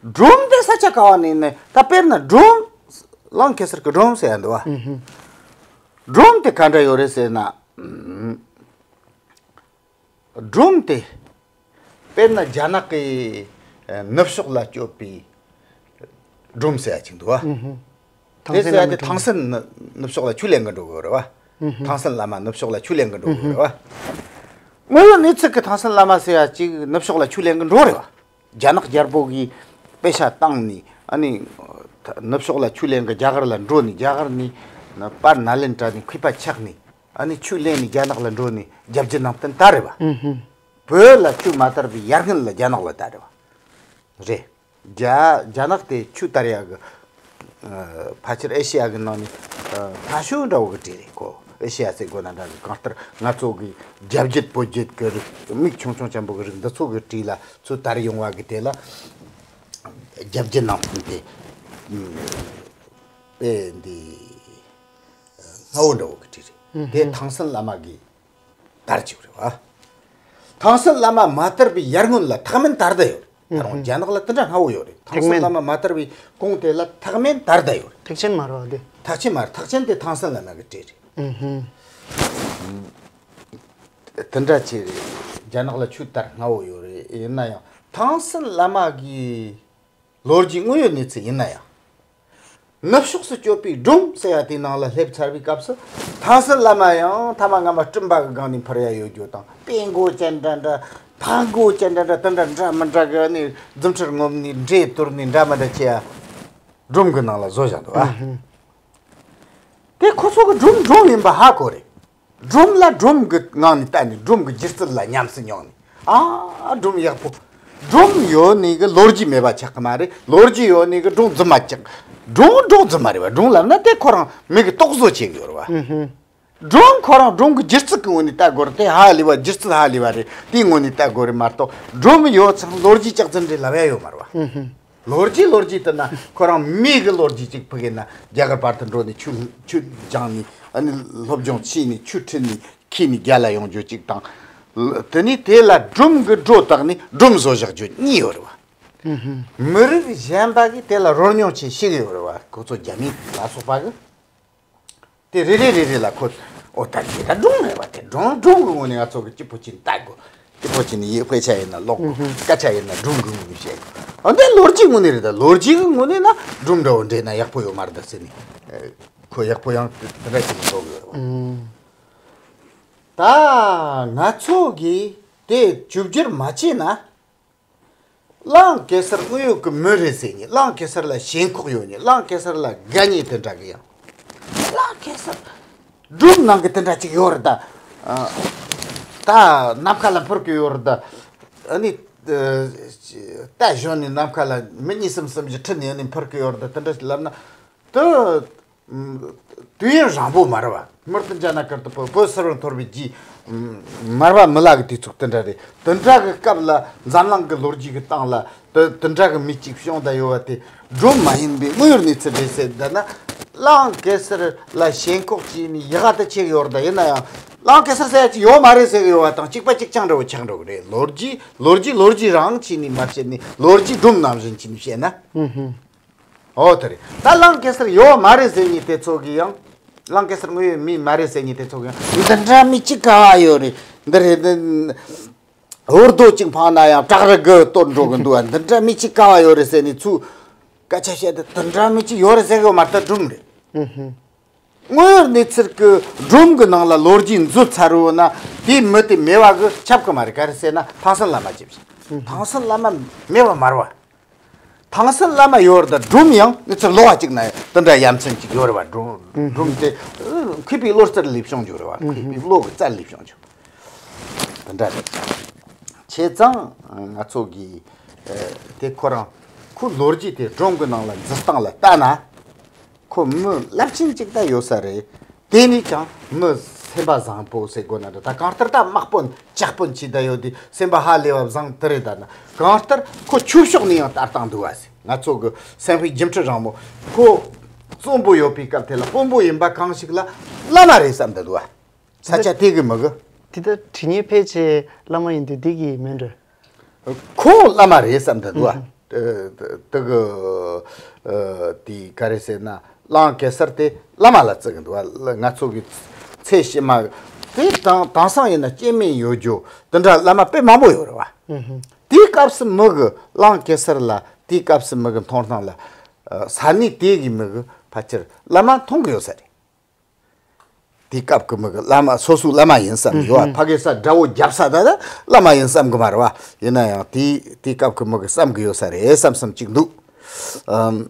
སྒྲུང་དེ་ས་ཆ་ག་བ་ནས་ནས་ད་དཔེར་ན་སྒྲུང་། གླང་གེ་སར་གྱི་སྒྲུང་ཟེར་ཡ་འདུག་བ། སྒྲུང་དེ་ག་འདྲ་ཡོད་རེད་ཟེར་ན། སྒྲུང་དེ་དཔེར་ན་རྒྱ་ནག་གི་ནུབ་ཕྱོགས་ལ་སྐྱོད་པའི་སྒྲུང་ཟེར་ཡ་ཅིག་འདུག་བ། དེ་ཟེར་ཡ་དེ་ཐང་སན་ནུབ་ཕྱོགས་ལ་ཆོས་ལེན་གི་འགྲོ་གི་རེད་བ། ཐང་སན་བླ་མ་ནུབ་ཕྱོགས་ལ་ཆོས་ལེན་གི་འགྲོ་གི་རེད་བ། དངོས་ཡོད་གནས་ཚུལ་གི་ཐང་སན་བླ་མ་ཟེར་ཡ་ཅིག་ནུབ་ཕྱོགས་ལ་ཆོས་ལེན་གི་འགྲོ་རེད་བ། རྒྱ་ནག་རྒྱལ་པོ་གིས་པེ་ཤ་བཏང་ནས། ཨ་ནི་ནུབ་ཕྱོགས་ལ་ཆོས་ལེན་གི་རྒྱ་གར་ལ་འགྲོ་ནས། རྒྱ་གར་ནས་པར་ནཱ་ལེནྡྲ་ནས་མཁས་པ་ཆགས་ནས། ཨ་ནི་ཆོས་ལེན་ནས་རྒྱ་ནག་ལ་འགྲོ་ནས་རྒྱལ་རྒྱུད་ནང་བསྟན་དར་རེད་བ། བོད་ལ་ཆོས་མ་དར་བའི་ཡར་སྔོན་ལ་རྒྱ་ནག་ལ་དར་རེད་བ། རེད། རྒྱ་རྒྱ་ནག་དེ་ཆོས་དར་ཡག་གི་ཕལ་ཆེར་ཨེ་ཤི་ཡ་གི་ནང་ནས་སྔ་ཤོས་འདྲ་བོ་གི་གྲས་རེད་ཁོ། ཨེ་ཤི་ཡ་ཟེར་དགོས་ན་འདྲ་གི། གང་ལྟར་ང་ཚོ་གི་རྒྱ་བརྒྱུད་བོད་བརྒྱུད་གི་རིགས་མིག་ཆུང་ཆུང་ཅན་པོ་གི་རིགས་འདི་ཚོ་གི་གྲས་ལ་ཚུར་དར་ཡོང་བ་གི་དེ་ལ་རྒྱལ་རྒྱུད་ནང་བསྟན་དེ་དཔེ་འདི་སྔ་བོ་འདྲ་བོ་གི་གྲས་རེད། དེ་ཐང་སན་བླ་མ་གིས་དར་བཅུག་རེད་བ། ཐང་སན་བླ་མ་མ་དར་བའི་ཡར་སྔོན་ལ་ཐེག་དམན་དར་བསྡད་ཡོད་རེད། ད་རུང་རྒྱ་ནག་ལ་དེ་འདྲ་སྔ་བོ་ཡོད་རེད། ཐང་སན་བླ་མ་མ་དར་བའི་གོང་དེ་ལ་ཐེག་དམན་དར་བསྡད་ཡོད་རེད། ཐེག་ཆེན་མ་རེད་བ་དེ། ཐེག་ཆེན་མ་རེད། ཐེག་ཆེན་དེ་ཐང་སན་བླ་མ་གི་གྲས་རེད། དེ་འདྲ་ཆེ་རེད། རྒྱ་ནག་ལ་ཆོས་དར་སྔ་བོ་ཡོད་རེད། ཡིན་ན་ཡང་ཐང་སན་བླ་མ་གི་ལོ་རྒྱུས་དངོས་ཡོད་གནས་ཚུལ་ཡིན་ན་ཡང་། ནུབ་ཕྱོགས་སུ་སྐྱོད་པའི་སྒྲུང་ཟེར་ཡ་དེའི་ནང་ལ་སླེབས་ཚར་བའི་སྐབས་སུ། ཐང་སན་བླ་མ་ཡང་ཐ་མ་སྔ་མ་སྤྲིན་པ་གི་སྒང་ནས་འཕུར་ཡ་ཡོད་རྒྱུ་དང་། དཔྲལ་མགོ་ཅན་འདྲ་འདྲ། ཕག་མགོ་ཅན་འདྲ་འདྲ། དེ་འདྲ་འདྲ་མི་འདྲ་གི་ནི་རྫུ་འཕྲུལ་ངོམ་ནས་འདྲེ་གཏོར་ནས་འདྲ་མི་འདྲ་བྱེད་ཡ་སྒྲུང་གི་ནང་ལ་བཟོ་བཞག་འདུག་ཨ། དེ་ཁོ་ཚོ་གི་སྒྲུང་སྒྲུང་ཡིན་པ་ཧ་གོ་རེད། སྒྲུང་ལ་སྒྲུང་གི་ངང་ནས་བལྟས་ནས། སྒྲུང་གི་སྒྱུ་རྩལ་ལ་ཉམས་སུ་མྱོང་ནས། ཨ་སྒྲུང་ཡག་པོ། སྒྲུང་ཡོད་ནས་གི་ལོ་རྒྱུས་མེད་པ་ཆགས་གི་མ་རེད། ལོ་རྒྱུས་ཡོད་ནས་གི་སྒྲུང་རྫུན་མ་ཆགས། སྒྲུང་སྒྲུང་རྫུན་མ་རེད་བ། སྒྲུང་ལབ་ན་དེ་ཁོ་རང་མི་གི་རྟོག་བཟོ་བྱེད་གི་ཡོད་རེད་བ། སྒྲུང་ཁོ་རང་སྒྲུང་གི་སྒྱུ་རྩལ་གི་ངོས་ནས་བལྟ་དགོས་རེད། དེ་ཧ་ལས་པ། སྒྱུ་རྩལ་ཧ་ལས་པ་རེད། དེའི་ངོས་ནས་བལྟ་དགོས་རེད་མ་གཏོགས། སྒྲུང་ཡོད་ཙང་ལོ་རྒྱུས་ལྕགས་རྩི་འདྲ་ལབ་ཡ་ཡོད་མ་རེད་བ། ལོ་རྒྱུས་ལོ་རྒྱུས་དེ་ན་ཁོ་རང་མི་གི་ལོ་རྒྱུས་ཅིག་ཕུད་གི་ན་རྒྱ་གར་བར་དུ་འགྲོ་ནས་ཆོས་ཆོས་སྦྱངས་ནས། ཨ་ནི་སློབ་སྦྱོང་བྱས་ནས་ཆོས་ཁྲིད་ནས་ཁྱེར་ནས་རྒྱ་ལ་ཡོང་རྒྱུ་ཅིག་དང་། དེ་ནས་དེ་ལ་སྒྲོམ་གྱི་སྒྲོ་བཏགས་ནས་སྒྲོམ་བཟོ་བཞག་རྒྱུ་གཉིས་ཡོད་རེད་བ། མི་རིགས་གཞན་པ་གིས་དེ་ལ་རོལ་མྱོང་བྱེད་ཤེས་ཀྱི་ཡོད་རེད་བ། ཁོ་ཚོ་རྒྱ་མི་ལ་སོགས་པ་གིས། དེ་རེ་རེ་རེ་རེ་ལ་ཁོ། ཨོ་ད་དེ་ད་སྒྲོམ་རེད་བ། དེ་སྒྲོམ། སྒྲོམ་གྱི་ངོས་ནས་ང་ཚོ་གི་གཅིག་པོ་གཅིག་ལྟ་དགོས། གཅིག་པོ་གཅིག་ནས་ཡི་དཔེ་ཆ་ཡིན་ན་ཀློག་དགོས། སྐད་ཆ་ཡིན་ན་སྒྲོམ་གྱི་ངོས་ནས་བཤད་དགོས། ཨ་འདི་ལོ་རྒྱུས་ངོས་ནས་རེད། ད་ལོ་རྒྱུས་ཀྱི་ངོས་ནས་ན་སྒྲོམ་འདྲ་བོ་འདྲེས་ན་ཡག་པོ་ཡོད་མ་རེད་ད་ཟེར་ནས། ཁོ་ཡག་པོ་ཡང་དེ་འདྲ་ཞིག་འགྲོ་གི་ཡོད་རེད་བ། ད་ང་ཚོ་གིས་དེ་བཅོས་བསྒྱུར་མ་བྱས་ན། གླང་གེ་སར་དངོས་ཡོད་ཀྱི་མི་རེད་ཟེར་མཁན། གླང་གེ་སར་ལ་ཞེན་ཁོག་ཡོད་མཁན། གླང་གེ་སར་ལ་དགའ་མཁན་དེ་འདྲ་གི་ཡང་། གླང་གེ་སར་སྒྲོམ་ནང་གི་དེ་འདྲ་ཅིག་ཡོད་རེད་ད། ཨ། ད་ནམ་མཁའ་ལ་འཕུར་གི་ཡོད་རེད་ད། ཨ་ནི། ཨ། རྟ་ཞོན་ནས་ནམ་མཁའ་ལ་མི་གཉིས་གསུམ་གསུམ་བཞི་ཁྲིད་ནས་ཨ་ནི་འཕུར་གི་ཡོད་རེད་ད། དེ་འདྲ་ཞིག་ལབ་ན། དེ། དུས་ཡུན་རིང་པོ་མ་རེད་བ། དམུ་རྡུལ་འཇའ་ན་ཀར་དུ་བོད་བོད་ཟེར་བ་འཐོར་བའི་རྗེས། མར་པ་མི་ལ་གི་དུས་ཚོད་དེ་འདྲ་རེད། དེ་འདྲ་གི་སྐབས་ལ་འཛམ་གླིང་གི་ལོ་རྒྱུས་ཀྱི་སྟེང་ལ་དེ་དེ་འདྲ་གི་མི་གཅིག་བྱུང་བསྡད་ཡོད་པ་དེ་སྒྲོམ་མ་ཡིན་པའི་དངོས་ཡོད་གནས་ཚུལ་རེད་ཟེར་བསྡད་ན། གླང་གེ་སར་ལ་ཞེན་ཁོག་བྱས་ནས་ཡག་ག་དེ་བྱེད་ཀྱི་ཡོད་རེད། ད་ཡིན་ན་ཡང་གླང་གེ་སར་ཟེར་ཡ་ཅིག་ཡོད་མ་རེད་ཟེར་གི་ཡོད་པ་དང་གཅིག་པ་གཅིག་རྐྱང་འདྲ་བོ་ཆགས་འགྲོ་གི་རེད། ལོ་རྒྱུས་ལོ་རྒྱུས་ལོ་རྒྱུས་རང་བྱས་ནས་མ་བཤད་ནས། ལོ་རྒྱུས་སྒྲོམ་ནང་བཞིན་བྱས་ནས་བཤད་ན། ཨོ་དེ་རེད། ད་གླང་གེ་སར་ཡོད་མ་རེད་ཟེར་མཁན་དེ་ཚོ་གིས་ཡང་། གླང་གེ་སར་དངོས་ཡོད་མི་མ་རེད་ཟེར་མཁན་དེ་ཚོ་གིས་ཡང་། འདི་འདྲ་མི་གཅིག་ག་བ་ཡོད་རེད། འདི་རེད། འདི། འུར་རྡོ་གཅིག་འཕངས་ན་ཡང་བྲག་རི་གི་གཏོར་འགྲོ་གི་འདུག་ཨ། འདི་འདྲ་མི་གཅིག་ག་བ་ཡོད་རེད་ཟེར་ནས་ཚུར་སྐད་ཆ་བཤད་དེ། འདི་འདྲ་མི་གཅིག་ཡོད་རེད་ཟེར་གི་ཡོད་མ་རེད། ད་སྒྲོམ་རེད། དངོས་ཡོད་གནས་ཚུལ་གྱི་སྒྲོམ་གྱི་ནང་ལ་ལོ་རྒྱུས་འཛུལ་ཚར་བ་ན། དེའི་མི་དེ་མེད་པ་གི་ཁྱབ་གི་མ་རེད། ག་རེ་ཟེར་ན་ཐང་སན་བླ་མ་ཅིག་བཞག་ཐང་སན་བླ་མ་མེད་པ་མ་རེད་བ། ཐང་སན་བླ་མ་ཡོད་རེད། ད་སྒྲོམ་ཡང་གནས་ཚུལ་ལོགས་ཀ་ཅིག་ན་དེ་འདྲ་ཡ་མཚན་ཅིག་ཡོད་རེད་བ། སྒྲོམ་སྒྲོམ་དེ་མཁས་པའི་བློ་རྩལ་ལས་བྱུང་རྒྱུ་རེད་བ། མཁས་པའི་བློ་གི་རྩལ་ལས་བྱུང་རྒྱུ། དེ་འདྲ་རེད། བྱས་ཙང་ང་ཚོ་གིས་དེ་ཁོ་རང་ཁོ་ལོ་རྒྱུས་དེ་སྒྲོམ་གྱི་ནང་ལ་འཛུལ་སྟངས་ལ་ལྟ་ན། ཁོ་མི་རླབས་ཆེན་ཅིག་ད་ཡོད་ས་རེད། དེ་ནས་ཀྱང་མི་སེམས་པ་བཟང་པོ་ཟེར་དགོས་ན་འདྲ། ད་གང་ལྟར་ད་དམག་དཔོན་ཇག་དཔོན་བྱས་ད་ཡོད་དེ་སེམས་པ་ཧ་ལས་པ་བཟང་དེ་རེད། ད་ན་གང་ལྟར་ཁོ་ཆོས་ཕྱོགས་ནས་ཡང་ལྟ་སྟངས་འདུག་བ་ཟེར། ང་ཚོ་གི་སེམས་དཔའི་སྒྱུ་འཕྲུལ་རིང་མོ་ཁོ་གསོན་པོ་ཡོད་པའི་སྐབས་དེ་ལ་དཔོན་པོ་ཡིན་པ་གང་ཞིག་ལ་བླ་མ་རེད་བསམ་ད་འདུག་བ། ས་ཆ་དེ་གི་མི་གི། དེ་ལྟར་དྲི་ངན་ཕལ་ཆེར་བླ་མ་ཡིན་དུས་འདི་གི་མིན་འགྲོ། ཁོང་བླ་མ་རེད་བསམ་ད་འདུག་ཨ། ཨུ་ཧུམ། དེ་གི་ཨ་དེ་ག་རེ་ཟེར་ན། གླང་གེ་སར་དེ་བླ་མ་ལ་བརྩི་གི་འདུག་ཨ། ང་ཚོ་གི་ཚེ་ཕྱི་མ་དེ་དང་དེང་སང་ཡིན་ན་སྐྱེ་དམན་ཡོད་རྒྱུ་དེ་འདྲ་བླ་མ་དཔེ་མང་པོ་ཡོད་རེད་བ། ཨུ་ཧུམ། དེའི་སྐབས་སུ་མི་གི་གླང་གེ་སར་ལ་དེའི་སྐབས་སུ་མི་གི་མཐོང་སྣང་ལ། ཨ་ས་གནས་དེ་གི་མི་གི་ཕལ་ཆེར་བླ་མ་མཐོང་གི་ཡོད་ས་རེད། དེའི་སྐབས་ཀྱི་མི་གི་བླ་མ་སོ་སོའི་བླ་མ་ཡིན་བསམ་ཡོད། ཕ་གི་ས་དགྲ་བོ་རྒྱབ་ས་ད་ལ་བླ་མ་ཡིན་བསམ་གི་མ་རེད་བ། ཡིན་ན་ཡང་དེའི་དེའི་སྐབས་ཀྱི་མི་གི་བསམ་གི་ཡོད་ས་རེད་བསམ་བསམ་གཅིག་འདུག་ཨམ།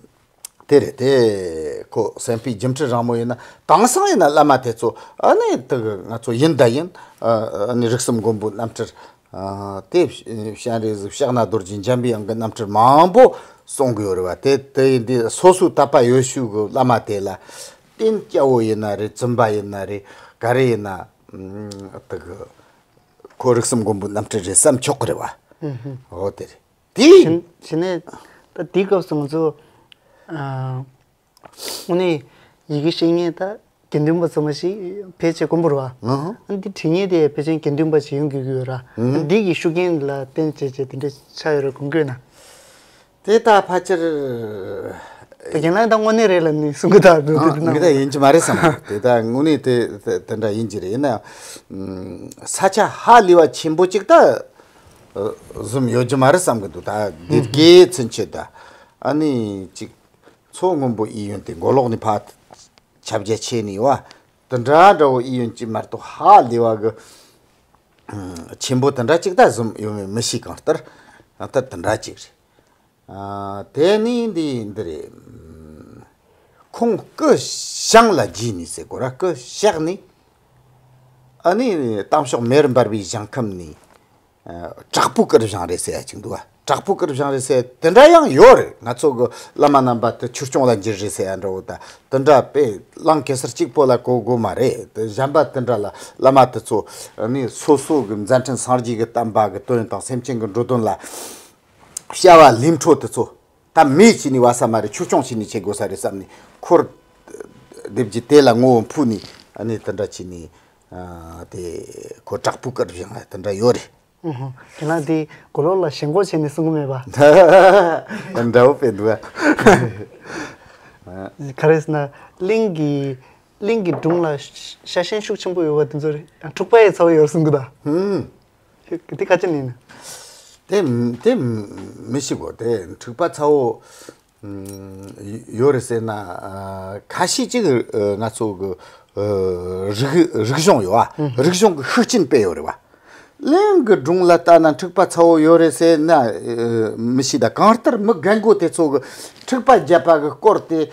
དེ་རེད་དེ། ཁོ་སེམས་དཔའི་སྒྱུ་འཕྲུལ་རིང་མོ་ཡིན་ན་དེང་སང་ཡིན་ན་བླ་མ་དེ་ཚོ་ཨ་ནི་དེ་གི་ང་ཚོ་ཡིན་ད་ཡིན། ཨ་ནི་རིགས་གསུམ་མགོན་པོའི་རྣམ་འཕྲུལ། ཨ་དེ་སྤྱན་རས་གཟིགས་ཕྱག་ན་རྡོ་རྗེ་འཇམ་པའི་དབྱངས་ཀྱི་རྣམ་འཕྲུལ་མང་པོ་གསུང་གི་ཡོད་རེད་བ། དེ་དེ་ཡིན་དུས་སོ་སོའི་དད་པ་ཡོད་ཤོས་ཀྱི་བླ་མ་དེ་ལ། རྟེན་སྐྱ་བོ་ཡིན་ན་རེད། བཙུན་པ་ཡིན་ན་རེད། ག་རེ་ཡིན་ན། ཨ་དེ་གི་ཁོ་རིགས་གསུམ་མགོན་པོའི་རྣམ་འཕྲུལ་རེད་བསམ་ཆོག་གི་རེད་བ། ཨུ་ཧུམ། འོ་དེ་རེད། དེ་བྱས་ནས་ད་དེའི་སྐབས་སུ་ང་ཚོ་ཨ་དངོས་གནས་ཡི་གེ་ཤེས་མཁན་ད་དགེ་འདུན་པ་ཚང་མ་ཞིག་ཕལ་ཆེར་དཀོན་པོ་རེད་བ། ཨ་འདི་བྲིས་མཁན་དེ་ཕལ་ཆེར་དགེ་འདུན་པ་ཞིག་ཡོང་དགོས་ཀྱི་ཡོད་ར། འདི་གི་ཤུགས་རྐྱེན་ལ་བརྟེན་བྱས་བྱས་དེ་འདྲ་ཆགས་ཡོད་རེད་དགོངས་ཀྱི་ཡོད་ན། དེ་ད་ཕལ་ཆེར། ད་རྒན་ལགས་ད་དངོས་གནས་རེད་ལབ་ནས་གསུང་གི་ད་འགྲོ། ཨ་དེ་ན་འདི་ད་ཡིན་གྱི་མ་རེད་བསམ་གི། དེ་ད་དངོས་གནས་དེ་དེ་དེ་འདྲ་ཡིན་གྱི་རེད། ཡིན་ན་ས་ཆ་ཧ་ལས་པ་ཆེན་པོ་ཅིག་ད་བཟུམ་ཡོད་ཀྱི་མ་རེད་བསམ་གི་འདུག་ད་དེ་དགེ་ཚུན་ཆད་ད་ཨ་ནི་ཅིག་མཚོ་སྔོན་པོ་ཨི་ཡོན་དེ་མགོ་ལོག་ནས་ཕར་ཁྱབ་རྒྱ་ཆེ་ནས་བ། དེ་འདྲ་འདྲ་བོ་ཨི་ཡོན་ཅིག་མ་གཏོགས་ཧ་ལས་པ་གི་ཆེན་པོ་དེ་འདྲ་ཅིག་ད་བཟུམ་ཡོད་མེད་མི་ཤེས། གང་ལྟར་གང་ལྟར་དེ་འདྲ་ཅིག་རེད། ཨ་དེ་ནི་འདི་འདི་རེད། ཁོང་སྐུ་བཞེངས་ལ་རྗེས་ནས་ཟེར་དགོས་ར། སྐུ་བཞེངས་ནས་ཨ་ནི་གཏམ་ཤོག་མེར་འབར་བའི་ཞིང་ཁམས་ནས། ཨ་དྲག་པོའི་སྐུར་བཞེངས་རེད་ཟེར་ཡ་ཅིག་འདུག་བ། དྲག་པོའི་སྐུར་བཞེངས་རེད་ཟེར་དེ་འདྲ་ཡང་ཡོད་རེད། ང་ཚོ་གི་བླ་མ་རྣམ་པ་དེ་ཆོས་སྐྱོང་ལ་འགྱུར་རེད་ཟེར་ཡ་འདྲ་བོ་ད་དེ་འདྲ་དཔེ་གླང་གེ་སར་གཅིག་པོ་ལ་གོ་དགོས་མ་རེད། དེ་གཞན་པ་དེ་འདྲ་ལ་བླ་མ་དེ་ཚོ་ནི་སོ་སོ་གི་མཛད་འཕྲིན་སངས་རྒྱས་ཀྱི་བསྟན་པ་གི་དོན་དང་སེམས་ཅན་གྱི་འགྲོ་དོན་ལ་བྱ་བ་ལས་འཕྲོ་དེ་ཚོ་ད་མི་བྱས་ནས་བ་ས་མ་རེད། ཆོས་སྐྱོང་བྱས་ནས་བྱེད་དགོས་ས་རེད་བསམ་ནས་འཁོར་སྡེབ་ཀྱི་དེ་ལ་ངོ་བོ་འཕུག་ནས་ཨ་ནི་དེ་འདྲ་བྱས་ནས། དེ་ཁོ་བྲག་ཕུག་དཀར་བཞེངས་ལ་དེ་འདྲ་ཡོད་རེད། ཁྱེད་རང་དེ་གོ་ལོག་ལ་ཞེན་ཁོག་བྱས་ནས་གསུང་གི་མེད་པ། འདྲ་བོ་དཔེ་འདུག་ཨ། ག་རེ་ཟེར་ན། གླིང་གི་གླིང་གི་སྒྲུང་ལ་ཤ་ཞེན་ཤུགས་ཆེན་པོ་ཡོད་པ་དེ་ཚོ་འཁྲུག་པ་ཡི་ཚ་བོ་ཡོད་གསུང་གི་ད། ཧུམ། དེ་ག་ཅི་ནས་ཡིན། དེ་དེ་མི་ཤེས་གོ་དེ་འཁྲུག་པ་ཚ་བོ་ཡོད་རེད་ཟེར་ན། ཁ་ཤས་ཅིག་ང་ཚོ་གི་རིག་རིག་གཞུང་ཡོད་ཨ། རིག་གཞུང་གི་ཤུགས་རྐྱེན་དཔེ་ཡོད་རེད་བ། གླིང་གི་སྒྲུང་ལ་ལྟ་ན་འཁྲུག་པ་ཚ་བོ་ཡོད་རེད་ཟེར་ན་མི་ཤེས། ད་གང་ལྟར་མི་རྒན་རྒོན་དེ་ཚོ་གི་འཁྲུག་པ་བརྒྱབ་པ་གི་སྐོར་དེ་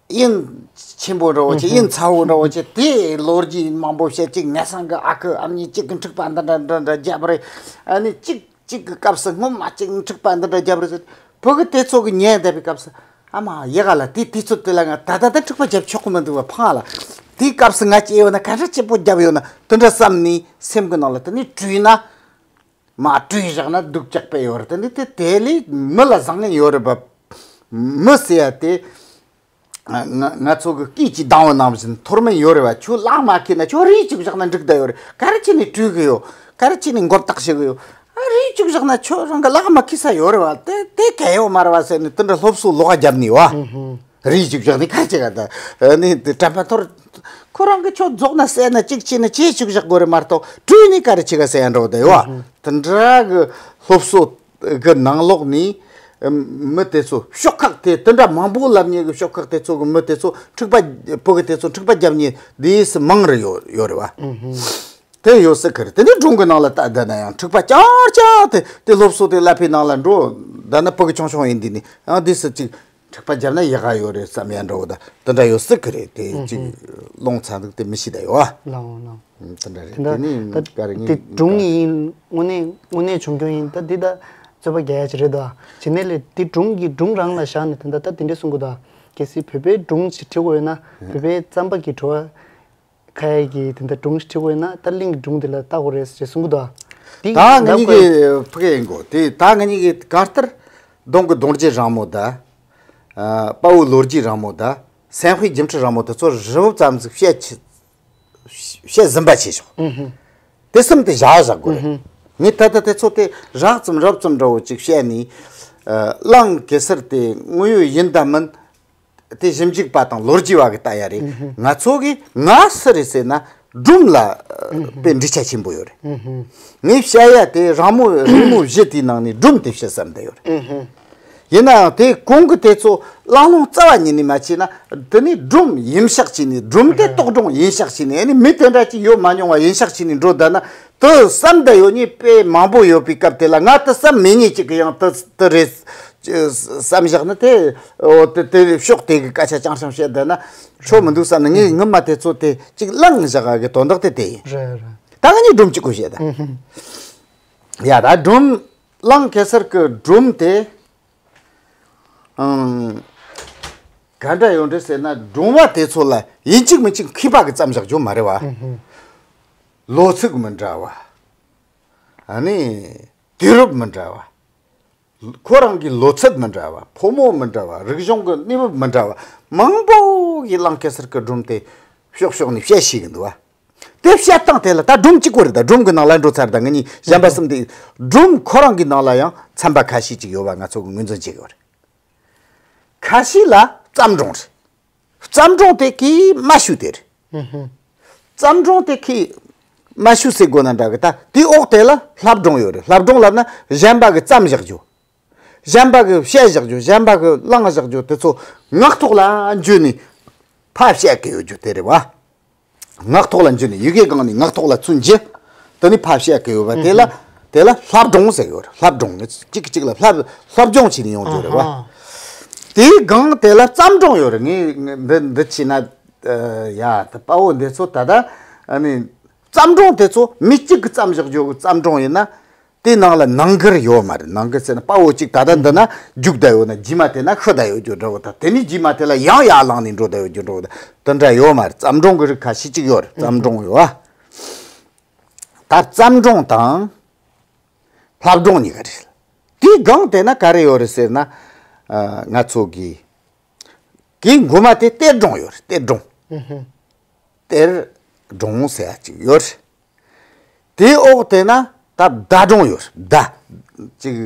དབྱིན་ཆེན་པོ་འདྲ་བོ་ཅིག་དབྱིན་ཚ་བོ་འདྲ་བོ་ཅིག་དེ་ལོ་རྒྱུས་མང་པོ་བཤད་ཅིག་ངེད་ཚང་གི་ཨ་ཁུ་ཨ་མྱེས་གཅིག་གི་འཁྲུག་པ་འདི་འདྲ་འདྲ་འདྲ་བརྒྱབ་རེད། ཨ་ནི་གཅིག་གཅིག་གི་སྐབས་སུ་སྔོན་མ་གཅིག་འཁྲུག་པ་འདི་འདྲ་བརྒྱབ་རེད་ཟེར། བུ་གི་དེ་ཚོ་གི་ཉན་བསྡད་པའི་སྐབས་སུ་ཨ་མ་ཡ་ག་ལ་དེ་དུས་ཚོད་དེ་ལ་ང་ད་ལྟ་ད་འཁྲུག་པ་བརྒྱབ་ཆོག་གི་མི་འདུག་བ་ཕངས་ལ། དེའི་སྐབས་སུ་ང་སྐྱེས་ཡོད་ན་ག་འདྲ་སྐྱིད་པོ་བརྒྱབ་ཡོད་ན་དེ་འདྲ་བསམ་ནས་སེམས་གི་ནང་ལ་དེ་ནས་བྲོས་ན། མ་བྲོས་བཞག་ན་སྡུག་ཅག་པས་ཡོད་རེད། དེ་འདི་དེ་དེ་ལས་མི་ལ་བཟང་ངན་ཡོད་རེད་པ། མི་ཟེར་ཡ་དེ། ང་ང་ཚོ་གི་སྐད་ཀྱིས་སྡང་བ་ནང་བཞིན་ཐོར་མི་ཡོད་རེད་བ། ཁྱོད་ལག་མ་ཁེལ་ན་ཁྱོད་རིས་བཅུག་བཞག་ན་འགྲིག་ད་ཡོད་རེད། ག་རེ་བྱས་ནས་བྲོས་གི་ཡོད། ག་རེ་བྱས་ནས་མགོ་བཏགས་བྱེད་གི་ཡོད། ཨ་རིས་བཅུག་བཞག་ན་ཁྱོད་རང་གི་ལག་མ་ཁེལ་ས་ཡོད་རེད་བ། དེ་དེ་གལ་ཡོད་མ་རེད་བ་ཟེར་ནས་དེ་འདྲ་སློབ་གསོ་ལོག་ག་བརྒྱབ་ནས་བ། རིས་བཅུག་བཞག་ནས་ག་རེ་བྱེད་ག་ད། ནི་དེ་དྲན་པ་ཐོར། ཁོ་རང་གི་ཁྱོད་རྫོགས་ན་བསད་ན་གཅིག་བྱས་ན་ཅི་བཅུག་བཞག་དགོས་རེད་མ་གཏོགས་བྲོས་ནས་ག་རེ་བྱེད་ག་ཟེར་ཡ་འགྲོ་གི་ད་ཡོད་བ། དེ་འདྲ་གི་སློབ་གསོ་གི་ནང་ལོགས་ནས་མི་དེ་ཚོ་ཤོག་ཁག་དེ་དེ་འདྲ་མང་པོ་ལབ་མཁན་གི་ཤོག་ཁག་དེ་ཚོ་གི་མི་དེ་ཚོ་འཁྲུག་པ་བུ་གི་དེ་ཚོ་འཁྲུག་པ་རྒྱབ་མཁན་དེ་སུ་མང་རེ་ཡོད་ཡོད་རེད་བ། དེ་ཡོད་སྲིད་གི་རེད། དེ་ནས་སྒྲུང་གི་ནང་ལ་ལྟ་བསྡད་ན་ཡང་འཁྲུག་པ་རྐྱང་རྐྱང་དེ་དེ་སློབ་གསོ་དེ་བསླབ་པའི་ནང་ལ་འགྲོ་བསྡད་ན་བུ་གི་ཆུང་ཆུང་ཡིན་དུས་ནས་ཡང་དེ་སུ་ཅིག་འཁྲུག་པ་བརྒྱབ་ན་ཡག་ག་ཡོད་རེད་བསམ་ཡ་འདྲ་བོ་ད་དེ་འདྲ་ཡོད་སྲིད་གི་རེད། དེ་ཅིག་ལོང་ཚ་འདུག་དེ་མི་ཤེས་ད་ཡོད་ཨ། ལའོ་ལའོ། དེ་འདྲ་རེད། དེ་ནི་ག་རེ་ད་ངས་དེ་སྒྲུང་ཡིན་དངོས་གནས་དངོས་གནས་བྱུང་རྐྱེན་ཡིན་ད་འདི་ད་རྩོད་པ་རྒྱག་ཡ་ཅིག་རེད་ད། བྱས་ནས་ལས་དེ་སྒྲུང་གི་སྒྲུང་རང་ལ་བཞག་ནས་དེ་འདྲ་ད་དེ་འདྲས་གསུང་གི་ད། གལ་སྲིད་བོད་པའི་སྒྲུང་ཅིག་བྲིས་དགོས་ཡོད་ན་བོད་པའི་རྩམ་པ་གི་བྲོ་བ། ཁ་ཡ་གི་དེ་འདྲ་སྒྲུང་ཞིག་བྲིས་དགོས་ན་ད་གླིང་གི་སྒྲུང་དེ་ལ་བལྟ་དགོས་རེད་ཅེས་གསུང་གི་འདུག་དེ་ད་ང་གཉིས་ལབ་དགོས། ཀྱི་ཕ་གི་ཡིན་གོ་དེ་ད་ང་གཉིས་ཀྱི་གང་ལྟར་གདོང་གི་གདུང་རྒྱུད་རིང་མོ་ད། དཔའ་བོའི་ལོ་རྒྱུས་རིང་མོ་ད། སེམས་དཔའི་སྒྱུ་འཕྲུལ་རིང་མོ་དེ་ཚོ་རི་བོ་ཙམ་ཟིག་བཤད་ཆི་བཤད་ཟིན་པ་བྱས་ཤོག་དེ་གསུམ་དེ་བཞག་བཞག་དགོས་རེད། ངས་ད་ལྟ་དེ་ཚོ་དེ་རགས་ཙམ་རབ་ཙམ་འདྲ་བོ་ཅིག་བཤད་ནས། གླིང་གེ་སར་དེ་དངོས་ཡོད་ཡིན་དང་མིན། དེ་ཞིབ་འཇུག་པ་དང་ལོ་རྒྱུས་པ་གི་ལྟ་ཡ་རེད། ང་ཚོ་གི་ང་སུ་རེད་ཟེར་ན་སྒྲུང་ལ་དཔེ་འགྲེལ་ཆ་ཆེན་པོ་ཡོད་རེད། ངས་བཤད་ཡ་དེ་རིང་མོ་རིང་མོ་བཞི་དེའི་ནང་ནས་སྒྲུང་དེ་བཤད་བསམ་བསྡད་ཡོད་རེད། ཡིན་ནའང་དེ་གོང་གི་དེ་ཚོ་བླངས་བླངས་རྩ་བ་ཉིད་ནས་མ་བྱས་ན་དེ་ནས་སྒྲུང་ཡིན་ཤག་བྱས་ནས་སྒྲུང་དེ་རྟོག་སྒྲུང་ཡིན་ཤག་བྱས་ནས་ཨ་ནི་མི་དེ་འདྲ་ཅིག་ཡོད་མ་མྱོང་བ་ཡིན་ཤག་བྱས་ནས་འགྲོ་བསྡད་ན། དུ་བསམ་བསྡད་ཡོད་ནི་དཔེ་མང་པོ་ཡོད་པའི་སྐབས་དེ་ལ་ང་དུ་བསམ་མེད་ཉེ་གཅིག་གི་ཡང་དུ་དུ་རེད་བསམ་བཞག་ན་དེ་འོ་དེ་དེ་ཕྱོགས་དེ་གི་སྐད་ཆ་ཅང་ཤང་བཤད་བསྡད་ན་ཆོ་མི་འདུག་བསམ་ནས་ངས་ངུ་མ་དེ་ཚོ་དེ་གཅིག་བླངས་བཞག་གི་དོན་དག་དེ་དེ་ཡིན། རེད་རེད། ད་ང་གཉིས་སྒྲུང་གཅིག་གོ་བཤད་ད། ཡ་ད་སྒྲུང་གླིང་གེ་སར་གི་སྒྲུང་དེ་ཨང་ག་འདྲ་ཡོད་འདྲ་ཟེར་ན་སྒྲུང་བ་དེ་ཚོ་ལ་ཡིན་གཅིག་མིན་གཅིག་མཁས་པ་གི་བརྩམས་བཞག་རྒྱུ་མ་རེད་བ། ལོ་ཚིགས་མི་འདྲ་བ། ཨ་ནི་དུས་རབས་མི་འདྲ་བ། ཁོ་རང་གི་ལོ་ཚད་མི་འདྲ་བ། ཕོ་མོ་མི་འདྲ་བ། རིག་གཞུང་གི་གནས་བབ་མི་འདྲ་བ། མང་པོ་གི་གླིང་གེ་སར་གི་སྒྲུང་དེ་ཕྱོགས་ཕྱོགས་ནས་བཤད་ཤེས་གི་འདུག་བ། དེ་བཤད་སྟངས་དེ་ལ་ད་སྒྲུང་གཅིག་པོ་རེད། ད་སྒྲུང་གི་ནང་ལ་འགྲོ་ཚར། ད་ངེད་གཉིས་གཞན་པ་གསུམ་དེ་སྒྲུང་ཁོ་རང་གི་ནང་ལ་ཡང་ཚན་པ་ཁ་ཤས་ཅིག་ཡོད་པ་ང་ཚོ་གི་ངོས་འཛིན་བྱེད་ཀྱི་ཡོད་རེད། ཁ་ཤས་ལ་བརྩམས་སྒྲུང་རེད། བརྩམས་སྒྲུང་དེ་གི་མ་ཞུ་དེ་རེད། བརྩམས་སྒྲུང་དེ་གི་མ་ཞུ་ཟེར་དགོས་ན་འདྲ་གི། ད་དེའི་འོག་དེ་ལ་བསླབ་སྒྲུང་ཡོད་རེད། བསླབ་སྒྲུང་ལབ་ན་གཞན་པ་གི་བརྩམས་བཞག་རྒྱུ། གཞན་པ་གི་བཤད་བཞག་རྒྱུ། གཞན་པ་གི་བླངས་བཞག་རྒྱུ་དེ་ཚོ་ངག་ཐོག་ལ་འཇུས་ནས་ཕར་བཤད་གི་ཡོད་རྒྱུ་དེ་རེད་བ། ངག་ཐོག་ལ་འཇུས་ནས་ཡི་གེའི་སྒང་ནས་ངག་ཐོག་ལ་ཚུར་འཇུས། དེ་ནས་ཕར་བཤད་གི་ཡོད་པ་དེ་ལ་དེ་ལ་བསླབ་སྒྲུང་ཟེར་གི་ཡོད་རེད། བསླབ་སྒྲུང་ནི་གཅིག་གིས་གཅིག་ལ་བསླབ་བསླབ་སྦྱོང་བྱས་ནས་ཡོང་རྒྱུ་རེད་བ། དེའི་སྒང་དེ་ལ་བརྩམས་སྒྲུང་ཡོད་རེད། ངས་འདི་འདི་བྱས་ན་ཡ་ད་དཔའ་བོ་འདི་ཚོ་ད་ལྟ་ཨ་ནི་བརྩམས་སྒྲུང་དེ་ཚོ་མི་གཅིག་གིས་བརྩམས་བཞག་རྒྱུ་གི་བརྩམས་སྒྲུང་ཡིན་ན། དེའི་ནང་ལ་ནང་འགལ་ཡོད་མ་རེད། ནང་འགལ་ཟེར་ན་དཔའ་བོ་གཅིག་ད་ལྟ་འདི་ན་རྒྱུག་བསྡད་ཡོད་ན་རྗེས་མ་དེ་ན་ཤི་བསྡད་ཡོད་རྒྱུ་འདྲ་བོ་དང་། དེ་ནས་རྗེས་མ་དེ་ལ་ཡང་ཡར་ལངས་ནས་འགྲོ་བསྡད་ཡོད་རྒྱུ་འདྲ་བོ་དང་། དེ་འདྲ་ཡོད་མ་རེད། བརྩམས་སྒྲུང་གི་རིགས་ཁ་ཤས་ཅིག་ཡོད་རེད། བརྩམས་སྒྲུང་ཡོད་ཨ། ད་བརྩམས་སྒྲུང་དང་བསླབ་སྒྲུང་གཉིས་ཀ་རེད། དེའི་སྒང་དེ་ན་ག་རེ་ཡོད་རེད་ཟེར་ན། ང་ཚོ་གི་གི་མགོ་མ་དེ་གཏེར་སྒྲུང་ཡོད་རེད། གཏེར་སྒྲུང་། གཏེར་ སྒྲུང་ཟེར་ཡ་ཅིག་ཡོད་རེད། དེའི་འོག་དེ་ན་ད་བརྡ་སྒྲུང་ཡོད་རེད། བརྡ། ཅིག་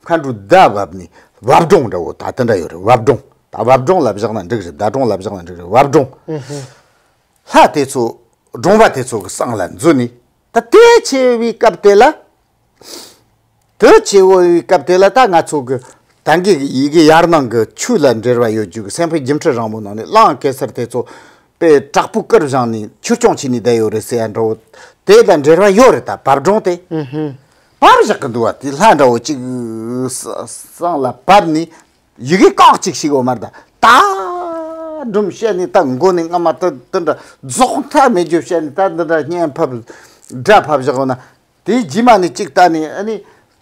མཁའ་འགྲོའི་བརྡ་བབས་ནས་བབ་སྒྲུང་འདྲ་བོ་ད་དེ་འདྲ་ཡོད་རེད། བབ་སྒྲུང་། ད་བབ་སྒྲུང་ལ་བཞག་ན་འགྲིག་རེད། བརྡ་སྒྲུང་ལ་བཞག་ན་འགྲིག་རེད། བབ་སྒྲུང་། ལྷ་དེ་ཚོ། སྒྲུང་པ་དེ་ཚོ་གི་སང་ལ་འཛུལ་ནས། ད་དེ་ཆེ་བའི་སྐབས་དེ་ལ། དེ་ཆེ་བོ་བའི་སྐབས་དེ་ལ་ད་ང་ཚོ་གི་ད་གིན་གི་ཡི་གེ་ཡར་ནང་གི་ཆོས་ལ་འབྲེལ་བ་ཡོད་རྒྱུ་གི་སེམས་དཔའི་སྒྱུ་འཕྲུལ་རིང་མོ་ནང་ནས་གླང་གེ་སར་དེ་ཚོ་དཔེ་དྲག་པོ་བསྐུར་བཞག་ནས་ཆོས་སྐྱོང་བྱས་ནས་བསྡད་ཡོད་རེད་ཟེར་ཡ་འདྲ་བོ། དེ་དང་འབྲེལ་བ་ཡོད་རེད། ད་བབ་སྒྲུང་དེ་བབ་བཞག་གི་འདུག་བ། དེ་ལྷ་འདྲ་བོ་གཅིག་ས་སང་ལ་བབས་ནས་ཡི་གེ་རྐང་གཅིག་ཤེས་གོ་མ་རེད། ད་ད་སྒྲུང་བཤད་ནས་ད་མགོ་ནས་རྔ་མ་དེ་དེ་འདྲ་རྫོགས་མཐའ་མེད་རྒྱུ་བཤད་ནས། ད་འདི་འདྲ་བརྙན་ཕབ་སྒྲ་ཕབ་བཞག་ཡོད་ན། དེའི་རྗེས་མ་ནས་གཅིག་ལྟ་ནས་ཨ་ནི་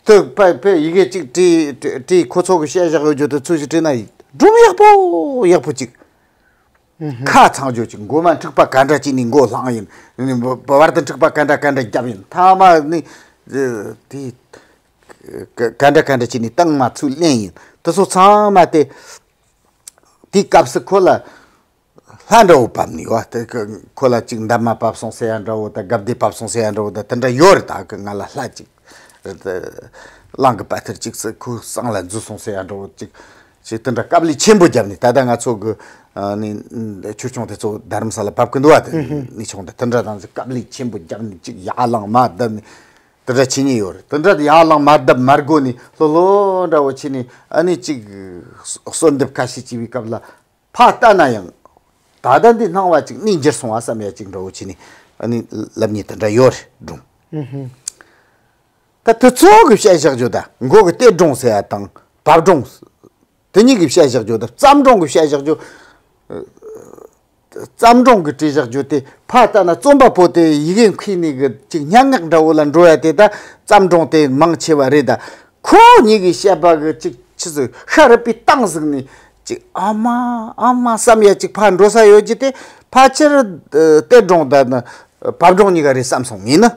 དེ་དཔེ་དཔེ་ཡི་གེ་གཅིག་བྲིས་བྲིས་བྲིས། ཁོ་ཚོ་གི་བཤད་བཞག་ཡོད་རྒྱུ་དེ་ཚུལ་ཞིག་བྲིས་ན་སྒྲུང་ཡག་པོ་ཡག་པོ་གཅིག་ཁ་ཚང་རྒྱུ་གཅིག་མགོ་མ་འཁྲུག་པ་ག་འདྲ་བྱས་ནས་མགོ་བསླངས་ཡིན། ཨ་ནི་བ་བར་དུ་འཁྲུག་པ་ག་འདྲ་ག་འདྲ་བརྒྱབ་ཡིན། མཐའ་མ་ནི་དེ་ག་འདྲ་ག་འདྲ་བྱས་ནས་སྟེང་མ་ཚུར་ལེན་ཡིན། དེ་ཚོ་ཚང་མ་དེ་དེའི་སྐབས་སུ་ཁོ་ལ། ལྷ་འདྲ་བོ་བབས་ནས་བ། དེ་ཁོ་ལ་ཅིག་འདབ་མ་བབས་སོང་ཟེར་ཡ་འདྲ་བོ་དང་། དགའ་བདེ་བབས་སོང་ཟེར་ཡ་འདྲ་བོ་དང་། དེ་འདྲ་ཡོད་རེད། ད་གི་ང་ལ་ལྷ་ཅིག་གླང་གི་དཔའ་ཐུལ་ཅིག་སི་ཁོའི་སང་ལ་འཛུལ་སོང་ཟེར་ཡ་འདྲ་བོ་ཅིག་ཅིག་དེ་འདྲ་དཀའ་ལས་ཆེན་པོ་བརྒྱབ་ནས། ད་ལྟ་ང་ཚོ་གི་ཨ་ནི་ཆོས་སྐྱོང་དེ་ཚོ་རྡ་རམ་ས་ལ་བབས་ཀྱི་འདུག་བ། དེ་ནི་ཆུང་དེ་དེ་འདྲ་དང་ཅིག་དཀའ་ལས་ཆེན་པོ་བརྒྱབ་ནས་ཅིག་ཡར་ལངས་མར་བརྡབས་ནས་དེ་འདྲ་བྱེད་ཉེན་ཡོད་རེད། དེ་འདྲ་ཡར་ལངས་མར་བརྡབས་མར་བསྒོ་ནས་ལྷོད་ལྷོད་འདྲ་བོ་བྱས་ནས་ཨ་ནི་ཅིག་གསོལ་འདེབས་ཁ་ཤས་བྱས་པའི་སྐབས་ལ། ཕར་ལྟ་ན་ཡང་ད་ལྟ་འདི་སྣང་བ་ཅིག་གནས་འགྱུར་སོང་བ་བསམ་ཡ་ཅིག་འདྲ་བོ་བྱས་ནས་ཨ་ནི་ལབ་ཉེན་དེ་འདྲ་ཡོད་རེད། སྒྲུང་། ད་དེ་ཚོ་གི་བཤད་བཞག་རྒྱུ་ད་མགོ་གི་གཏེར་སྒྲུང་ཟེར་ཡ་དང་བབ་སྒྲུང་། དེ་གཉིས་ཀྱི་བཤད་བཞག་རྒྱུ་ད་བརྩམས་སྒྲུང་གི་བཤད་བཞག་རྒྱུ། བརྩམས་སྒྲུང་གི་བྲིས་བཞག་རྒྱུ་དེ་ཕར་ལྟ་ན་རྩོམ་པ་པོ་དེ་ཡི་གེ་མཁས་ནས་གི་ཅིག་སྙན་ངག་འདྲ་བོ་ལ་འགྲོ་ཡ་དེ་ད་བརྩམས་སྒྲུང་དེ་མང་ཆེ་བ་རེད། ད་ཁོ་གཉིས་ཀྱི་བཤད་པ་གི་ཅིག་ཆི་ཟིག་ཤ་རུས་པའི་གཏིང་ཟིག་ནས་ཅིག་ཨ་མ་ཨ་མ་བསམ་ཡ་ཅིག་ཕར་འགྲོ་ས་ཡོད་རྒྱུ་དེ་ཕལ་ཆེར་གཏེར་སྒྲུང་དང་བབ་སྒྲུང་གཉིས་ཀ་རེད་བསམ་སོང་ངས་ནི།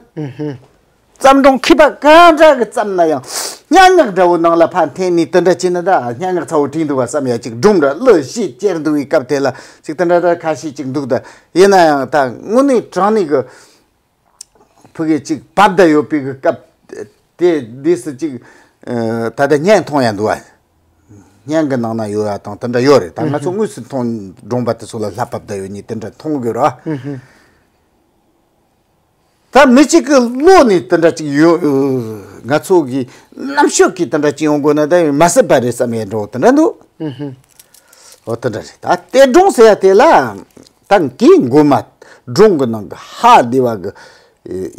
བརྩམས་སྒྲུང་མཁས་པ་ག་འདྲ་གི་བརྩམས་ན་ཡང་སྙན་ངག་འདྲ་བོ་ནང་ལ་ཕར་འཐེན་ནས་དེ་འདྲ་བྱས་ན་ད་སྙན་ངག་ཚ་བོ་བྲིས་འདུག་བ་བསམ་ཡ་ཅིག་སྒྲུང་འདྲ་གླུ་གཞས་བཅས་འདུག་བའི་སྐབས་དེ་ལ་ཅིག་དེ་འདྲ་འདྲ་ཁ་ཤས་ཅིག་འདུག་ད་ཡིན་ན་ཡང་ད་དངོས་གནས་དྲང་གནས་གི་ཕ་གི་ཅིག་བབས་བསྡད་ཡོད་པའི་གི་སྐབས་དེ་དུས་སུ་ཅིག་ད་ལྟ་བརྙན་མཐོང་ཡ་འདུག་བ། བརྙན་གི་ནང་ན་ཡོད་ཡ་དང་དེ་འདྲ་ཡོད་རེད། ད་ང་ཚོ་དངོས་སུ་མཐོང་སྒྲུང་པ་དེ་ཚོ་ལ་ལྷ་བབས་བསྡད་ཡོད་ནི་དེ་འདྲ་མཐོང་གི་རེད་བ། ད་མི་གཅིག་གི་བློ་ནས་དེ་འདྲ་ཅིག་ཡོད། ང་ཚོ་གི་རྣམ་དཔྱོད་ཀྱིས་དེ་འདྲ་ཅིག་ཡོང་དགོས་ན་ད་མ་སྲིད་པ་རེད་བསམ་ཡས་འགྲོ་དེ་འདྲ་འདུག་འོ་དེ་འདྲ་རེད། ད་གཏེར་སྒྲུང་ཟེར་ཡ་དེ་ལ་ད་གིས་མགོ་མ་སྒྲུང་གི་ནང་གི་ཧ་ལས་པ་གི་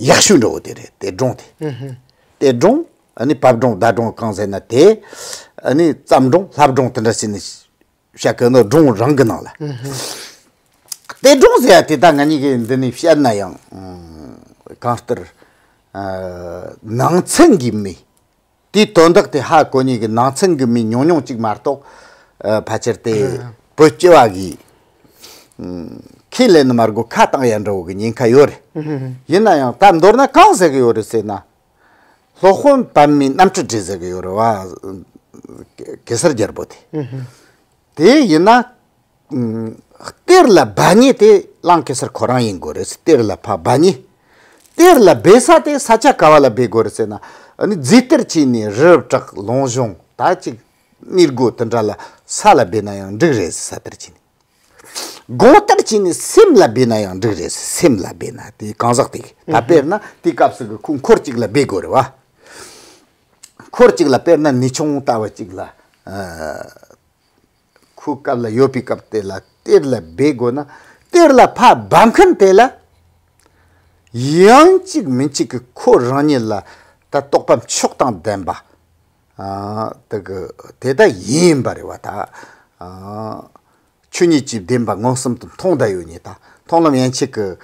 ཡག་ཤོས་འདྲ་བོ་དེ་རེད། གཏེར་སྒྲུང་དེ། གཏེར་སྒྲུང་ཨ་ནི་བབ་སྒྲུང་བརྡ་སྒྲུང་གང་ཟེར་ན་དེ། ཨ་ནི་བརྩམས་སྒྲུང་ལྷ་སྒྲུང་དེ་འདྲ་ཟེར་ནས། བཤད་གི་ནོ་སྒྲུང་རང་གི་ནང་ལ། གཏེར་སྒྲུང་ཟེར་ཡ་དེ་ད་ང་གཉིས་ཀྱིས་འདི་ནས་བཤད་ན་ཡང་། གང་ལྟར། ནང་ཚན་གྱི་མི། དེའི་དོན་དག་དེ་ཧ་གོ་ཉེན་གྱི་ནང་ཚན་གྱི་མི་ཉུང་ཉུང་ཅིག་མ་གཏོགས། ཕལ་ཆེར་དེ་བོད་སྤྱི་བ་གིས་ཁས་ལེན་ནི་མ་དགོས་ཁ་བཏང་ཡ་འདྲ་བོ་གི་ཉེན་ཁ་ཡོད་རེད། ཡིན་ན་ཡང་ད་མདོར་ན་གང་ཟེར་གི་ཡོད་རེད་ཟེར་ན། སློབ་དཔོན་པདྨའི་རྣམ་འཕྲུལ་བྲིས་ཟེར་གི་ཡོད་རེད་བ། གེ་སར་རྒྱལ་པོ་དེ། དེ་ཡིན་ན། གཏེར་ལ་སྦ་མཁན་དེ་གླང་གེ་སར་ཁོ་རང་ཡིན་དགོས་རེད། གཏེར་ལ་ཕར་སྦ་མཁན། གཏེར་ལ་སྦས་ས་དེ་ས་ཆ་ག་བ་ལ་སྦས་དགོས་རེད་ཟེར་ན། ཨ་ནི་རྫས་གཏེར་བྱས་ནས་རི་བྲག་ལུང་གཞུང་ད་ཅིག་གནས་སྒོ་དེ་འདྲ་ལ་ས་ལ་སྦས་ན་ཡང་འགྲིག་རེད། ས་གཏེར་བྱས་ནས། སྒོང་གཏེར་བྱས་ནས་སེམས་ལ་སྦས་ན་ཡང་འགྲིག་རེད། སེམས་ལ་སྦས་ན་དེ་གང་ཟག་དེ་ད་དཔེར་ན་དེའི་སྐབས་སུ་གི་ཁོ་འཁོར་གཅིག་ལ་སྦས་དགོས་རེད་བ། འཁོར་གཅིག་ལ་དཔེར་ན་ནུས་ཆུང་ལྟ་བུ་གཅིག་ལ། ཁོའི་སྐབས་ལ་ཡོད་པའི་སྐབས་དེ་ལ་གཏེར་ལ་སྦས་དགོས་ན་གཏེར་ལ་ཕར་སྦ་མཁན་དེ་ལ། ཡང་གཅིག་མིན་གཅིག་གི་ཁོ་རང་ཉིད་ལ་ད་རྟོགས་པ་མཆོག་དང་ལྡན་པ། དེ་གི་དེ་ད་ཡིན་པ་རེད་བ་ད། ཆོས་ཉིད་ཀྱི་བདེན་པ་མངོན་སུམ་དུ་མཐོང་བསྡད་ཡོད་ཉིད་དང་མཐོང་ལམ་ཡན་ཆད་ཀྱི་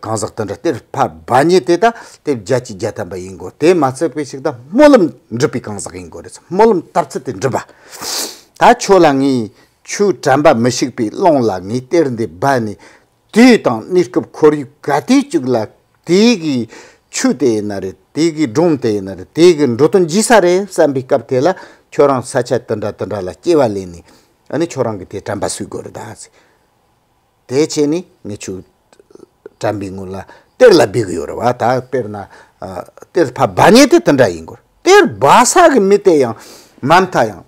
གང་ཟག་དེ་འདྲ་གཏེར་ཕར་སྦ་ཉིད་དེ་ད་དེ་བརྒྱ་ཆ་བརྒྱ་ཐམ་པ་ཡིན་དགོས། དེ་མ་ཚད་པའི་ཞིག་ད་སྨོན་ལམ་འགྲུབ་པའི་གང་ཟག་ཡིན་དགོས་རེད། སྨོན་ལམ་དར་ཚུལ་དེ་འགྲུབ་པ། ད་ཁྱོད་ལ་ངས་ཆོས་དྲན་པ་མི་ཤིགས་པའི་ཀློང་ལ་ངས་གཏེར་འདི་སྦ་ནས། དུས་དང་གནས་སྐབས་ཁོར་ཡུག་ག་དུས་ཅིག་ལ་དེའི་གི་ཆོས་དེ་ཡིན་ན་རེད། དེའི་གི་སྒྲུང་དེ་ཡིན་ན་རེད། དེའི་གི་འགྲོ་དོན་བགྱིས་ས་རེད་བསམ་པའི་སྐབས་དེ་ལ་ཁྱོད་རང་ས་ཆ་དེ་འདྲ་དེ་འདྲ་ལ་སྐྱེ་བ་ལེན་ནས་ཨ་ནི་ཁྱོད་རང་གི་དེ་དྲན་པ་གསོས་དགོས་རེད་ད་ཟེར། དེ་བྱས་ནས་ངས་ཁྱོད་ དྲན་པའི་སྔོན་ལ་གཏེར་ལ་སྦས་ཀྱི་ཡོད་རེད་བ། ད་དཔེར་ན་ཨ་གཏེར་ཕབ་པ་ཉིད་དེ་དེ་འདྲ་ཡིན་དགོས། གཏེར་སྦ་ས་གི་མི་དེ་ཡང་མ་མཐའ་ཡང་།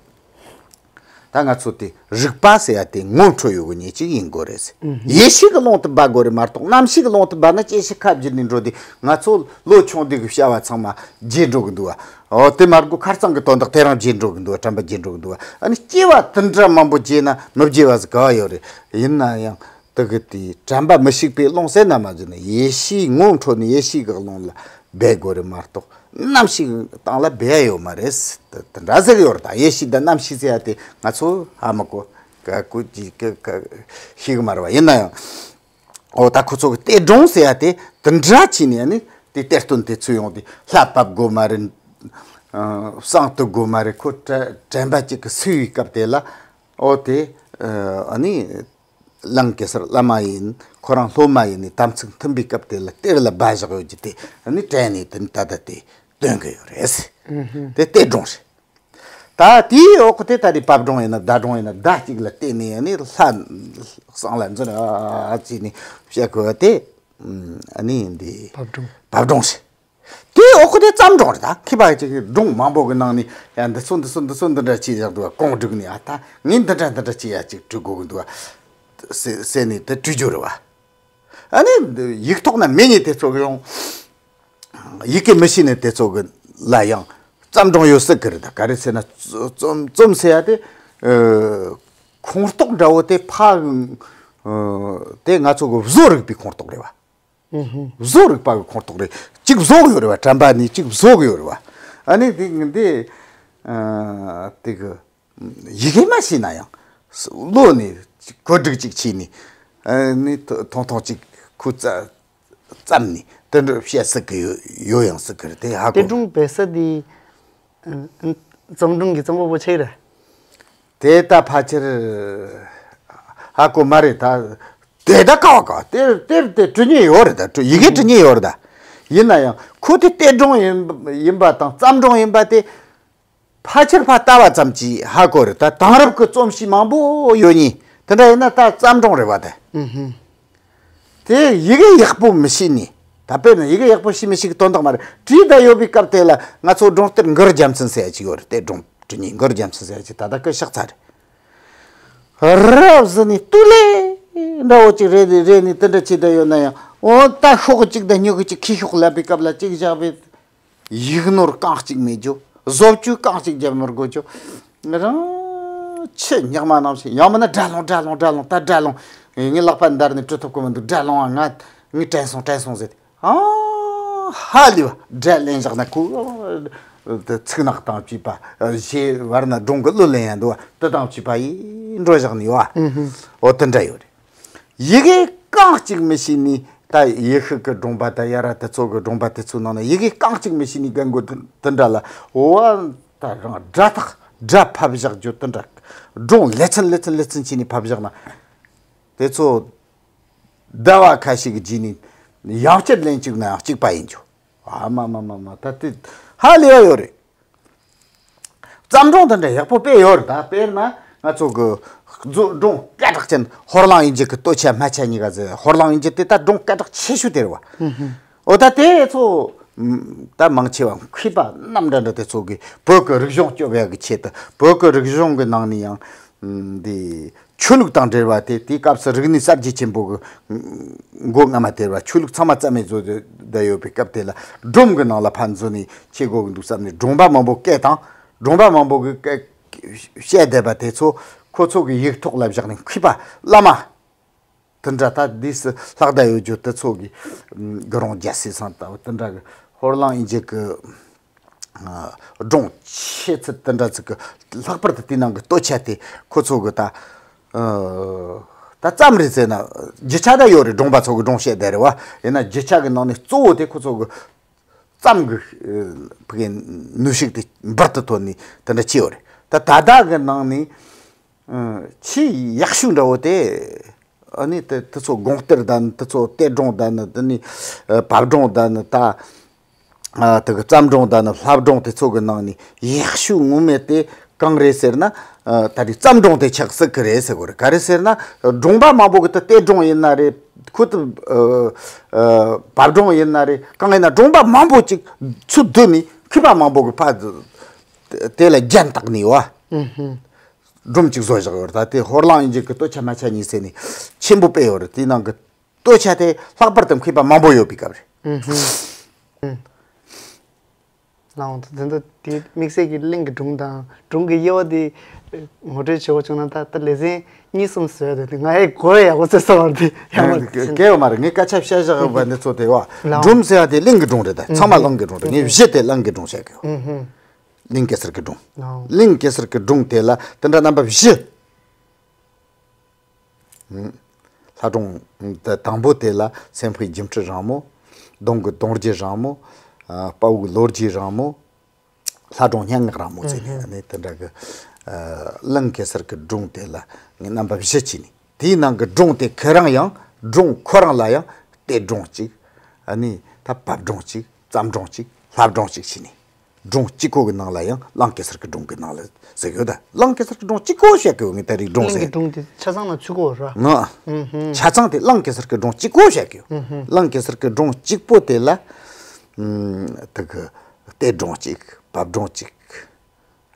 ད་ང་ཚོ་དེ་རིག་པ་ཟེར་ཡ་དེ་ངོ་འཕྲོད་ཡོད་གི་ཉེ་གཅིག་ཡིན་དགོས་རེད་ཟེར། ཡེ་ཤེས་ཀྱི་ཀློང་དུ་སྦ་དགོས་རེད་མ་གཏོགས། རྣམ་ཤེས་ཀྱི་ཀློང་དུ་སྦ་ན་སྐྱེ་ཤི་ཁ་བསྒྱུར་ནས་འགྲོ་དུས། ང་ཚོ་ལོ་ཆུང་དུས་ཀྱི་བྱ་བ་ཚང་མ་བརྗེད་འགྲོ་གི་འདུག་བ། འོ་དེ་མ་དགོས། ཁ་རྩང་གི་དོན་དག་དེ་རང་བརྗེད་འགྲོ་གི་འདུག་བ། དྲན་པ་བརྗེད་འགྲོ་གི་འདུག་བ། ཨ་ནི་སྐྱེ་བ་དུད་འགྲོ་མང་པོ་སྐྱེས་ན་མི་བརྗེད་པ་ཟིག་ག་བ་ཡོད་རེད། ཡིན་ན་ཡང་དེ་གི་དེའི་དྲན་པ་མི་ཤིགས་པའི་ཀློང་ཟེར་ན་མ་བརྗེད་ན། ཡེ་ཤེས་ངོ་འཕྲོད་ནས་ཡེ་ཤེས་ཀྱི་ཀློང་ལ་སྦས་དགོས་རེད་མ་གཏོགས། རྣམ་ཤེས་སྟེང་ལ་སྦས་ཡ་ཡོད་མ་རེད། དེ་དེ་འདྲ་ཟེར་གི་ཡོད་རེད། ད་ཡེ་ཤེས་དང་རྣམ་ཤེས་ཟེར་ཡ་དེ་ང་ཚོ་ཧ་མི་གོ། ག་གུ་ཅི་ག་ག་ཤེས་གི་མ་རེད་བ། ཡིན་ན་ཡང་འོ་ད་ཁོ་ཚོ་གི་གཏེར་སྒྲུང་ཟེར་ཡ་དེ་དེ་འདྲ་བྱས་ནས་ནི་དེ་གཏེར་སྟོན་དེ་ཚུར་ཡོང་དུས་ལྷ་བབས་དགོས་མ་རེད། ཨ་བསང་གཏོད་དགོས་མ་རེད། ཁོ་དྲ་དྲན་པ་གཅིག་གི་སུས་པའི་སྐབས་དེ་ལ། འོ་དེ་ཨ་ནི། ལང་གེ་སར་བླ་མ་ཡིན། ཁོ་རང་སློབ་མ་ཡིན་ནས་དམ་ཚིག་མཐུན་པའི་སྐབས་དེ་ལ་གཏེར་ལ་སྦ་བཞག་ཡོད་ཀྱི་དེ་ནི་དྲན་ནས་དེ་ནི་ད་ལྟ་དེ་སྟོན་གི་ཡོད་རེད། དེ་གཏེར་སྒྲུང་རེད། ད་དེའི་འོག་གི་དེ་ད་དེ་བབས་སྒྲུང་ཡིན་ན་བརྡ་སྒྲུང་ཡིན་ན་བརྡ་གཅིག་ལ་བརྟེན་ནས་ནི་ལྷ་བསང་ལ་འཛིན་ཨ་ཅེས་ནས་བཤད་དགོས་པ་དེ་ཨ་ནི་འདི་བབས་སྒྲུང་། བབས་སྒྲུང་རེད། དེའི་འོག་གི་དེ་བརྩམས་སྒྲུང་རེད། ད་མཁས་པ་ཅིག་གིས་སྒྲུང་མང་པོ་གི་ནང་ནས་ཡང་འདི་ཚོ་འདི་ཚོ་འདི་ཚོ་འདི་འདྲ་བྱས་བཞག་འདུག་བ། གོང་བསྒྲིགས་ནས། ཨ་ད་ངས་འདི་འདྲ་འདི་འདྲ་བྱས་ཡ་ཅིག་བྲི་དགོས་གི་འདུག་བ་ཟེར་ཟེར་ནས་དེ་བྲི་རྒྱུ་རེད་བ། ཨ་ནི་ཡིག་ཐོག་ན་མེད་ནས་དེ་ཚོ་གི་ཡང་ཡི་གེ་མི་ཤེས་ནས་དེ་ཚོ་གི་ལ་ཡང་བརྩམས་སྒྲུང་ཡོད་སྲིད་གི་རེད། ད་ག་རེ་ཟེར་ན་རྩོམ་རྩོམ་ཟེར་ཡ་དེ་ཨ་ཁོངས་གཏོགས་འདྲ་བོ་དེ་ཕ་ཨ་དེ་ང་ཚོ་གི་བཟོ་རིག་པའི་ཁོངས་གཏོགས་རེད་བ། བཟོ་རིག་པ་གི་ཁོངས་གཏོགས་རེད། གཅིག་བཟོ་གི་ཡོད་རེད་བ། དྲན་པ་ནས་གཅིག་བཟོ་གི་ཡོད་རེད་བ། ཨ་ནི་དེ་འདི་ཨ་དེ་གི་ཡི་གེ་མ་ཤེས་ན་ཡང་བློ་ནས་བཀོད་སྒྲིག་ཅིག་བྱས་ནས་ཨ་ནི་ཐོང་ཐོང་ཅིག་ཁུ་བཙའ་བརྩམས་ནས་དེ་འདྲ་བཤད་སྲིད་གི་ཡོད་ཡོད་ཡང་སྲིད་གི་རེད། དེ་ཧ་གོ། གཏེར་སྒྲུང་སྦས་ས་དེ་ཨ་ཨ་རྩོམ་སྒྲུང་གི་རྩོམ་པ་པོ་ཆེ་རེད། དེ་ད་ཕལ་ཆེར་ཧ་གོ་མ་རེད་ད། དེ་ད་ག་བ་ག་དེར་དེར་དེ་བྲི་མཁན་ཡོད་རེད་ད། ཡི་གེ་བྲི་མཁན་ཡོད་རེད་ད། ཡིན་ན་ཡང་ཁོ་དེ་གཏེར་སྒྲུང་ཡིན་ཡིན་པ་དང་བརྩམས་སྒྲུང་ཡིན་པ་དེ་ཕལ་ཆེར་ཕར་ལྟ་བ་ཙམ་གྱིས་ཧ་གོ་རེད་ད། དེང་རབས་ཀྱི་རྩོམ་གཤིས་མང་པོ་ཡོད་ནི་དེ་འདྲ་ཡིན་ན་ད་བརྩམས་སྒྲུང་རེད་བ་དེ། དེ་ཡི་གེ་ཡག་པོ་མི་ཤེས་ནི། ད་དཔེར་ན་ཡི་གེ་ཡག་པོ་ཤེས་མི་ཤེས་ཀྱི་དོན་དག་མ་རེད། བྲིས་བསྡད་ཡོད་པའི་སྐབས་དེ་ལ་ང་ཚོ་སྒྲུང་གཏེར་མགུར་རྒྱལ་མཚན་ཟེར་ཡ་ཅིག་ཡོད་རེད། དེ་སྒྲུང་བྲིས་མཁན་མགུར་རྒྱལ་མཚན་ཟེར་ཡ་ཅིག་ད་ལྟ་སྐུ་གཤེགས་ཚར་རེད། རབ་གཟི་ནས་སྟུ་ལེ་འདྲ་བོ་ཅིག་རེད་རེད་ནས་དེ་འདྲ་བྱས་བསྡད་ཡོད་ན་ཡང་། འོ་ད་ཤོག་གཅིག་དང་སྨྱུ་གུ་གཅིག་ཁྱི་ཤོག་ལབ་པའི་སྐབས་ལ་གཅིག་བཞག་པའི་ཡིག་ནོར་རྐང་གཅིག་མེད་རྒྱུ། བཟོ་བཅོས་རྐང་གཅིག་བརྒྱབ་མི་དགོས་རྒྱུ། ང་རང་ཆུ་ཉག་མ་ནང་བཞིན། ཡང་མིན་ན་སྒྲ་སློང་སྒྲ་སློང་སྒྲ་སློང་། ད་སྒྲ་སློང་། ངའི་ལག་པ་འདར་ནས་བྲི་ཐུབ་ཀྱི་མི་འདུག་སྒྲ་སློང་བ། ང་ངས་དྲན་སོང་དྲན་སོང་ཟེར་ཏེ། ཨ་ཧ་ལས་པ། སྒྲ་ལེན་བཞག་ན་ཁོ་དེ་ཚིག་ནག་དང་བཅས་པ། གཞས་བར་ན་སྒྲུང་གི་གླུ་ལེན་ཡ་འདུག་བ། དེ་དང་བཅས་པ་ཡིས་འགྲོ་བཞག་ནས་ཡོད་བ། འོ་དེ་འདྲ་ཡོད་རེད། ཡི་གེ་རྐང་གཅིག་མི་ཤེས་ནི། ད་ཡེ་ཤུ་གི་སྒྲུང་པ་དང་ཡ་ར་དེ་ཚོ་གི་སྒྲུང་པ་དེ་ཚོའི་ནང་ན་ཡི་གེ་རྐང་གཅིག་མི་ཤེས་ནི་རྒན་རྒོན་དེ་དེ་འདྲ་ལ། འོ་ད་རང་སྒྲ་ཐག་སྒྲ་ཕབ་བཞག་རྒྱུ་དེ་འདྲ། སྒྲུང་ལེ་ཚན་ལེ་ཚན་ལེ་ཚན་བྱས་ནས་ཕབ་བཞག་ན། དེ་ཚོ་ཟླ་བ་ཁ་ཤས་ཀྱི་རྗེས་ནས་ཡང་བསྐྱར་ལན་གཅིག་ན་ཡང་གཅིག་པ་ཡིན་རྒྱུ། ཨ་མ་མ་མ་མ། ད་དེ་ཧ་ལས་ཡ་ཡོད་རེད། བརྩམས་སྒྲུང་དེ་འདྲ་ཡག་པོ་དཔེ་ཡོད་རེད་ད། དཔེར་ན་ང་ཚོ་གི་རྫོ་སྒྲུང་སྐད་གྲགས་ཅན་ཧོར་གླིང་དབྱིན་ཇི་གི་སྟོད་ཆ་སྨད་ཆ་གཉིས་ཀ་ཟེར། ཧོར་གླིང་དབྱིན་ཇི་དེ་ད་སྒྲུང་སྐད་གྲགས་ཆེ་ཤོས་དེ་རེད་བ། འོ་ད་དེ་ཚོ་ད་མང་ཆེ་བ་མཁས་པ་རྣམ་འདྲ་འདྲ་དེ་ཚོ་གིས་བོད་ཀྱི་རིག་གཞུང་སྐྱོབ་ཡ་གི་ཆེད་དུ། བོད་ཀྱི་རིག་གཞུང་གི་ནང་ནས་ཡང་འདི་ཆོས་ལུགས་དང་འབྲེལ་བ་དེ། དེའི་སྐབས་སུ་རིག་གནས་གསར་བརྗེ་ཆེན་པོ་གི་འགོ་སྔ་མ་དེར་བ་ཆོས་ལུགས་ཚང་མ་རྩ་མེད་བཟོ་བསྡད་ཡོད་པའི་སྐབས་དེ་ལ། སྒྲུང་གི་ནང་ལ་ཕར་འཛུལ་ནས་བྱེད་དགོས་ཀྱི་འདུག་བསམ་ནས། སྒྲུང་པ་མང་པོ་སྐད་དང་། སྒྲུང་པ་མང་པོ་གི་སྐད་བཤད་བསྡད་པ་དེ་ཚོ་ཁོ་ཚོ་གི་ཡིག་ཐོག་ལ་བཞག་ནས། མཁས་པ་བླ་མ་དེ་འདྲ་ད་དུས་སུ་ལྷག་བསྡད་ཡོད་རྒྱུ་དེ་ཚོ་གི་དགུ་རོང་རྒྱལ་སྲས་ཚང་ལྟ་བུ་དེ་འདྲ་གི་ཧོར་གླིང་དབྱིན་ཇི་གི་སྒྲུང་ཆེ་ཚད་དེ་འདྲ་ཚིག་གི། ལྷག་པར་དུ་དེའི་ནང་གི་སྟོད་ཆ་དེ་ཁོ་ཚོ་གི་ད་ཨ་ད་ཙམ་རེད་ཟེར་ན། རྒྱུ་ཆ་ད་ཡོད་རེད། སྒྲུང་པ་ཚོ་གི་སྒྲུང་བཤད་བསྡད་རེད་བ། ཡིན་ན་རྒྱུ་ཆ་གི་ནང་ནས་གཙོ་བོ་དེ་ཁོ་ཚོ་གི་ཙམ་གི་ཕ་གི་ནུས་ཤུགས་དེ་འབུར་དུ་ཐོན་ནས་དེ་འདྲ་བྱས་ཡོད་རེད། ད་ད་ལྟ་གི་ནང་ནས་ཆེས་ཡག་ཤོས་འདྲ་བོ་དེ། ཨ་ནི་དེ་དེ་ཚོ་དགོངས་གཏེར་དང་ནི། དེ་ཚོ་གཏེར་སྒྲུང་དང་ནི། དེ་ནི་ཨ་བབས་སྒྲུང་དང་ནི། ད་ཨ་དེ་གི་བརྩམས་སྒྲུང་དང་ནི། བསླབ་སྒྲུང་དེ་ཚོ་གི་ནང་ནས་ཡག་ཤོས་ངོ་མ་དེ་གང་རེད་ཟེར་ན། ཨ་ད་རེས་བརྩམས་སྒྲུང་དེ་ཆགས་སྲིད་གི་རེད་ཟེར་གི་རེད། ག་རེ་ཟེར་ན་སྒྲུང་པ་མང་པོ་གི་དེ་གཏེར་སྒྲུང་ཡིན་ན་རེད། ཁུལ་དུ་ཨ་ཨ་བབ་སྒྲུང་ཡིན་ན་རེད། གང་ཡིན་ན་སྒྲུང་པ་མང་པོ་ཅིག་ཚུར་བསྡུས་ནས་མཁས་པ་མང་པོ་གི་ཕ་དེ་ལ་རྒྱན་བཏགས་ནས་བ། སྒྲུང་ཅིག་བཟོ་བཞག་ཡོད་རེད། ད་དེ་ཧོར་གླིང་ཡིན་གྱི་གི་སྟོད་ཆ་སྨད་ཆ་གཉིས་ཟེར་ནས་ཆེན་པོ་སྤེལ་ཡོད་རེད། དེའི་ནང་གི་སྟོད་ཆ་དེ་ལྷག་པར་དུ་མཁས་པ་མང་པོ་ཡོད་པའི་སྐབས་རེད། ལའང་དེ་འདྲ་དེ་དམིགས་བསལ་གྱི་གླིང་གི་སྒྲུང་དང་སྒྲུང་གི་དབྱེ་བ་དེ་ངོ་སྤྲོད་བྱེད་དགོས་བྱུང་ན། ད་ད་ལེ་ཚན་གཉིས་གསུམ་བཟོས་ཏེ་ང་ཡི་གོ་ཡག་པོ་བཟོས་སོང་བ་དེ་ཡག་པོ་ཟིན། སྐལ་བ་མ་རེད། ངས་སྐད་ཆ་བཤད་བཞག་པ་འདི་ཚོ་དེ་བ། ལའང་སྒྲུང་ཟེར་བ་དེ་གླིང་གི་སྒྲུང་རེད། ད་ཚང་མ་གླིང་གི་སྒྲུང་རེད། ངས་བཞི་དེ་གླིང་གི་སྒྲུང་བཤད་གི་ཡོད། གླིང་གེ་སར་གི་སྒྲུང་། ལའང་གླིང་གེ་སར་གི་སྒྲུང་དེ་ལ་དེ་འདྲ་རྣམ་པ་བཞི། ལྷ་སྒྲུང་དང་པོ་དེ་ལ་སེམས་དཔའི་སྒྱུ་འཕྲུལ་རིང་མོ། གདོང་གི་གདུང་རྒྱུད་རིང་མོ། ཨ་དཔའ་བོའི་ལོ་རྒྱུས་རིང་མོ། ལྷ་སྒྲུང་སྙན་ངག་རིང་མོ་བྱས་ནས་ཨ་ནི་དེ་འདྲ་གི་ཨ་གླིང་གེ་སར་གི་སྒྲུང་དེ་ལ་ངས་རྣམ་པ་བཞི་བྱས་ནས། དེའི་ནང་གི་སྒྲུང་དེ་ཁོ་རང་ཡང་སྒྲུང་ཁོ་རང་ལ་ཡང་གཏེར་སྒྲུང་གཅིག་ཨ་ནི་ད་བབ་སྒྲུང་གཅིག་བརྩམས་སྒྲུང་གཅིག་ལྷ་སྒྲུང་གཅིག་བྱས་ནས། སྒྲུང་གཅིག་པོ་གི་ནང་ལ་ཡང་གླིང་གེ་སར་གྱི་སྒྲུང་གི་ནང་ལ་ཟེར་ཡོད། ད་གླིང་གེ་སར་གྱི་སྒྲུང་གཅིག་པོ་བཤད་གི་ཡོད། ངས་ད་རེས་སྒྲུང་གླིང་གི་ཟེར་སྒྲུང་དེ་ཆ་ཚང་ལ་ཚུད་གོ་ར། ང་ཆ་ཚང་དེ་གླིང་གེ་སར་གྱི་སྒྲུང་གཅིག་པོ་བཤད་གི་ཡོད། གླིང་གེ་སར་གྱི་སྒྲུང་གཅིག་པོ་དེ་ལ་དེ་གི་གཏེར་སྒྲུང་གཅིག་བབ་སྒྲུང་གཅིག་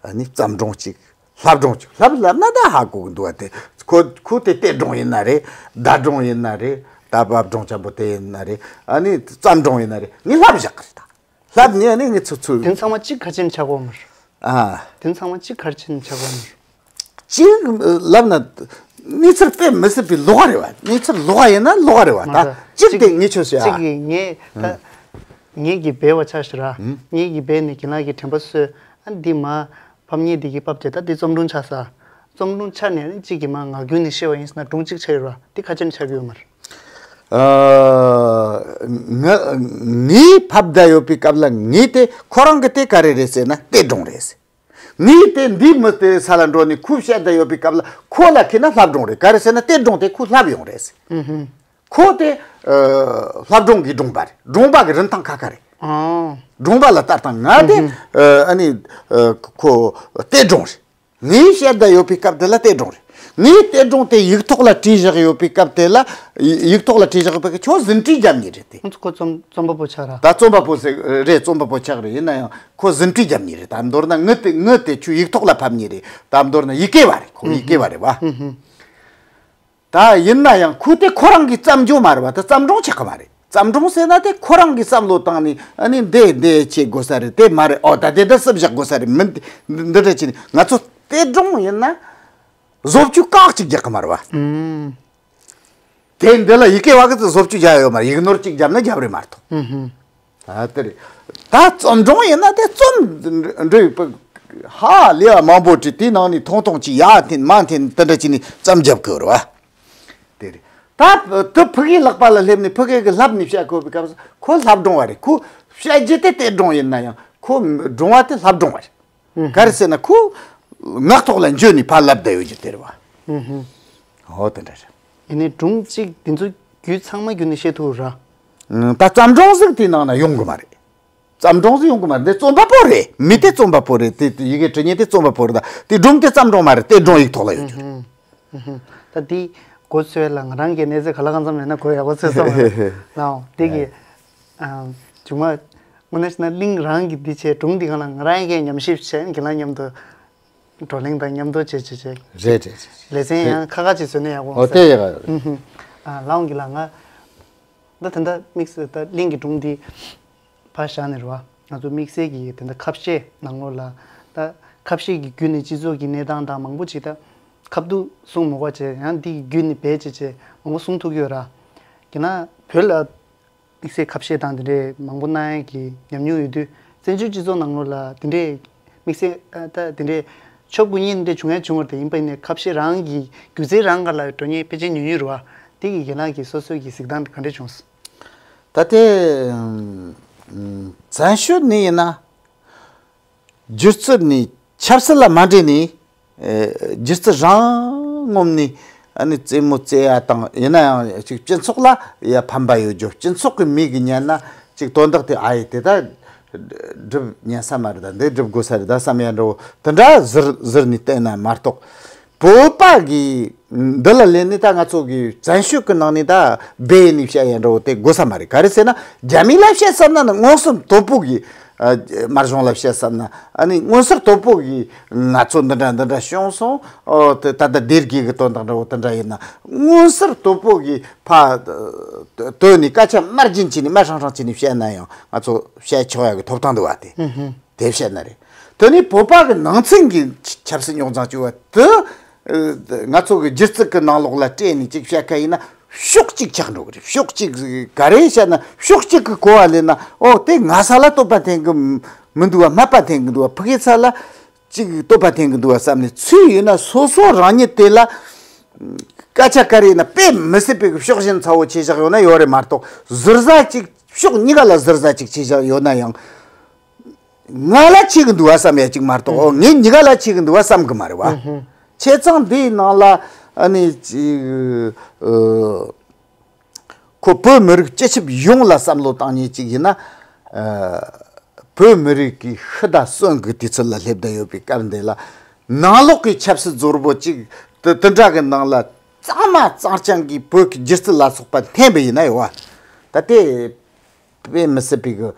ཨ་ནི་བརྩམས་སྒྲུང་གཅིག་ལྷ་སྒྲུང་གཅིག་ལྷ་ལབ་ན་ད་ཧ་གོ་གི་འདུག་བ། དེ་ཁོ་ཁོ་དེ་གཏེར་སྒྲུང་ཡིན་ན་རེད། བརྡ་སྒྲུང་ཡིན་ན་རེད། ད་བབ་སྒྲུང་ཆེན་པོ་དེ་ཡིན་ན་རེད། ཨ་ནི་བརྩམས་སྒྲུང་ཡིན་ན་རེད། ངས་ལྷབ་བཞག་གི་རེད། ད་ལྷབ་ནས་ཨ་ནི་ངས་ཚུར་ཚུར། དེ་ཚང་མ་གཅིག་ག་ཅན་ཆགས་གོ་མར། ཨ། དེ་ཚང་མ་གཅིག་ག་ཅན་ཆགས་གོ་མར། གཅིག་ལབ་ན་གནས་ཚུལ་དཔེ་མི་སྲིད་པའི་ལོགས་ཀ་རེད་བ། གནས་ཚུལ་ལོགས་ཀ་ཡིན་ན་ལོགས་ཀ་རེད་བ། ད་གཅིག་དེ་ངས་ཆོས་ཟེར་ཨ། གཅིག་གིས་ངས་ད་ངེད་ཀྱི་སྦས་པ་ཆ་ཞིག་ར། ངེད་ཀྱི་སྦས་ནས་རྒན་ལགས་ཀྱི་དྲན་པ་གསོས། ཨ་འདི་མ་ཕབ་ཉེས་འདི་གི་ཕབ་བྱས། ད་འདི་རྩོམ་སྒྲུང་ཆགས་ས། རྩོམ་སྒྲུང་ཆགས་ནས་ཨ་ནི་གཅིག་གིས་མ་ངག་རྒྱུན་ནས་བཤད་པ་ཡིན་ཟེར་ན་སྒྲུང་གཅིག་ཆགས་ཡོད་ར། འདི་ག་ཅན་ཆགས་ཀྱི་ཡོད་མར། ཨ། ང་ངས་ཕབ་བསྡད་ཡོད་པའི་སྐབས་ལ་ངས་དེ་ཁོ་རང་གི་དེ་ག་རེ་རེད་ཟེར་ན་གཏེར་སྒྲུང་རེད་ཟེར། ངས་དེ་འདི་མི་དེ་ས་ལ་འགྲོ་ནས་ཁོས་བཤད་བསྡད་ཡོད་པའི་སྐབས་ལ་ཁོ་ལ་ཁེལ་ན་ལྷ་སྒྲུང་རེད། ག་རེ་ཟེར་ན་གཏེར་སྒྲུང་དེ་ཁོས་ལྷབ་ཡོང་རེད་ཟེར། ཁོ་དེ་ཨ་ལྷ་སྒྲུང་གི་སྒྲུང་པ་རེད། སྒྲུང་པ་གི་རིན་ཐང་ཁ་ཁ་རེད། ཨོ། སྒྲུང་པ་ལ་ལྟ་སྟངས། ང་དེ་ཨ་ཨ་ནི་ཨ་ཁོ་གཏེར་སྒྲུང་རེད། ངས་བཤད་བསྡད་ཡོད་པའི་སྐབས་དེ་ལ་གཏེར་སྒྲུང་རེད། ངས་གཏེར་སྒྲུང་དེ་ཡིག་ཐོག་ལ་བྲིས་བཞག་ཡོད་པའི་སྐབས་དེ་ལ་ཡིག་ཡིག་ཐོག་ལ་བྲིས་བཞག་ཡོད་པའི་ཁྱོད་ཟིན་བྲིས་རྒྱབ་ཉེས་རེད་དེ། ཁོ་རྩོམ་རྩོམ་པ་པོ་ཆགས་ར། ད་རྩོམ་པ་པོ་ཟེར་རེད། རྩོམ་པ་པོ་ཆགས་རེད། ཡིན་ན་ཡང་ཁོ་ཟིན་བྲིས་རྒྱབ་ཉེས་རེད། ད་མདོར་ན་ངའི་དེ་ངའི་དེ་ཆོས་ཡིག་ཐོག་ལ་ཕབ་ཉེས་རེད། ད་མདོར་ན་ཡི་གེ་བ་རེད། ཁོ་ཡི་གེ་བ་རེད་བ། ད་ཡིན་ན་ཡང་ཁོ་དེ་ཁོ་རང་གིས་བརྩམས་རྒྱུ་མ་རེད་བ། དེ་བརྩམས་སྒྲུང་ཆགས་ཀྱི་མ་རེད། བརྩམས་སྒྲུང་ཟེར་ན་དེ་ཁོ་རང་གིས་བསམ་བློ་བཏང་ནས་ཨ་ནི་འདི་འདི་བྱེད་དགོས་ས་རེད། དེ་མ་རེད། ཨོ་ད་དེ་འདི་སུབ་བཞག་དགོས་ས་རེད། མིན་འདི་འདྲ་བྱས་ནས། ང་ཚོ་གཏེར་སྒྲུང་ཡིན་ན་བཟོ་བཅོས་ཁག་ཅིག་རྒྱག་གི་མ་རེད་བ། དེ་འདི་ལ་ཡི་གེ་བ་གི་བཟོ་བཅོས་རྒྱག་ཡོད་མ་རེད། ཡིག་ནོར་གཅིག་བརྒྱབ་ན་རྒྱབ་རེད་མ་གཏོགས། ཨ་དེ་རེད། ད་རྩོམ་སྒྲུང་ཡིན་ན་དེ་རྩོམ་འབྲི་ཧ་ལས་པ་མང་པོ་བྲིས། དེའི་ནང་ནས་ཐུང་ཐུང་ཅིག་ཡར་འཐེན་མར་འཐེན་དེ་འདྲ་བྱས་ནས་བརྩམས་རྒྱབ་དགོས་རེད་བ། དེ་རེད། ད་དེ་ཕ་གིའི་ལག་པ་ལ་སླེབས་ནས་ཕ་གི་གིས་ལྷབ་ནས་བཤད་དགོས་པའི་སྐབས་སུ་ཁོ་ལྷ་སྒྲུང་བ་རེད། ཁོ་བཤད་རྒྱུ་དེ་གཏེར་སྒྲུང་ཡིན་ན་ཡང་ཁོ་སྒྲུང་བ་དེ་ལྷ་སྒྲུང་བ་རེད། ག་རེ་ཟེར་ན་ཁོ་ངག་ཐོག་ལ་འཇོག་ནས་ཕར་ལབ་བསྡད་ཡོད་རྒྱུ་དེ་རེད་བ། ཨོ་དེ་འདྲ་རེད། ཡིན་ནའི་སྒྲུང་གཅིག་འདི་ཚོ་རྒྱུད་ཚང་མ་བརྒྱུད་ནས་བཤད་ཐུབ་ར། ད་བརྩམས་སྒྲུང་ཟིག་དེའི་ནང་ན་ཡོང་གི་མ་རེད། བརྩམས་སྒྲུང་ཟིག་ཡོང་གི་མ་རེད། འདི་རྩོམ་པ་པོ་རེད། མི་དེ་རྩོམ་པ་པོ་རེད། དེ་དེ་ཡི་གེ་འབྲི་མཁན་དེ་རྩོམ་པ་པོ་རེད། ད་དེ་སྒྲུང་དེ་བརྩམས་སྒྲུང་མ་རེད། གཏེར་སྒྲུང་ཡིག་ཐོག་ལ་ཡོད་རྒྱུ་རེད། ད་དེ་གོ་ཚོད་ལ་ང་རང་གི་གནས་ཚད་ག་ལ་གང་འཚམ་ཡོད་ན་གོ་ཡག་པོ་ཚོད་སོང་ལའོ། དེ་གི་ཨ་བྱུང་བ་དངོས་གནས་བྱས་ན་གླིང་རང་གི་འདི་བྱས་སྒྲུང་འདི་སྒང་ལ་ང་རང་ཡི་གེ་ཉམས་ཞིབ་བྱས་ནས་རྒན་ལགས་མཉམ་དུ་བགྲོ་གླེང་དང་མཉམ་དུ་བྱས་བྱས་བྱས། རེད་རེད་རེད། ལེ་ཚན་ཡང་ཁ་ཁ་ཅིག་བཟོས་ན་ཡག་པོ་ཨོ་དེ་ཡག་ཡོད་རེད། ཨ་ལའོ་གི་ལ་ང་ད་ད་ལྟ་དམིགས་བསལ་ད་གླིང་གི་སྒྲུང་འདི་ཕར་བཞག་ནས་རེད་བ། ང་ཚོ་དམིགས་བསལ་གྱི་དེ་འདྲ་ཁ་བཤད་ནང་ལོགས་ལ་ད་ཁ་བཤད་ཀྱི་བརྒྱུད་ནས་སྤྱི་ཚོགས་ཀྱི་གནས་སྟངས་དང་མང་པོ་ཅིག་ད་ཁ་བསྡུ་གསུང་མི་དགོས་བྱས། ཡང་འདི་གི་བརྒྱུད་ནས་འབད་བྱས་བྱས་མང་པོ་གསུང་ཐུབ་ཀྱི་ཡོད་ར། རྒྱ་ནག་བོད་ལ་དམིགས་བསལ་ཁ་བཤད་དང་དེ་འདྲའི་མང་པོ་གནང་ཡས་ཀྱི་ཉམས་མྱོང་ཡོད་དུས་བཙན་བྱོལ་སྤྱི་ཚོགས་ནང་ལོགས་ལ་དེ་འདྲའི་དམིགས་བསལ་ད་དེ་འདྲའི་ཆོབ་ཀུན་ཡིན་འདྲ་བྱུང་ཡ་བྱུང་བ་རེད། ད་ཡིན་པ་ཡིན་ནའི་ཁ་བཤད་རང་གི་སྒྱུ་རྩལ་རང་སྒང་ལ་འགྲོ་མཁན་ཕལ་ཆེར་ཉུང་ཉུང་རེད་བ། དེ་གི་རྒན་ལགས་ཀྱི་སོ་སོའི་གི་གཟིགས་སྟངས་དེ་ག་འདྲ་བྱུང་སོང་། ད་ལྟའི་བཙན་བྱོལ་ནས་ཡིན་ན་སྒྱུ་རྩལ་ནས་ཆབ་སྲིད་ལ་མ་འདྲེས་ནས་སྒྱུ་རྩལ་རང་ངོམ་ནས་ཨ་ནི་རྩེད་མོ་རྩེ་ཡ་དང་། ཡིན་ན་ཡང་ཅིག་སྤྱི་ཚོགས་ལ་ཡ་ཕན་པ་ཡོད་རྒྱུ། སྤྱི་ཚོགས་ཀྱི་མིག་གིས་ཉན་ན་ཅིག་དོན་དག་དེ་ཨ་ཡེ་དེ་ད་སྒྲུབ་ཉན་ས་མ་རེད། ད་འདི་སྒྲུབ་དགོས་ས་རེད་ད་བསམ་ཡ་འདྲ་བོ་དེ་འདྲ་ཟུར་ཟུར་ནས་བལྟས་ན་མ་གཏོགས། བོད་པ་གི་འདི་ལ་ལན་ནི་ད་ང་ཚོ་གི་བཙན་བྱོལ་གི་ནང་ནས་ད་སྦས་ནས་བཤད་ཡ་འདྲ་བོ་དེ་དགོས་ས་མ་རེད། ག་རེ་ཟེར་ན་རྒྱ་མི་ལ་བཤད་བསམ་ན་ནི་མངོན་སུམ་དོད་པོ་གི་ཨ་དམར་གཞུང་ལ་བཤད་བསམ་ན། ཨ་ནི་མངོན་གསལ་དོད་པོ་གི་ང་ཚོ་འདི་འདྲ་འདི་འདྲ་བྱུང་སོང་། ཨོ་དེ་ད་ལྟ་སྡེ་དགེ་གི་དོན་དག་འདྲ་བོ་དེ་འདྲ་ཡིན་ན་མངོན་གསལ་དོད་པོ་གི་ཕ་དོད་ནས་སྐད་ཆ་དམར་རྗེན་བྱས་ནས་དམར་ཧྲང་ཧྲང་བྱས་ནས་བཤད་ན་ཡང་ང་ཚོ་བཤད་ཆོག་ཡ་གི་ཐོབ་ཐང་འདུག་བ་དེ། དེ་བཤད་ན་རེད། དེ་ནས་བོད་པ་གི་ནང་ཚན་གྱི་ཆབ་སྲིད་རྙོག་འཛིང་བྱུང་བ་དེ་ང་ཚོ་གི་སྒྱུ་རྩལ་གི་ནང་ལོགས་ལ་སྤྲད་ནས་ཅིག་བཤད་ཁ་ཡིན་ན་ཕྱོགས་གཅིག་ཆགས་འགྲོ་གི་རེད། ཕྱོགས་གཅིག་ག་རེ་བཤད་ན་ཕྱོགས་གཅིག་གི་གོ་བ་ལེན་ན། ཨོ་དེ་ང་ས་ལ་བསྟོད་པ་འཐེན་གི་མི་འདུག་བ། སྨད་པ་འཐེན་གི་འདུག་བ། ཕ་གི་ས་ལ་ཅིག་བསྟོད་པ་འཐེན་གི་འདུག་བ་བསམ་ནས་ཚུལ་ཡིན་ན་སོ་སོ་རང་ཉིད་དེ་ལ་སྐད་ཆ་ག་རེ་ཡིན་ན་དཔེ་མི་སྲིད་པའི་གི་ཕྱོགས་ཞེན་ཚ་བོ་ཆེ་བཞག་ཡོད་ན་ཡོད་རེད་མ་གཏོགས། ཟུར་ཟ་ཅིག་ཕྱོགས་གཉིས་ཀ་ལ་ཟུར་ཟ་ཅིག་ཆེ་བཞག་ཡོད་ན་ཡང་། ང་ལ་ཆེ་གི་འདུག་བ་བསམ་ཡ་ཅིག་མ་གཏོགས། ཨོ་ངས་གཉིས་ཀ་ལ་ཆེ་གི་འདུག་བ་བསམ་གི་མ་རེད་བ། བྱས་ཙང་འདིའི་ནང་ལ་ཨ་ནི་ཅིག་ཨ་ཁོ་བོད་མི་རིགས་སྤྱི་ཁྱབ་ཡོངས་ལ་བསམ་བློ་བཏང་མཁན་ཅིག་ཡིན་ན། ཨ་བོད་མི་རིགས་ཀྱི་ཤི་དང་གསོན་གྱི་དུས་ཚོད་ལ་སླེབས་བསྡད་ཡོད་པའི་སྐབས་འདི་ལ། ནང་ལོགས་ཀྱི་ཆབ་སྲིད་བཟོ་ར་བོ་ཅིག་དེ་དེ་འདྲ་གི་ནང་ལ་གཙང་མ་གཙང་རྐྱང་གིས་བོད་ཀྱི་སྒྱུ་རྩལ་ལ་སོགས་པ་འཐེན་པ་ཡིན་ན་ཡོད་བ། ད་དེ་དཔེ་མི་སྲིད་པའི་གི་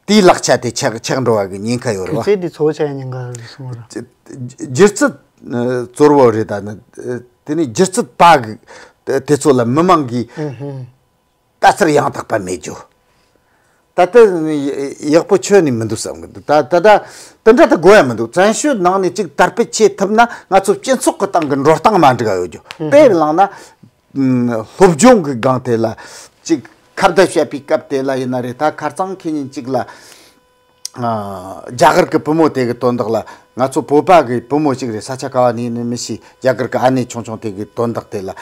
དེའི་ལག་ཆ་དེ་ཆག་ཆག་འགྲོ་བ་གི་ཉེན་ཁ་ཡོད་རེད་བ། དུས་ཚོད་དེ་ཚོ་ཆ་ཉེན་ཁ་རེད་གསུངས་ར། སྒྱུ་རྩལ་གཙོ་བོ་རེད། ད་ནི་དེ་ནི་སྒྱུ་རྩལ་པ་གི་དེ་ཚོ་ལ་མི་མང་གིས་ལྟ་ཚུལ་ཡང་དག་པ་མེད་རྒྱུ། ད་ལྟ་ཡག་པོ་ཁྱོན་ནས་མི་འདུག་བསམ་གི་འདུག་ད་ད་ད་དེ་འདྲ་ད་དགོས་ཡ་མི་འདུག་བཙན་བྱོལ་ནང་ནས་ཅིག་དར་སྤེལ་བྱེད་ཐུབ་ན་ང་ཚོ་སྤྱི་ཚོགས་ཀྱི་སྟེང་གི་འགྲོ་སྟངས་མ་འགྲིག་ཡོད་རྒྱུ། དཔེར་བླངས་ན། སློབ་སྦྱོང་གི་སྒང་དེ་ལ་ཅིག་ཁ་བརྡ་བཤད་པའི་སྐབས་དེ་ལ་ཡིན་ན་རེད། ད་ཁ་རྩང་ཁེ་ཉིན་ཅིག་ལ་ཨ་རྒྱ་གར་གི་བུ་མོ་དེ་གི་དོན་དག་ལ། ང་ཚོ་བོད་པ་གི་བུ་མོ་ཅིག་རེད། ས་ཆ་ག་བ་ནས་ནི་མི་ཤེས། རྒྱ་གར་གི་ཨ་ནེ་ཆུང་ཆུང་དེ་གི་དོན་དག་དེ་ལ་ཨ་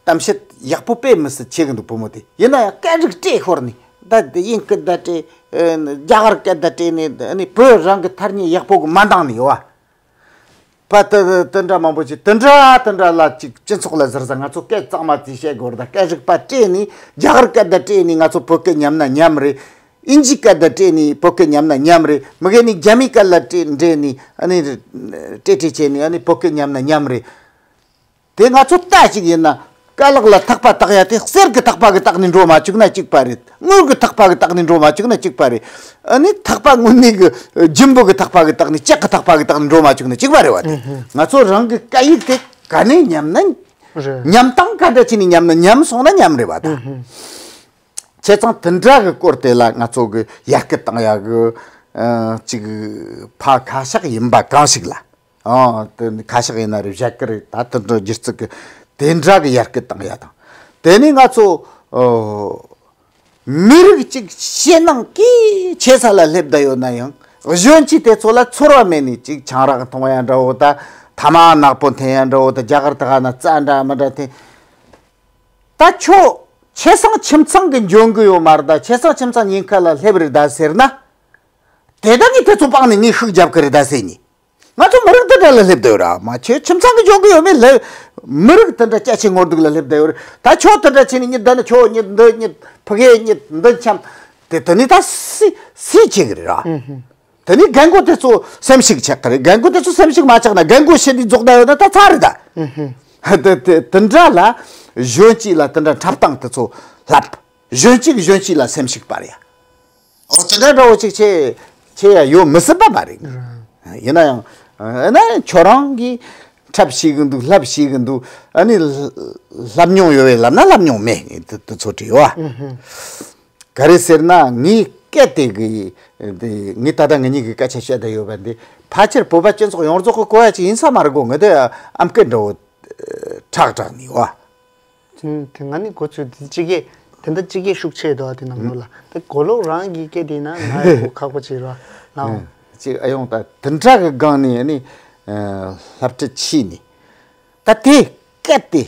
གཏམ་བཤད་ཡག་པོ་དཔེ་མི་སྲིད་བྱེད་གི་འདུག་བུ་མོ་དེ་ཡིན་ན་ཡང་སྐད་རིགས་བྲེས་ཤོར་ནས་ད་དེ་དབྱིན་སྐད་བརྡ་སྤྲད། ཨ་རྒྱ་གར་སྐད་བརྡ་སྤྲད་ནས་ཨ་ནི་བོད་རང་གི་ཐ་སྙད་ཡག་པོ་གི་མ་འདང་ནས་ཡོད་བ། པ་དེ་དེ་འདྲ་མང་པོ་ཅིག་དེ་འདྲ་དེ་འདྲ་ལ་ཅིག་སྤྱི་ཚོགས་ལ་ཟུར་ཟ། ང་ཚོ་སྐད་གཙང་མ་ཅིག་བཤད་དགོས་རེད། ད་སྐད་རིགས་པ་སྤྲད་ནས་རྒྱ་གར་སྐད་བརྡ་སྤྲད་ནས་ང་ཚོ་བོད་སྐད་ཉམས་ན་ཉམས་རེད། ཨིན་ཇི་སྐད་བརྡ་སྤྲད་ནས་བོད་སྐད་ཉམས་ན་ཉམས་རེད། མི་སྒེར་ནས་རྒྱ་མིའི་སྐད་ལ་སྤྲད་འདྲེས་ནས་ཨ་ནི་སྤྲད་སྤྲད་བྱས་ནས་ཨ་ནི་བོད་སྐད་ཉམས་ན་ཉམས་རེད། དེ་ང་ཚོ་ལྟ་ཅིག་ཡིན་ན། རྐ་ལག་ལ་ཐག་པ་བཏགས་ཡ་དེ་གསེར་གི་ཐག་པ་གི་བཏགས་ནས་འགྲོ་མ་བཅུག་ན་གཅིག་པ་རེད། དངུལ་གི་ཐག་པ་གི་བཏགས་ནས་འགྲོ་མ་བཅུག་ན་གཅིག་པ་རེད། ཨ་ནི་ཐག་པ་དངོས་གནས་གི་ཨ་འཇམ་པོ་གི་ཐག་པ་གི་བཏགས་ནས་ལྕགས་གི་ཐག་པ་གི་བཏགས་ནས་འགྲོ་མ་བཅུག་ན་གཅིག་པ་རེད་བ། དེ་ང་ཚོ་རང་གི་སྐད་ཡིག་དེ་ག་ནས་ཉམས་ན། རེད། ཉམས་སྟངས་ག་འདྲ་བྱས་ནས་ཉམས་ན། ཉམས་སོང་ན་ཉམས་རེད་བ་ད། བྱས་ཙང་དེ་འདྲ་གི་སྐོར་དེ་ལ་ང་ཚོ་གི་ཡར་སྐུལ་བཏང་ཡ་གི་ཨ་ཅིག་ཕ་ཁ་ཤགས་ཡིན་པ་གང་ཞིག་ལ། ཨ་དེ་ཁ་ཤགས་ཡིན་ན་རེད། བཞད་གི་རེད། ད་དེ་འདྲ་སྒྱུ་རྩལ་གི་དེ་འདྲ་གི་ཡར་སྐུལ་བཏང་ཡ་དང་། དེ་ནས་ང་ཚོ་ཨོ་མི་རིགས་གཅིག་ཕྱི་ནང་གི་ཆེ་ས་ལ་སླེབས་བསྡད་ཡོད་ན་ཡང་གཞོན་སྐྱེས་དེ་ཚོ་ལ་ཚོར་བ་མེད་ནས་ཅིག་ཆང་རག་འཐུང་ཡ་འདྲ་བོ་ད། ཐ་མག་ནག་པོ་འཐེན་ཡ་འདྲ་བོ་ད། རྒྱ་གར་ད་ག་ན་རྩྭ་འདྲ་མི་འདྲ་འཐེན། ད་ཁྱོད་ཆེ་སང་ཁྱིམ་ཚང་གི་འཇོན་གི་ཡོད་མ་རེད་ད། ཆེ་སང་ཁྱིམ་ཚང་ཉེན་ཁ་ལ་སླེབས་རེད་ད་ཟེར་ན། དེ་དག་གིས་དེ་ཚོ་སྤངས་ནས་ངས་ཤུགས་རྒྱབ་གི་རེད་ད་ཟེར་ནས། ང་ཚོ་མི་རིགས་འདི་འདྲ་ལ་སླེབས་བསྡད་ཡོད་ར། མ་ཁྱོད་ཁྱིམ་ཚང་གི་འཇོན་གི་ཡོད་མེད་ལ། མི་རིགས་འདི་འདྲ་སྐྱ་ཆེ་ངོ་སྡུག་ལ་སླེབས་བསྡད་ཡོད་རེད། ད་ཁྱོད་འདི་འདྲ་བྱས་ནས་ཉིད་འདི་ནི་ཁྱོད་ཉིད་འདི་ཉིད་ཕ་གི་ཉིད་འདི་འཆམ། དེ་དེ་ནི་ད་སི་སི་བྱེད་གི་རེད་ར། དེ་ནི་རྒན་རྒོན་དེ་ཚོ་སེམས་ཤུགས་ཆག་གི་རེད། རྒན་རྒོན་དེ་ཚོ་སེམས་ཤུགས་མ་ཆག་ན་རྒན་རྒོན་ཤི་དུས་རྫོགས་བསྡད་ཡོད་ན་ད་ཚར་རེད་ད། དེ་དེ་དེ་འདྲ་ལ་གཞོན་སྐྱེས་ལ་དེ་འདྲ་འཁྲབ་སྟངས་དེ་ཚོ་ལྷབ། གཞོན་སྐྱེས་གཞོན་སྐྱེས་ལ་སེམས་ཤུགས་སྤར་ཡ། འོ་དེ་འདྲ་འདྲ་བོ་ཅིག་བྱེད་བྱེད་ཡ་ཡོད་མི་སྲིད་པ་མ་རེད། ཡིན་ན་ཡང་ཨ་ན་ཁྱོད་རང་གིས་འཁྲབ་ཤེས་གི་འདུག་ལྷབ་ཤེས་གི་འདུག་ཨ་ནི་ལྷབ་མྱོང་ཡོད་པའི་ལབ་ན་ལྷབ་མྱོང་མེད། དེ་དེ་ཚོ་བྲིས་ཡོད་ཨ། ག་རེ་ཟེར་ན་ངའི་སྐད་དེ་གི་དེ་ངས་ད་ལྟ་ང་གཉིས་ཀྱི་སྐད་ཆ་བཤད་བསྡད་ཡོད་པ་འདི་ཕལ་ཆེར་བོད་པ་སྤྱི་ཚོགས་ཡོངས་རྫོགས་ཀྱི་གོ་ཡ་ཅིག་ཡིན་ས་མ་རེད་གོ། ང་དེ་ཨམ་སྐད་འདྲ་བོ་གྲགས་གྲགས་ནས་ཡོད་ཨ། དེ་དེ་ང་ནི་གོ་ཚོད་དེ་གཅིག་གེ་དེ་འདྲ་གཅིག་གེ་ཤུགས་ཆེ་དོ་དེ་ནང་ལོགས་ལ་དེ་གོ་ལོག་རང་གི་སྐད་དེ་ན་ང་ཡི་གོ་ཁག་པོ་བྱེད་རོགས་ལའོ། ཅིག་ཨ་ཡོང་ད་དེ་འདྲ་གི་སྒང་ནས་ནི་ཨ་སློབ་ཁྲིད་ཕྱིན་ནས་ད་དེ་སྐད་དེ་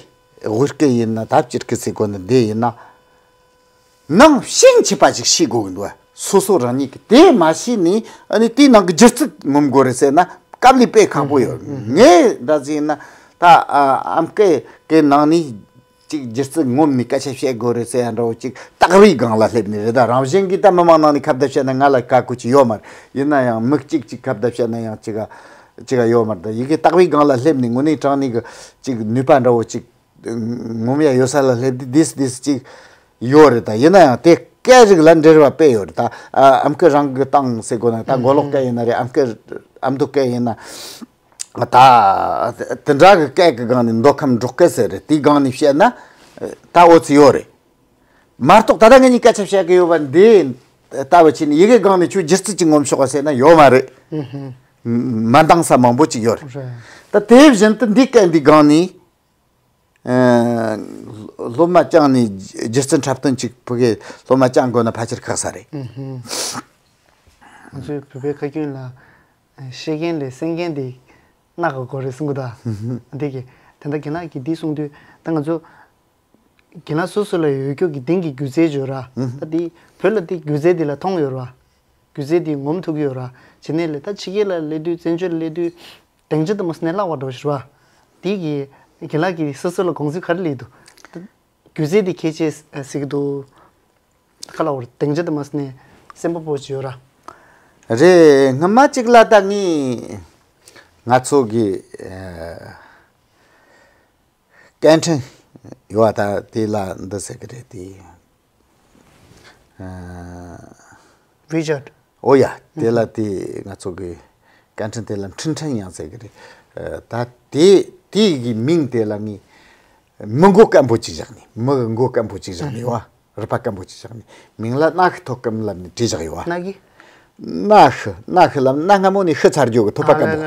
དབུས་སྐད་ཡིན་ན་ད་སྤྱིར་སྐད་ཟེར་གོ་ནི་འདི་ཡིན་ན། ནང་བཞིན་བྱེད་པ་ཞིག་ཤེས་དགོས་ཀྱི་འདུག་སོ་སོ་རང་ཉིད་ཀྱིས་དེ་མ་ཤེས་ནས་ཨ་ནི་དེའི་ནང་གི་སྒྱུ་རྩལ་ངོམ་དགོས་རེད་ཟེར་ན་དཀའ་ལས་དཔེ་ཁག་པོ་ཡོད། ངས་འདྲ་ཟིག་ཡིན་ན་ད་ཨ་ཨམ་སྐད་ཀྱི་ནང་ནས་ཅིག་སྒྱུ་རྩལ་ངོམ་ནས་སྐད་ཆ་བཤད་དགོས་རེད་ཟེར་ཡ་འདྲ་བོ་ཅིག་སྟག་རིའི་སྒང་ལ་སླེབས་ནས་རེད། ད་རང་བཞིན་གྱིས་ད་མི་མང་ནང་ནས་ཁ་བརྡ་བཤད་ན་ང་ལ་དཀའ་ཁུལ་ཅིག་ཡོད་མ་རེད། ཡིན་ན་ཡང་མི་གཅིག་ཅིག་ཁ་བརྡ་བཤད་ན་ཡང་ཅིག་ག་ཅིག་ཡོད་མ་རེད། ད་ཡི་གེ་བཏགས་པའི་སྒང་ལ་སླེབས་ནས་དངོས་གནས་དྲང་གནས་ཀྱི་ཅིག་ནུས་པ་འདྲ་བོ་ཅིག་ངོམ་ཡ་ཡོད་ས་ལ་སླེབས་དུས་དེས་དེས་ཅིག་ཡོད་རེད། ད་ཡིན་ན་ཡང་དེ་སྐད་རིགས་ལ་འབྲེལ་བ་དཔེ་ཡོད་རེད། ད་ཨ་ཨམ་སྐད་རང་གི་སྟངས་ཟེར་དགོས་ན། ད་མགོ་ལོག་སྐད་ཡིན་ན་རེད། ཨམ་སྐད་ཨ་མདོ་སྐད་ཡིན་ན། ད་དེ་འདྲ་གི་སྐད་ཀྱི་སྒང་ནས་མདོ་ཁམས་འབྲོག་སྐད་ཟེར་རེད། དེའི་སྒང་ནས་བཤད་ན་ད་འོ་ཙི་ཡོད་རེད། མ་གཏོགས་ད་ལྟ་ངེད་གཉིས་སྐད་ཆ་བཤད་གི་ཡོད་པ་འདི་ལྟ་བུ་བྱས་ནས་ཡི་གེ་སྒང་ནས་ཁྱོད་སྒྱུ་རྩལ་གྱི་ངོམ་ཤོག་ཟེར་ན་ཡོད་མ་རེད། མ་འདང་ས་མང་པོ་ཅིག་ཡོད་རེད། རེད། ད་དེ་བཞིན་དུ་འདི་སྐད་འདི་སྒང་ནས་ཨ་སློབ་མ་བསྐྱངས་ནས་སྒྱུ་རྩལ་འཁྲབ་སྟོན་ཅིག་ཕ་གིའི་སློབ་མ་བསྐྱངས་དགོས་ན་ཕལ་ཆེར་ཁག་ས་རེད། ང་ཚོའི་བོད་པའི་ཁ་རྒྱུན་ལ་ཨ་བཤད་མཁན་ལས་གསན་མཁན་དེ་རྣ་ག་གོ་རེད་གསུང་གི་འདུག་འདི་གི་དེ་འདྲ་གི་ན་གི་འདི་གསུང་དུས་ད་ང་ཚོ་རྒན་ལགས་སོ་སོ་ལ་ཡོད་རྒྱུ་གི་དེང་གི་སྒྱུ་རྩལ་ཅིག་ཡོད་ར། ད་དེ་བོད་ལ་དེ་སྒྱུ་རྩལ་དེ་ལ་མཐོང་ཡོད་ར། སྒྱུ་རྩལ་དེ་ངོམ་ཐུབ་ཀྱི་ཡོད་ར། བྱས་ནས་ལས་ད་ཕྱི་རྒྱལ་ལ་སླེབས་དུས་བཙན་བྱོལ་ལ་སླེབས་དུས་སྡིངས་ཆ་དེ་མོ་སྣེ་ལག་པ་འགྲོ་ཞིག་ར། དེ་གི་རྒན་ལགས་ཀྱི་སོ་སོ་ལ་དགོངས་ཚུལ་ག་རེ་སླེབས་འདུག་སྒྱུ་རྩལ་དེ་ཁྱད་ཆེ་ཟེར་གི་འདུག་ཁ་ལ་བར་སྡིངས་ཆ་དེ་མོ་སྣེ་སེམས་པ་པོ་ཅིག་ཡོད་ར། རེད། སྔ་མ་ཅིག་ལ་ད་ངས་ང་ཚོ་གི་ཨ། སྐད་འཕྲིན་ཡོད་པ་ད་དེ་ལ་འདི་ཟེར་གི་རེད་དེ། ཨ། ཝི་ཅེཊ། ཨོ་ཡ། དེ་ལ་དེ་ང་ཚོ་གི་སྐད་འཕྲིན་དེ་ལ་འཕྲིན་ཕྲན་ཡང་ཟེར་གི་རེད། ཨ། ད་དེ་དེ་གི་མིང་དེ་ལ་ངས་མི་མགོ་སྐམ་པོ་ཅིག་བཞག་ནས། མི་གི་མགོ་སྐམ་པོ་ཅིག་བཞག་ནས་ཡོད་པ། རུས་པ་སྐམ་པོ་ཅིག་བཞག་ནས་མིང་ལ་རྣ་ཤེས་མཐོ་སྐམ་ལབ་ནས་བྲིས་བཞག་ཡོད་པ། རྣ་གི་རྣ་ཤེས། རྣ་ཤེས་ལབ་ན་སྔ་མོ་ནས་ཤི་ཚར་རྒྱུ་གི་ཐོད་པ་སྐམ་པོ།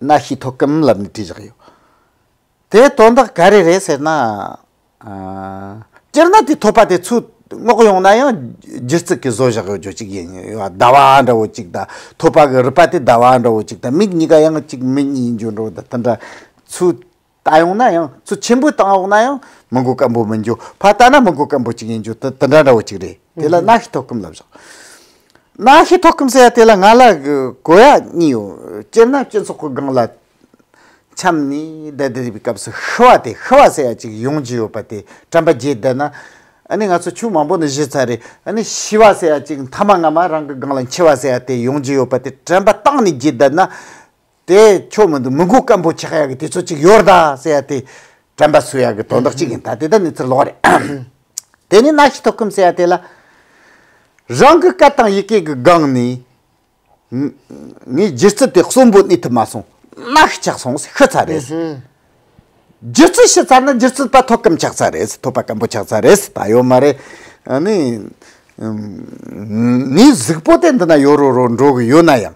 ཨ། རྣ་ཤེས་མཐོ་སྐམ་ལབ་ནས་བྲིས་བཞག་ཡོད། དེ་དོན་དག་ག་རེ་རེད་ཟེར་ན། ཨ། སྤྱིར་ན་དེ་ཐོད་པ་དེ་ཚུར་སྔོག་ཡོང་ན་ཡང་སྒྱུ་རྩལ་གྱིས་བཟོ་བཞག་ཡོད་རྒྱུ་ཅིག་ཡིན། ཟླ་བ་འདྲ་བོ་ཅིག་དང་། ཐོད་པ་གི་རུས་པ་དེ་ཟླ་བ་འདྲ་བོ་ཅིག་དང་། མིག་གཉིས་ཀ་ཡང་ཅིག་མི་གཉིས་ཡིན་རྒྱུ་འདྲ་བོ་དང་། དེ་འདྲ་ཚུར་ལྟ་ཡོང་ན་ཡང་། ཚུར་ཆེན་པོ་བཏང་ཡོང་ན་ཡང་མི་མགོ་སྐམ་པོ་མིན་རྒྱུ། ཕར་ལྟ་ན་མི་མགོ་སྐམ་པོ་ཅིག་ཡིན་རྒྱུ་དེ་དེ་འདྲ་འདྲ་བོ་ཅིག་རེད། དེ་ལ་རྣ་ཤེས་མཐོ་སྐམ་ལབ་བཞག་རྣ་ཤེས་མཐོ་སྐམ་ཟེར་ཡ་དེ་ལ་ང་ལ་གོ་ཡ་གཉིས་ཡོད། སྤྱིར་ན་སྤྱི་ཚོགས་ཀྱི་སྒང་ལ་འཁྱམས་ནས་བསྡད་བསྡད་པའི་སྐབས་སུ་ཤི་བ་དེ། ཤི་བ་ཟེར་ཡ་ཅིག་ཡོང་རྒྱུ་ཡོད་པ་དེ་དྲན་པ་བརྗེད་བསྡད་ན། ཨ་ནི་ང་ཚོ་ཆོས་མང་པོ་ནས་བཤད་ཚར་རེད། ཨ་ནི་ཤི་བ་ཟེར་ཡ་ཅིག་མཐའ་མ་སྔ་མ་རང་གི་སྒང་ལ་འཆི་བ་ཟེར་ཡ་དེ་ཡོང་རྒྱུ་ཡོད་པ་དེ་དྲན་པ་བཏང་ནས་བརྗེད་བསྡད་ན། དེ་ཆོ་མི་འདུག་མི་མགོ་སྐམ་པོ་ཆགས་ཡ་གི་དུས་ཚོད་ཅིག་ཡོད་རེད་ད་ཟེར་ཡ་དེ་དྲན་པ་གསོ་ཡ་གི་དོན་དག་ཅིག་ཡིན། ད་དེ་ད་གནས་ཚུལ་ལོག་རེད། དེ་ནས་རྣ་ཤེས་མཐོ་སྐམ་ཟེར་ཡ་དེ་ལ། རང་གི་སྐད་དང་ཡི་གེ་གི་སྒང་ནས་ངས་སྒྱུ་རྩལ་དེ་གསོན་པོ་གནས་ཐུབ་མ་སོང་། རྣ་ཤེས་ཆག་སོང་། ཤི་ཚར་རེད། སྒྱུ་རྩལ་ཤི་ཚར་ན་སྒྱུ་རྩལ་པ་མཐོ་སྐམ་ཆགས་ཚར་རེད། ཐོད་པ་སྐམ་པོ་ཆགས་ཚར་རེད། ད་ཡོད་མ་རེད། ཨ་ནི་ངའི་གཟུགས་པོ་དེ་འདི་ན་ཡོད་རོ་རོ་འགྲོ་གི་ཡོད་ན་ཡང་།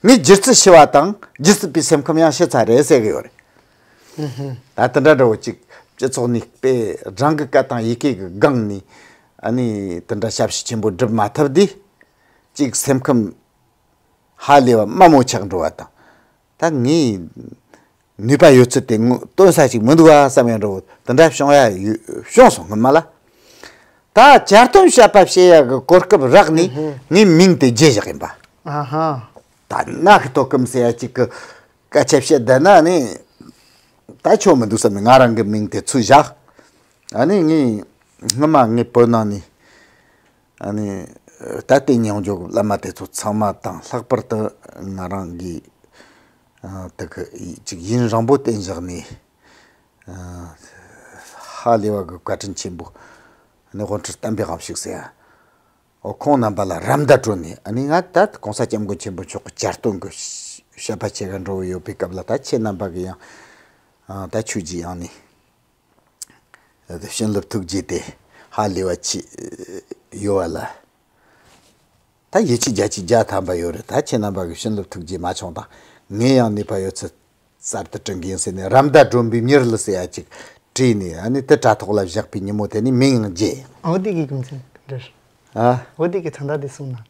ངའི་སྒྱུ་རྩལ་ཤི་བ་དང་སྒྱུ་རྩལ་པའི་སེམས་ཁམས་ཡང་ཤི་ཚར་རེད་ཟེར་གི་ཡོད་རེད། ད་དེ་འདྲ་འདྲ་བོ་ཅིག་སྤྱི་ཚོགས་ནས་དཔེ་རང་གི་སྐད་དང་ཡི་གེ་གི་སྒང་ནས། ཨ་ནི་དེ་འདྲ་ཞབས་ཕྱི་ཆེན་པོ་སྒྲུབ་མ་ཐུབ་དུས་ཅིག་སེམས་ཁམས་ཧ་ལས་པ་དམའ་མོ་ཆགས་འགྲོ་བ་དང་། ད་ངས་ནུས་པ་ཡོད་ཚད་དེ་ངོ་སྟོན་ས་ཅིག་མི་འདུག་ག་བསམ་ཡ་འདྲ་བོ་དེ་འདྲ་བྱུང་ཡ་ཡོད། བྱུང་སོང་སྔོན་མ་ལ། ད་བཅར་སྟོན་བཤད་པ་བཤད་ཡ་གི་གོ་སྐབས་རག་ནས་ངས་མིང་དེ་བརྗེ་བཞག་ཡིན་པ། ཨ་ཧ། ད་རྣ་ཤེས་མཐོ་སྐམ་ཟེར་ཡ་ཅིག་གི་སྐད་ཆ་བཤད་བསྡད་ན་ནི་ད་ཆོ་མི་འདུག་བསམ་ནས་ང་རང་གི་མིང་དེ་ཚུར་བཞག་ཨ་ནི་ངས་སྔོན་མ་ངའི་བོད་ནང་ནས། ཨ་ནི་ད་ལྟའི་ཉམས་འགྱུར་གྱི་བླ་མ་དེ་ཚོ་ཚང་མ་དང་། ལྷག་པར་དུ་ང་རང་གིས་ཨ་དེ་གི་ཅིག་ཡུན་རིང་པོ་བསྟེན་བཞག་ནས་ཨ་ཧ་ལས་པ་གི་བཀའ་དྲིན་ཆེན་པོ། ཨ་ནི་དབང་ཁྲིད་བསྟན་པའི་དབང་ཕྱུག་ཟེར་ཡ། འོ་ཁོང་རྣམ་པ་ལ་རམ་མདའ་སྤྲོད་ནས། ཨ་ནི་ང་ད་༸གོང་ས་༸སྐྱབས་མགོན་ཆེན་པོ་མཆོག་གི་བཅར་སྟོན་གྱི་བཤད་པ་བྱེད་ག་འགྲོ་གི་ཡོད་པའི་སྐབས་ལ། ད་ཁྱེད་རྣམ་པ་གི་ཡང་ཨ་ད་ཆོས་ཀྱི་ཡང་ནས། བྱིན་རླབས་ཐུགས་རྗེ་དེ་ཧ་ལས་པ་ཅིག་ཡོད་པ་ལ། ད་ཡིད་ཆེས་བརྒྱ་ཆ་བརྒྱ་ཐམ་པ་ཡོད་རེད། ད་ཁྱེད་རྣམ་པ་གི་བྱིན་རླབས་ཐུགས་རྗེ་མ་བྱུང་དང་། ངས་ཡང་ནུས་པ་ཡོད་ཚད་གསར་དུ་བསྐྲུན་གི་ཡིན་ཟེར་ནས། རམ་མདའ་སྒྲོན་པའི་མྱུར་གླུ་ཟེར་ཡ་ཅིག་བྲིས་ནས། ཨ་ནི་དེ་དྲ་ཐོག་ལ་བཞག་པའི་ཉིན་མོ་དེ་ནས་མིང་ཡང་བརྗེ། འོ་དེ་གི་རྒྱུ་མཚན་འདིར། ཨ། འོ་དེ་གི་ཚན་རིག་དེ་གསུངས་ན།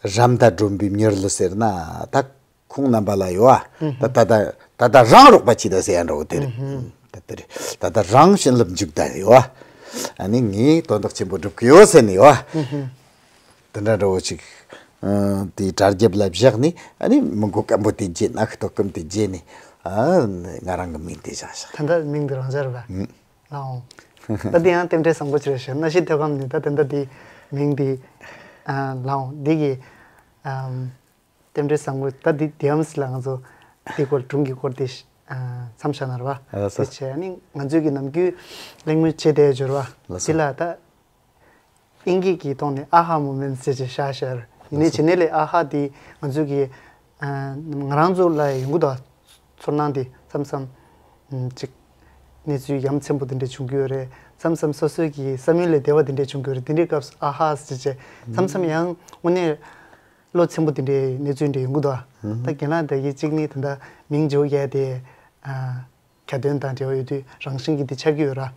རམ་མདའ་སྒྲོན་པའི་མྱུར་གླུ་ཟེར་ན། ད་ཁོང་རྣམ་པ་ལ་ཡོད་ཨ། ད་ད་ད་ད་ད་རང་རོགས་པ་བྱེད་ད་ཟེར་ཡ་འདྲ་བོ་དེ་རེད། ད་དེ་རེད། ད་ད་རང་བྱིན་རླབས་འཇུག་ད་ཡོད་ཨ། ཨ་ནི་ངས་དོན་དག་ཆེན་པོ་སྒྲུབ་གི་ཡོད་ཟེར་ནས་ཡོད་ཨ། དེ་འདྲ་འདྲ་བོ་ཅིག་ཨ་དེའི་དྲ་རྒྱ་ལ་བཞག་ནས། ཨ་ནི་མི་མགོ་སྐམ་པོ་དེ་བརྗེས། རྣ་ཤེས་མཐོ་སྐམ་དེ་བརྗེས་ནས། ཨ་ང་རང་གི་མིང་དེ་བཞག་བཞག་ད་ལྟ་མིང་དེ་རང་སྦྱར་བ། ལའོ། ད་དེ་ཡང་རྟེན་འབྲེལ་བཟང་པོ་ཅིག་རེད་ཤག་རྣ་ཤེས་མཐོ་སྐམ་ནས་ད་དེ་འདྲ་དེ་མིང་དེ། ཨ་ལའོ་འདི་གི་ཨམ། རྟེན་འབྲེལ་བཟང་པོ་ད་འདི་དེའམ་སི་ལ་ང་ཚོ་འདི་སྐོར་སྒྲུང་གི་སྐོར་དེ་མཚམས་བཞག་ན་རེད་བ། ལགས་སོ། དེ་བྱས་ནི་ང་ཚོའི་གི་ནམ་རྒྱུན་གླེང་མོལ་བྱེད་བསྡད་ཡོད་རེད་བ། ལགས་སོ། འདི་ལ་ད་ཨིན་སྐད་ཀྱི་ཐོག་ནས་ཨ་ཧ་མོ་མེན་ཟེར་བྱས་བཞག་བཞག་ཡིན་ནའི་བྱས་ནས་ལས་ཨ་ཧ་དེ་ང་ཚོའི་གི་ང་རང་ཚོ་ལ་ཡོང་གི་འདུག་ཚོར་སྣང་དེ་མཚམས་མཚམས་ཅིག་གནས་ཚུལ་ཡ་མཚན་པོ་དེ་འདྲ་བྱུང་གི་ཡོད་རེད། མཚམས་མཚམས་སོ་སོའི་གི་བསམ་ཡུལ་ལས་འདས་པ་དེ་འདྲ་བྱུང་གི་ཡོད་རེད། དེ་འདྲའི་སྐབས་སུ་ཨ་ཧ་ཟེར་བྱས་མཚམས་མཚམས་ཡང་དངོས་གནས་བློ་ཚིམ་པོ་དེ་འདྲའི་གནས་ཚུལ་འདྲ་ཡོང་གི་འདུག་ད་རྒན་ལགས་ད་གི་གཅིག་ནི་ད་ལྟ་མིང་བརྗེ་པོ་བརྒྱབ་དེ་ཁ་འདོན་དང་འབྲེལ་བ་ཡོད་དུས་རང་བཞིན་གྱི་འདི་ཆགས་ཀྱི་ཡོད་ར།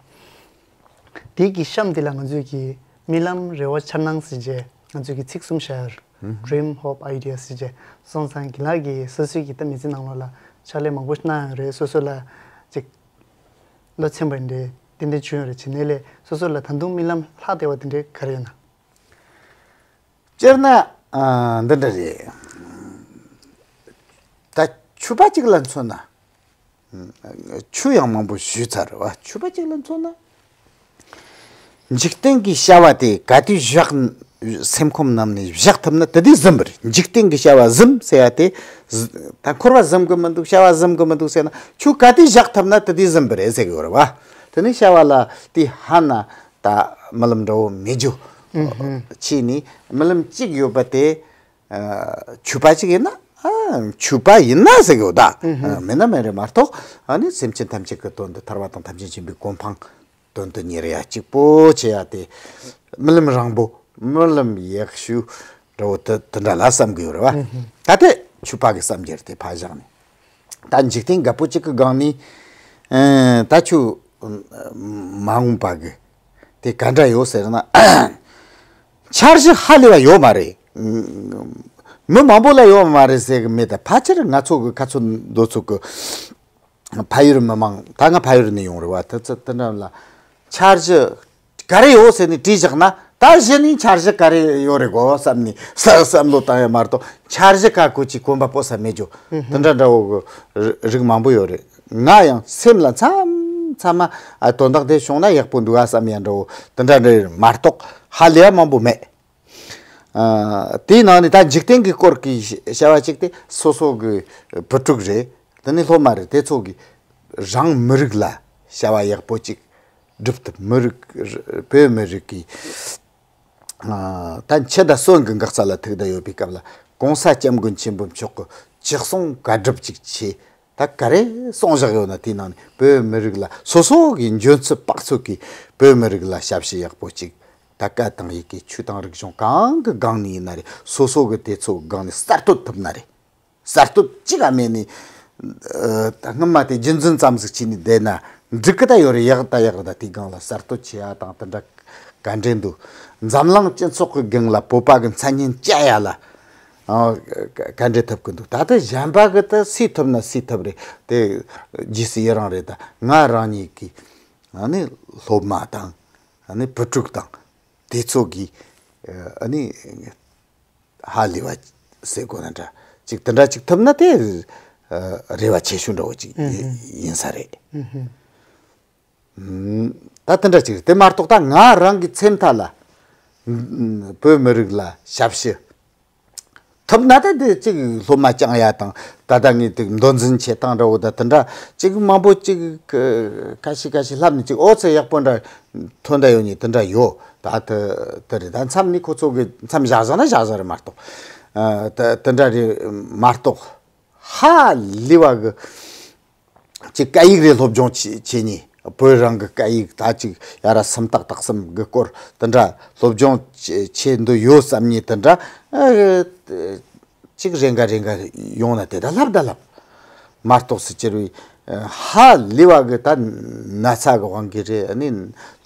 དེ་གི་གཤམ་འདི་ལ་ང་ཚོས་ཀྱི་རྨི་ལམ་རེ་བ་འཆར་སྣང་ཟེར་བྱས་ང་ཚོས་ཀྱི་ཚིག་གསུམ་བཞག་ཡོད་ར། Dream, hope, idea ཟེར་བྱས་སོང་ཙང་རྒན་ལགས་ཀྱིས་སོ་སོའི་གི་ད་མི་ཚེ་ནང་ལོགས་ལ་ཕྱག་ལས་མང་པོ་གནང་ཡོད་རེད། སོ་སོ་ལ་ཅིག་བློ་ཚིམ་པ་འདྲ་ཏན་ཏན་བྱུང་ཡོད་རེད། བྱས་ནས་ལས་སོ་སོ་ལ་ད་དུང་རྨི་ལམ་ལྷག་བསྡད་པ་དེ་འདྲ་ག་རེ་ཡོད་ན། སྤྱིར་ན་ཨ་འདི་འདྲ་རེད། ད་ཕྱུ་པ་གཅིག་ལ་མཚོན་ན། ཨ་ཆུ་ཡང་མང་པོ་བཞུས་ཚར་བ། ཕྱུ་པ་གཅིག་ལ་མཚོན་ན། འཇིག་རྟེན་གྱི་བྱ་བ་དེ་ག་དུས་བཞག་སེམས་ཁོང་ནང་ནས་བཞག་ཐུབ་ན་དེ་དུས་ཟིན་པ་རེད། འཇིག་རྟེན་གྱི་བྱ་བ་ཟིན་ཟེར་ཡ་དེ་ཟ་ད་འཁོར་བ་ཟིན་གི་མི་འདུག་བྱ་བ་ཟིན་གི་མི་འདུག་ཟེར་ན་ཁྱོད་ག་དུས་བཞག་ཐུབ་ན་དེ་དུས་ཟིན་པ་རེད་ཟེར་གི་ཡོད་རེད་བ། དེ་ནས་བྱ་བ་ལ་དེ་ཧ་ན་ད་རྨི་ལམ་འདྲ་བོ་མེད་རྒྱུ་ཨུ་ཧུམ། ཕྱིས་ནས་རྨི་ལམ་གཅིག་ཡོད་པ་དེ་ཨ་ཕྱུ་པ་གཅིག་ཡིན་ན་ཨ་ཕྱུ་པ་ཡིན་ན་ཟེར་གི་ཡོད་ད། ཨུ་ཧུམ། ཨ་མེད་ན་མེད་རེད་མ་གཏོགས་ཨ་ནི་སེམས་ཅན་ཐམས་ཅད་ཀྱི་དོན་དུ་ཐར་པ་དང་ཐམས་ཅད་མཁྱེན་པའི་གོ་འཕང་དོན་དུ་གཉེར་ཡ་གཅིག་པོ་བྱེད་ཡ་དེ་རྨི་ལམ་རིང་པོ་རྨི་ལམ་ཡག་ཤོས་འདྲ་བོ་དེ་དེ་འདྲ་ལ་བསམ་གི་ཡོད་རེད་བ། ད་དེ་ཕྱུ་པ་གི་བསམ་རྒྱུ་རེད། དེ་ཕར་བཞག་ནས་ད་འཇིག་རྟེན་རྒད་པོ་གཅིག་གི་སྒང་ནས་ཨ་ད་ཁྱོད་མ་འོངས་པ་གི་དེ་ག་འདྲ་ཡོད་ཟེར་ན་འཆར་གཞི་ཧ་ལས་པ་ཡོད་མ་རེད། མི་མང་པོ་ལ་ཡོད་མ་རེད་ཟེར་གི་མེད། ད་ཕལ་ཆེར་ང་ཚོ་གི་ཁ་ཚོ་འདོད་ཚོད་གི་ཕ་ཡུལ་མི་མང་ད་ང་ཕ་ཡུལ་ནས་ཡོང་རེད་བ། དེ་ཚོ་དེ་འདྲ་ལ་འཆར་གཞི་ག་རེ་ཡོད་ཟེར་ནས་དྲིས་བཞག་ན་ད་གཞི་ནས་འཆར་གཞི་ག་རེ་ཡོད་རེད་གོ་བསམ་ནས་ས་བསམ་བློ་བཏང་ཡ་མ་གཏོགས་འཆར་གཞི་ག་གོ་ཅིག་གོམ་པ་སྤོ་ས་མེད་རྒྱུ་དེ་འདྲ་འདྲ་བོ་གི་རི་རིགས་མང་པོ་ཡོད་རེད། ང་ཡང་སེམས་ལ་མཚམས་མཚམས་མ་ཨ་དོན་དག་དེ་བྱུང་ན་ཡག་པོ་འདུག་ཨ་བསམ་ཡ་འདྲ་བོ་དེ་འདྲ་འདྲ་མ་གཏོགས་ཧ་ལས་ཡ་མང་པོ་མེད། ཨ་དེའི་ནང་ནས་ད་འཇིག་རྟེན་གྱི་སྐོར་གྱི་བྱ་བ་གཅིག་དེ་སོ་སོ་གི་བུ་ཕྲུག་རེད། དེ་ནས་སློབ་མ་རེད། དེ་ཚོ་གི་རང་མི་རིགས་ལ་བྱ་བ་ཡག་པོ་གཅིག་སྒྲུབ་ཐུབ། མི་རིགས་བོད་མི་རིགས་ཀྱི་ཨ་ད་འཆི་བདག་གསོན་གྱི་འགག་རྩ་ལ་ཐུག་བསྡད་ཡོད་པའི་སྐབས་ལ་༸གོང་ས་༸སྐྱབས་མགོན་ཆེན་པོ་མཆོག་གི་ཅི་གསུང་བཀའ་སྒྲུབ་ཅིག་བྱས། ད་ག་རེ་གསུང་བཞག་ཡོད་ན་དེའི་ནང་ནས་བོད་མི་རིགས་ལ་སོ་སོ་གི་འཇོན་ཚོད་དཔག་ཚོད་ཀྱིས་བོད་མི་རིགས་ལ་ཞབས་ཕྱི་ཡག་པོ་ཅིག་ད་སྐད་དང་ཡི་གེ་ཆོས་དང་རིག་གཞུང་གང་གི་སྒང་ནས་ཡིན་ན་རེད། སོ་སོ་གི་དེ་ཚོ་སྒང་ནས་གསར་གཏོད་ཐུབ་ན་རེད། གསར་གཏོད་གཅིག་ཨ་མེད་ནས་ཨ་ད་སྔོན་མ་དེ་རྒྱུན་འཛིན་ཙམ་ཟིག་བྱས་ནས་བསྡད་ན་འགྲིག་གི་ད་ཡོད་རེད། ཡག་ད་ཡག་རེད། ད་དེའི་སྒང་ལ་གསར་གཏོད་བྱེད་ཡ་དང་དེ་འདྲ་ག་འདྲ་འདུག་འཛམ་གླིང་སྤྱི་ཚོགས་ཀྱི་སྒང་ལ་བོད་པ་གི་མཚན་སྙན་བསྐྱལ་ཡ་ལ་ཨ་ག་ག་འདྲ་ཐུབ་ཀྱི་འདུག་ད་ལྟ་གཞན་པ་གི་ད་སུས་ཐུབ་ན་སུས་ཐུབ་རེད། དེ་རྗེས་སུ་ཡི་རང་རེད། ད་ང་རང་ཉིད་ཀྱི་ཨ་ནི་སློབ་མ་དང་ཨ་ནི་བུ་ཕྲུག་དང་དེ་ཚོ་གི་ཨ་ནི་ཧ་ལས་པ་ཟེར་དགོས་ན་འདྲ་ཅིག་དེ་འདྲ་ཅིག་ཐུབ་ན་དེ་ཨ་རེ་བ་ཆེ་ཤོས་འདྲ་བོ་ཅིག་ཡིན་ཡིན་ས་རེད། ཨུམ། ད་དེ་འདྲ་ཅིག་རེད། དེ་མ་གཏོགས་ད་ང་རང་གི་སེམས་ཐག་ལ་ཨུམ་བོད་མི་རིགས་ལ་ཞབས་ཕྱི་ཐུབ་ན་ད་དེ་ཅིག་སློབ་མ་བསྐྱང་ཡ་དང་ད་ལྟ་ངས་དེ་མདོ་འཛིན་བྱེད་སྟངས་འདྲ་བོ་ད་དེ་འདྲ་ཅིག་མང་པོ་ཅིག་ཁ་ཤས་ཁ་ཤས་ལྷབ་ནས་ཅིག་ཨོ་ཙི་ཡག་པོ་འདྲ་ཐོན་ད་ཡོད་ནི་དེ་འདྲ་ཡོད། ད་དེ་དེ་རེད། ད་མཚམས་ནས་ཁོ་ཚོ་གི་མཚམས་བཞག་བཞག་ན་བཞག་བཞག་རེད་མ་གཏོགས་ཨ་དེ་དེ་འདྲ་རེད་མ་གཏོགས་ཧ་ལས་པ་གི་ཅིག་སྐད་ཡིག་རེ་སློབ་སྦྱོང་བྱེད་བྱེད་ནས་བོད་རང་གི་སྐད་ཡིག་ད་ཅིག་ཡ་ར་སུམ་རྟགས་དག་གསུམ་གི་སྐོར་དེ་འདྲ་སློབ་སྦྱོང་བྱེད་བྱེད་འདོད་ཡོད་བསམ་ནས་དེ་འདྲ་ཨ་ཅིག་རེ་འགའ་རེ་འགའ་ཡོང་ན་དེ་ད་ལབ་ད་ལབ་མ་གཏོགས་སུ་གྱུར་བའི་ཧ་ལས་པ་གི་ད་ན་ཚ་གི་དབང་གིས་རེད། ཨ་ནི་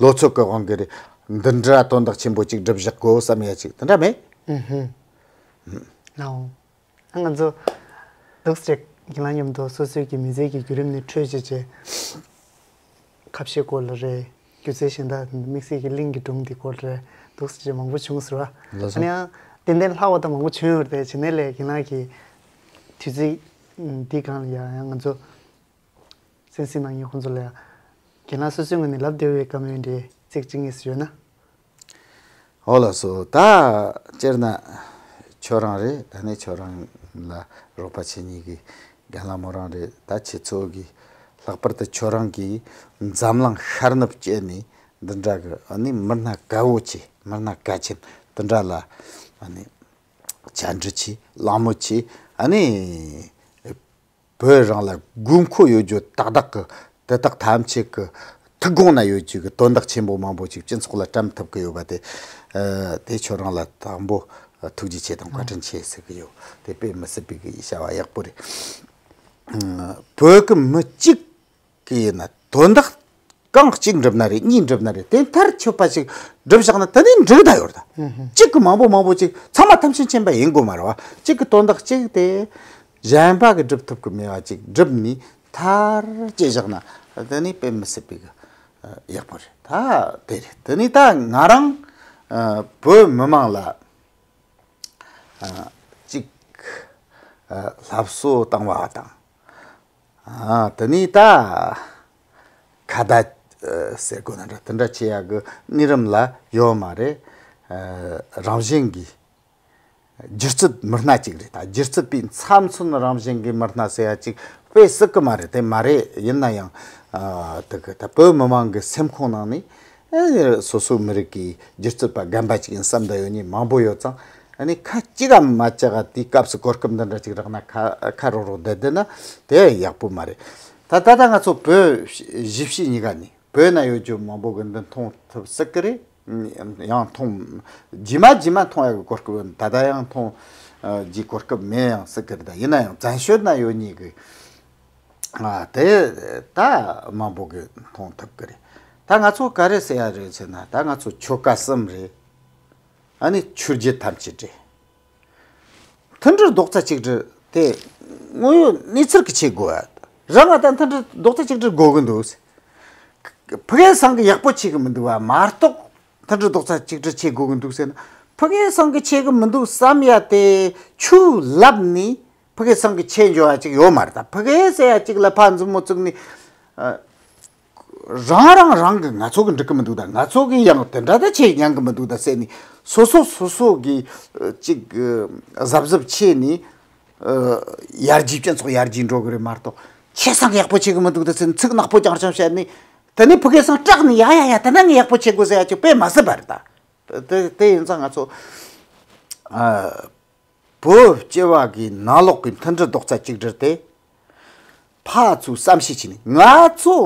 ལོ་ཚོད་གི་དབང་གིས་རེད། འདི་འདྲ་དོན་དག་ཆེན་པོ་ཅིག་སྒྲུབ་བཞག་དགོས་བསམ་ཡ་ཅིག་དེ་འདྲ་མེད། ཨུ་ཧུ། ལའོ། ང་ཚོ་འདུག་སེ་རྒན་ལགས་མཉམ་དུ་སོ་སོའི་གི་མི་ཚེ་གི་བརྒྱུད་རིམ་ནས་འཕྲོས་བྱས་བྱས། ཁ་བཤད་སྐོར་ལ་རེད། སྒྱུ་རྩལ་གཞན་དག་དམིགས་བསལ་གྱི་གླིང་གི་སྒྲུང་འདི་སྐོར་ལ་རེད། འདུག་སེ་བྱས་མང་པོ་བྱུང་ཟེར་བ། ལགས་སོ། ཨ་ནི་ཡང་ཏན་ཏན་ལྷག་པ་དང་མང་པོ་བྱུང་ཡོད་རེད། བྱས་ནས་ལས་རྒན་ལགས་ཀྱིས་དུས་ཚོད་འདི་སྒང་ལ་ཡང་ཡང་ང་ཚོ་གསན་གཟིགས་གནང་མཁན་ཁོང་ཚོ་ལ་ཡང་རྒན་ལགས་སོ་སོའི་ངོས་ནས་ལབ་བདེ་བའི་བཀའ་མོལ་འདྲ་ཚིག་གཅིག་གཉིས་ཤིག་ཡོད་ན། ཨོ་ལགས་སོ། ད་སྤྱིར་ན་ཁྱོད་རང་རེད། ད་ནི་ཁྱོད་རང་ ལ་རོགས་པ་ཁྱེད་གཉིས་ཀྱིས་རྒན་ལགས་མོ་རང་རེད། ད་ཁྱེད་ཚོ་གིས་ལྷག་པར་དུ་ཁྱོད་རང་གིས་འཛམ་གླིང་ཤར་ནུབ་བཅད་ནས་འདི་འདྲ་གི་ཨ་ནི་མི་སྣ་དཀར་བོ་ཆེ། མི་སྣ་གལ་ཆེན་དེ་འདྲ་ལ་ཨ་ནི་བཅར་འདྲི་བྱས། གླེང་མོལ་བྱས། ཨ་ནི་བོད་རང་ལ་དགོས་མཁོ་ཡོད་རྒྱུ་ཏག་ཏག་གི། དེ་དག་ཐམས་ཅད་ཀྱི་ཐུགས་དགོངས་ན་ཡོད་རྒྱུ་གི་དོན་དག་ཆེན་པོ་མང་པོ་ཅིག་སྤྱི་ཚོགས་ལ་བཀྲམ་ཐུབ་ཀྱི་ཡོད་པ་དེ། ཨ། དེ་ཁྱོད་རང་ལ་དང་པོ་ཐུགས་རྗེ་ཆེ་དང་བཀའ་དྲིན་ཆེ་ཟེར་གི་ཡོད། དེ་དཔེ་མི་སྲིད་པའི་གི་བྱ་བ་ཡག་པོ་རེད། ཨ། བོད་གི་མི་གཅིག་གི་ཡིན་ན་དོན་དག་རྐང་གཅིག་འགྲུབ་ན་རེད། གཉིས་འགྲུབ་ན་རེད། དེ་མཐར་ཆོད་པ་ཞིག་འགྲུབ་བཞག་ན་དེ་ནི་འགྲིག་ད་ཡོད་ད། གཅིག་གི་མང་པོ་མང་པོ་ཅིག་ཚང་མ་ཐམས་ཅད་མཁྱེན་པ་ཡིན་དགོས་མ་རེད་བ། གཅིག་གི་དོན་དག་གཅིག་དེ་གཞན་པ་གི་འགྲུབ་ཐུབ་གི་མེད་པ་ཅིག་འགྲུབ་ནས་མཐར་ཅེ་བཞག་ན་དེ་ནི་དཔེ་མི་སྲིད་པའི་གི་ཡག་པོ་རེད། ད་དེ་རེད། དེ་ནི་ད་ང་རང་བོད་མི་མང་ལ་ཅིག་ལྷ་གསོལ་བཏང་བ་དང་། ཨ། དེ་ནས་ད་ཁ་བརྡ་ཟེར་དགོས་ན་འདྲ། དེ་འདྲ་བྱེད་ཡག་གི་གནས་རིམ་ལ་ཡོད་མ་རེད། ཨ། རང་བཞིན་གྱིས་སྒྱུ་རྩལ་མི་སྣ་ཅིག་རེད། ད་སྒྱུ་རྩལ་པའི་ཚབ་མཚོན་རང་བཞིན་གྱི་མི་སྣ་ཟེར་ཡག་ཅིག་དཔེ་སྲིད་གི་མ་རེད། དེ་མ་རེད། ཡིན་ན་ཡང་། ཨ། དེ་གི་ད་བོད་མི་མང་གི་སེམས་ཁོང་ནང་ནས། ཨེ། སོ་སོའི་མི་རིགས་ཀྱི་སྒྱུ་རྩལ་པ་རྒན་པ་ཅིག་ཡིན་བསམ་བསྡད་ཡོད་མཁན་མང་པོ་ཡོད་ཙང་། ཨ་ནི་ཁ་གཅིག་ག་མ་བཅག་ག་དེའི་སྐབས་སུ་གོ་སྐབས་འདི་འདྲ་ཅིག་རག་ན་ཁ་ཁ་རོག་རོག་བསྡད་བསྡད་ན་དེ་ཡག་པོ་མ་རེད། ད་ད་ལྟ་ང་ཚོ་བོད་གཞིས་བྱེས་གཉིས་ཀ་ནས་བོད་ན་ཡོད་རྒྱུ་མང་པོ་གི་འདི་མཐོང་ཐུབ་སྲིད་གི་རེད། ཡང་མཐོང་རྗེས་མ་རྗེས་མ་མཐོང་ཡག་གི་གོ་སྐབས་ཡོད། ད་ལྟ་ཡང་མཐོང་རྒྱུའི་གོ་སྐབས་མེད་ཡང་སྲིད་གི་རེད། ད་ཡིན་ན་ཡང་བཙན་བྱོལ་ན་ཡོད་མཁན་གི། ཨ། དེ་ད་མང་པོ་གིས་མཐོང་ཐུབ་ཀྱི་རེད། ད་ང་ཚོ་ག་རེ་ཟེར་ཡ་རེད་ཟེར་ན། ད་ང་ཚོ་ཆོལ་ཁ་གསུམ་རེད། ཨ་ནི་ཆོས་བརྒྱུད་ཐམས་ཅད་རེད། མཐུན་སྒྲིལ་རྡོག་རྩ་གཅིག་སྒྲིལ་དེ་དངོས་ཡོད་གནས་ཚུལ་གྱི་ཆེད་དགོས་པ་རང་ང་ད་མཐུན་སྒྲིལ་རྡོག་རྩ་གཅིག་སྒྲིལ་དགོས་གི་འདུག་ཕ་གིའི་སང་གི་ཡག་པོ་ཆེ་གི་མི་འདུག་བ་མ་གཏོགས། མཐུན་སྒྲིལ་རྡོག་རྩ་གཅིག་སྒྲིལ་ཆེ་དགོས་གི་འདུག་ཟེར་ན། ཕ་གིའི་སང་གི་ཆེ་གི་མི་འདུག་བསམ་ཡ་དེ་ཆུ་ལབ་ནི། ཕ་གིའི་སང་གི་ཆེ་འཇོག་ཡ་ཅིག་ཡོད་མ་རེད། ད་ཕ་གི་ཟེར་ཡ་ཅིག་ལ་ཕ་མཛུབ་མོ་བཙུགས་ནི། ཨ། རང་རང་རང་གི་ང་ཚོ་གི་འགྲིག་གི་མི་འདུག་ད་ང་ཚོ་གི་ཡང་དེ་འདྲ་ད་ཆེ་ཉན་གི་མི་འདུག་ད་ཟེར་ནི། སོ་སོ་སོ་སོ་གི་ཨ་ཅིག་གཟབ་གཟབ་ཆེ་ནི། ཨ། ཡར་རྒྱས་སྤྱི་ཚོགས་ཡར་རྒྱས་འགྲོ་གི་རེད་མ་གཏོགས། ཁྱེད་སང་གི་ཡག་པོ་ཆེ་གི་མི་འདུག་ད་ཟེར་ནི་ཚིག་ནག་པོ་རྐྱང་རྐྱང་བཤད་ནི། དེ་ནས་ཕ་གིའི་སང་སྐྲག་ནི། ཡ་ཡ་ཡ། དེ་ན་ངས་ཡག་པོ་བྱེད་དགོས་ཟེར་ཡ་ཅིག་དཔེ་མ་སྲིད་པ་རེད་ད། དེ་དེ་ཡིན་ཙང་ང་ཚོ། ཨ། བོད་སྤྱི་བ་གི་ནང་ལོགས་ཀྱི་མཐུན་སྒྲིལ་རྡོག་རྩ་གཅིག་སྒྲིལ་དེ། ཕར་ཚུར་བསམ་ཤེས་བྱས་ནས། ང་ཚོ་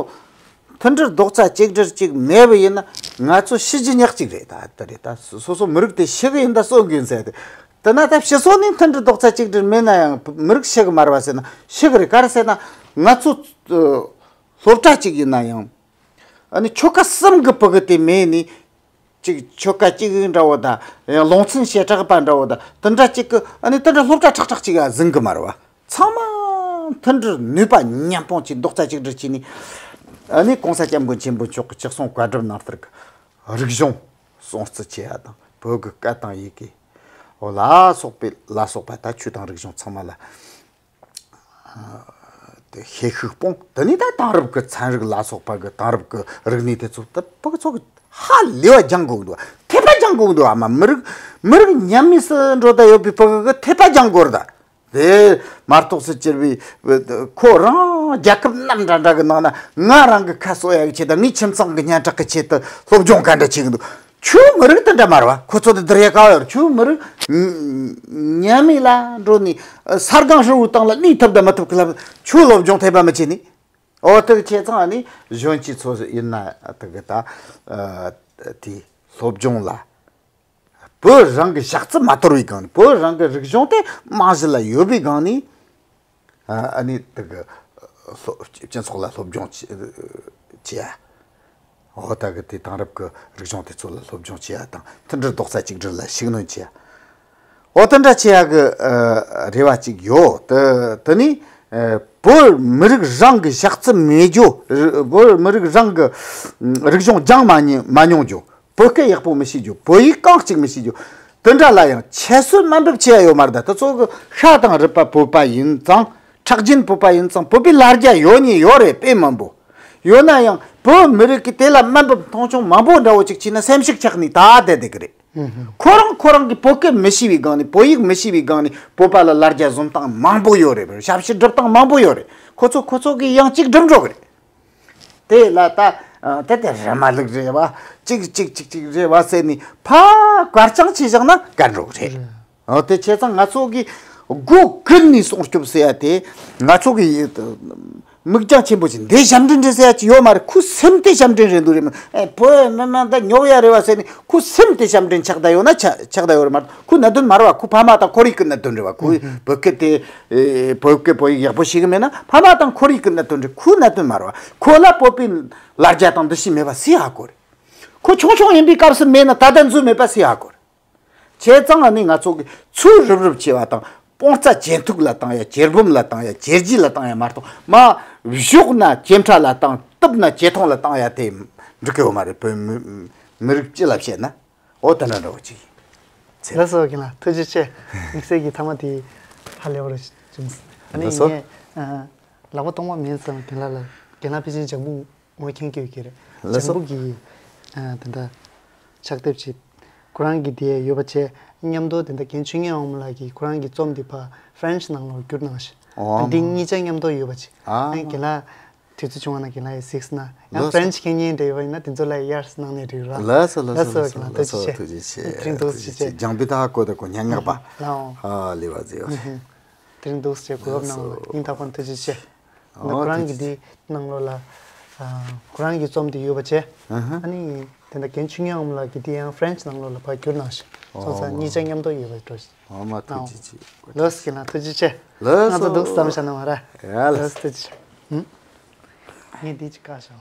མཐུན་སྒྲིལ་རྡོག་རྩ་གཅིག་སྒྲིལ་གཅིག་མེད་པ་ཡིན་ན་ང་ཚོ་ཤི་རྒྱུ་ཉག་གཅིག་རེད། ད་དེ་རེད། ད་སོ་སོ་མི་རིགས་དེ་ཤི་གི་ཡིན་ད་གསོན་གི་ཡིན་ཟེར་ཏེ། དེ་ན་ད་ཕྱི་སོ་ནས་མཐུན་སྒྲིལ་རྡོག་རྩ་གཅིག་སྒྲིལ་མེད་ན་ཡང་མི་རིགས་ཤི་གི་མ་རེད་པ་ཟེར་ན་ཤི་གི་རེད། ག་རེ་ཟེར་ན་ང་ཚོ། ཨ། སློབ་གྲྭ་གཅིག་ཡིན་ན་ཡང་། ཨ་ནི་ཆོལ་ཁ་གསུམ་གི་ཕྲུ་གུ་དེ་མེད་ནི། གཅིག་ཆོལ་ཁ་གཅིག་འདྲ་བོ་དང་། ཡང་ལུང་ཚན་བྱེ་བྲག་པ་འདྲ་བོ་དང་དེ་འདྲ་གཅིག་གི། ཨ་ནི་དེ་འདྲ་སློབ་གྲྭ་ཁྲག་ཁྲག་གཅིག་ག་ཟིན་གི་མ་རེད་བ། ཚང་མ་མཐུན་སྒྲིལ་ནུས་པ་མཉམ་སྤུངས་ཀྱིས་རྡོག་རྩ་གཅིག་སྒྲིལ་གྱིས་ནི། ཨ་ནི་༸གོང་ས་༸སྐྱབས་མགོན་ཆེན་པོ་མཆོག་གི་ཅི་གསུང་བཀའ་སྒྲུབ་ནང་ལྟར་གི་རིག་གཞུང་སྲུང་བརྩི་བྱེད་ཡ་དང་། བོད་ཀྱི་སྐད་དང་ཡི་གེ། འོ་ལ་སོགས་པའི་ལ་སོགས་པ་ད་ཆོས་དང་རིག་གཞུང་ཚང་མ་ལ། དེ་ཤེས་ཤུགས་སྤུངས། དེ་ནས་ད་དེང་རབས་ཀྱི་ཚན་རིག་ལ་སོགས་པ་གི་དེང་རབས་ཀྱི་རིག་གནས་དེ་ཚོ་ད་ཕྲུ་གུ་ཚོ་གི་ཧ་ལས་པ་སྦྱང་དགོས་འདུག་ཐེག་པ་སྦྱང་དགོས་འདུག་ཨ་མ་མི་རིགས་མི་རིགས་ཉམས་དམས་སུ་འགྲོ་ད་ཡོད་པའི་ཕྲུ་གུ་གི་ཐེག་པ་སྦྱང་དགོས་རེད་ད། དེ་མ་གཏོགས་སུ་གྱུར་པའི་ཁོ་རང་རྒྱལ་ཁབ་རྣམ་འདྲ་འདྲ་གི་ནང་ན་ང་རང་གི་ཁ་གསོ་ཡ་གི་ཆེད་དུ། ངའི་ཁྱིམ་ཚང་གི་སྙན་གྲགས་ཀྱི་ཆེད་དུ་སློབ་སྦྱོང་ག་འདྲ་བྱེད་གི་འདུག་ཁྱོད་མི་རིགས་དེ་འདྲ་མ་རེད་བ། ཁོ་ཚོ་དེ་འདིར་ཡ་ག་བ་ཡོད། ཁྱོད་མི་རིགས་ཉམས་དམས་ལ་འགྲོ་ནས་ས་སྒང་ཧྲིལ་བོའི་སྟེང་ལ་གནས་ཐུབ་དང་མི་ཐུབ་ཀྱི་ལབ། ཁྱོད་སློབ་སྦྱོང་ཐེག་པ་མི་བྱེད་ནི། འོ་དེ་བྱས་ཙང་ཨ་ནི་གཞོན་སྐྱེས་ཚོ་ཡིན་ན་དེ་གི་ད་དེ་སློབ་སྦྱོང་ལ་བོད་རང་གི་ཞག་རྩི་མ་དོར་བའི་སྒང་ནས། བོད་རང་གི་རིག་གཞུང་དེ་རྨང་གཞི་ལ་ཡོད་པའི་སྒང་ནས། ཨ་ནི་དེ་གི་སློབ་སྤྱི་ཚོགས་ལ་སློབ་སྦྱོང་བྱེད་ཡ། འོ་ད་གི་དེ་དེང་རབས་ཀྱི་རིག་གཞུང་དེ་ཚོ་ལ་སློབ་སྦྱོང་བྱེད་ཡ་དང་། མཐུན་སྒྲིལ་རྡོག་རྩ་གཅིག་སྒྲིལ་ལ་ཤུགས་སྣོན་བྱེད་ཡ། འོ་དེ་འདྲ་བྱེད་ཡ་གི་རེ་བ་གཅིག་ཡོད། དེ་དེ་ནི་བོད་མི་རིགས་རང་གི་ཞག་རྩི་མེད་རྒྱུ། བོད་མི་རིགས་རང་གི་རིག་གཞུང་སྦྱང་མ་མྱོང་མ་མྱོང་རྒྱུ། བོད་སྐད་ཡག་པོ་མི་ཤེས་རྒྱུ། བོད་ཡིག་རྐང་གཅིག་མི་ཤེས་རྒྱུ། དེ་འདྲ་ལ་ཡང་ཁྱད་གསོད་དམའ་འབེབས་བྱེད་ཡ་ཡོད་མ་རེད་ད། དེ་ཚོ་གི་ཤ་དང་རུས་པ་བོད་པ་ཡིན་ཙང་། ཁྲག་རྒྱུན་བོད་པ་ཡིན་ཙང་། བོད་པའི་ལ་རྒྱ་ཡོད་ནི་ཡོད་རེད། དཔེ་མང་པོ་ཡོད་ན་ཡང་ བོད་མི་རིགས་ཀྱི་དེ་ལ་དམའ་འབེབས་མཐོང་ཆུང་མང་པོ་འདྲ་བོ་ཅིག་བྱས་ན་སེམས་ཤུགས་ཆག་ནས་ད་བསྡད་བསྡད་ཀྱི་རེད། ཁོ་རང་ཁོ་རང་གི་བོད་སྐད་མི་ཤེས་པའི་སྒང་ནས་བོད་ཡིག་མི་ཤེས་པའི་སྒང་ནས་བོད་པ་ལ་ལར་རྒྱ་བཟུང་སྟངས་མང་པོ་ཡོད་རེད། ཞབས་ཕྱི་སྒྲུབ་སྟངས་མང་པོ་ཡོད་རེད། ཁོ་ཚོ་ཁོ་ཚོ་གིས་ཡང་གཅིག་སྒྲུབ་འགྲོ་གི་རེད། དེ་ལ་ད་ཨ་དེ་དེ་རེད་མ་ལུག་རེད་བ། གཅིག་གཅིག་གཅིག་གཅིག་རེད་བ་ཟེར་ནས་ཕར་གར་རྐྱང་བྱས་བཞག་ན་གར་འགྲོ་གི་རེད། འོ་དེ་བྱས་ཙང་ང་ཚོ་གི་སྒོ་ཀུན་ནས་སྲུང་སྐྱོབ་ཟེར་ཡ་དེ་ང་ཚོ་གི་མིག་རྒྱང་ཆེན་པོ་ཅིག་འདི་ཞབས་འདྲེན་རེད་ཟེར་ཡ་ཅིག་ཡོད་མ་རེད། ཁོའི་སེམས་དེ་ཞབས་འདྲེན་རེད་འདུག་རེད་མ། ཨེ་བོད་མི་མང་ད་ཉོབ་ཡ་རེད་བ་ཟེར་ནས་ཁོའི་སེམས་དེ་ཞབས་འདྲེན་ཆགས་བསྡད་ཡོད་ན་ཆ་ཆགས་བསྡད་ཡོད་རེད་མ་གཏོགས་ཁོའི་གནད་དོན་མ་རེད་བ། ཁོའི་ཕ་མ་དང་ཁོར་ཡུག་གི་གནད་དོན་རེད་བ། ཁོའི་བོད་སྐད་དེ་ཨེ་བོད་སྐད་བོད་ཡིག་ཡག་པོ་ཤེས་གི་མེད་ན་ཕ་མ་དང་ཁོར་ཡུག་གི་གནད་དོན་རེད། ཁོའི་གནད་དོན་མ་རེད་བ། ཁོ་ལ་བོད་པའི་ལར་རྒྱ་དང་འདུ་ཤེས་མེད་པ་སུས་ཧ་གོ་རེད། ཁོ་ཆུང་ཆུང་ཡིན་པའི་སྐབས་སུ་མེད་ན་ད་ལྟ་འཛུལ་མེད་པ་སུས་ཧ་གོ་རེད། བྱས་ཙང་ཨ་ནི་ང་ཚོ་གི་ཚུར་རུབ་རུབ་བྱས་པ་དང་དཔང་རྩ་ཇེ་མཐུག་ལ་བཏང་ཡ། ཇེ་སྦོམ་ལ་བཏང་ཡ། ཇེ་ལྗིད་ལ་བཏང་ཡ་མ་གཏོགས་མ་གཞོགས་ན་ཇེ་ཕྲ་ལ་བཏང་། གཏུབ་ན་ཇེ་ཐུང་ལ་བཏང་ཡ་དེ་འགྲིག་གི་ཡོད་མ་རེད། བོད་མི་མི་རིགས་སྤྱི་ལ་བཤད་ན་འོ་དེ་འདྲ་འདྲ་བོ་ཅིག་ཡིན། ལགས་སོ་རྒན་ལགས་ཐུགས་རྗེ་ཆེ། དམིགས་བསལ་གྱི་མཐའ་མ་དེ་ཧ་ལས་པ་རེད་བྱུང་སོང་། ཨ་ནི་ལགས་སོ། ངས་ཨ་ལག་པ་སྟོང་པ་མིན་ཙང་རྒན་ལགས་ལ་རྒན་ལགས་ཕལ་ཆེར་ལྗང་བུ་ངོས་འཁྱེར་གྱི་ཡོད་ཀྱི་རེད། ལགས་སོ། ལྗང་བུ་གི་ཨ་དེ་འདྲ་ཕྱག་དེབ་ཅིག་ཁོ་རང་གི་དེ་ཡོད་པ་བྱས། མཉམ་དུ་དེ་འདྲ་རྒན་ཆོས་ཉིད་དབང་མོ་ལགས་ཀྱིས་ཁོ་རང་གི་རྩོམ་འདི་ཕར་ཧྥ་རན་ཆི་ནང་ལོགས་བསྒྱུར་གནང་ཞིང་། ཨོ་འདི་གཉིས་ཆ་མཉམ་དུ་ཡོད་པ་བྱས། ཨ་ཨ་ནི་རྒན་ལགས་དུས་ཚོད་བྱུང་བ་ན་རྒན་ལགས་ཡི་གཟིགས་ན་ཡང་ལགས་སོ། ཧྥ་རན་ཆི་མཁྱེན་མཁན་འདྲ་ཡོད་པ་ཡིན་ན་དེ་ཚོ་ལ་ཡར་གནང་ནས་འགྲིག་ར། ལགས་སོ་ལགས་སོ་ལགས་སོ་ལགས་སོ་རྒན་ལགས་ཐུགས་རྗེ་ཆེ། ཐུགས་རྗེ་ཆེ། དེ་རིང་ཐུགས་རྗེ་ཆེ། ལགས་འོ། ལྗང་བུ་ད་ཧ་གོ་ད་གོ་ཉག་ཉག་པ། ལགས་འོ། ཧ་ལས་པ་ཟེར་བ། དེ་རིང་འདུག་ཟེར་གོ་སྐབས་གནང་བ་སྙིང་ཐག་པ་ནས་ཐུགས་རྗེ་ཆེ། འདི་ཨོ་ཁོ་རང་གི་ཐུགས་རྗེ་འདི་ནང་ལོགས་ལ་ཨ་ཁོ་རང་གི་རྩོམ་འདི་ཡོད་པ་བྱས། ཨ་ཧ། ཨ་ནི་དེ་འདྲ་རྒན་ཆོས་ཉིད་དབང་མོ་ལགས་ཀྱིས་འདི་ཡང་ཧྥ་རན་ཆི་ནང་ལོགས་ལ་ཕར་བསྒྱུར་གནང་ཞིང་སོང་ཙང་ཨོ་གཉིས་ཆ་མཉམ་དུ་ཡོད་པ་འགྲོ་ཞིང་། ཨོ་མ་ཐུགས་རྗེ་ཆེ། ལགས་སོ་རྒན་ལགས་ཐུགས་རྗེ་ཆེ། ལགས་ང་ཚོ་འདུག་སེ་མཚམས་བཞག་ན་མ་ར། ཡ་ལགས། ལགས་སོ་ཐུགས་རྗེ་ཆེ། ངས་འདི་ཅིག་བཀག་བཞག་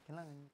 རྒན་ལགས།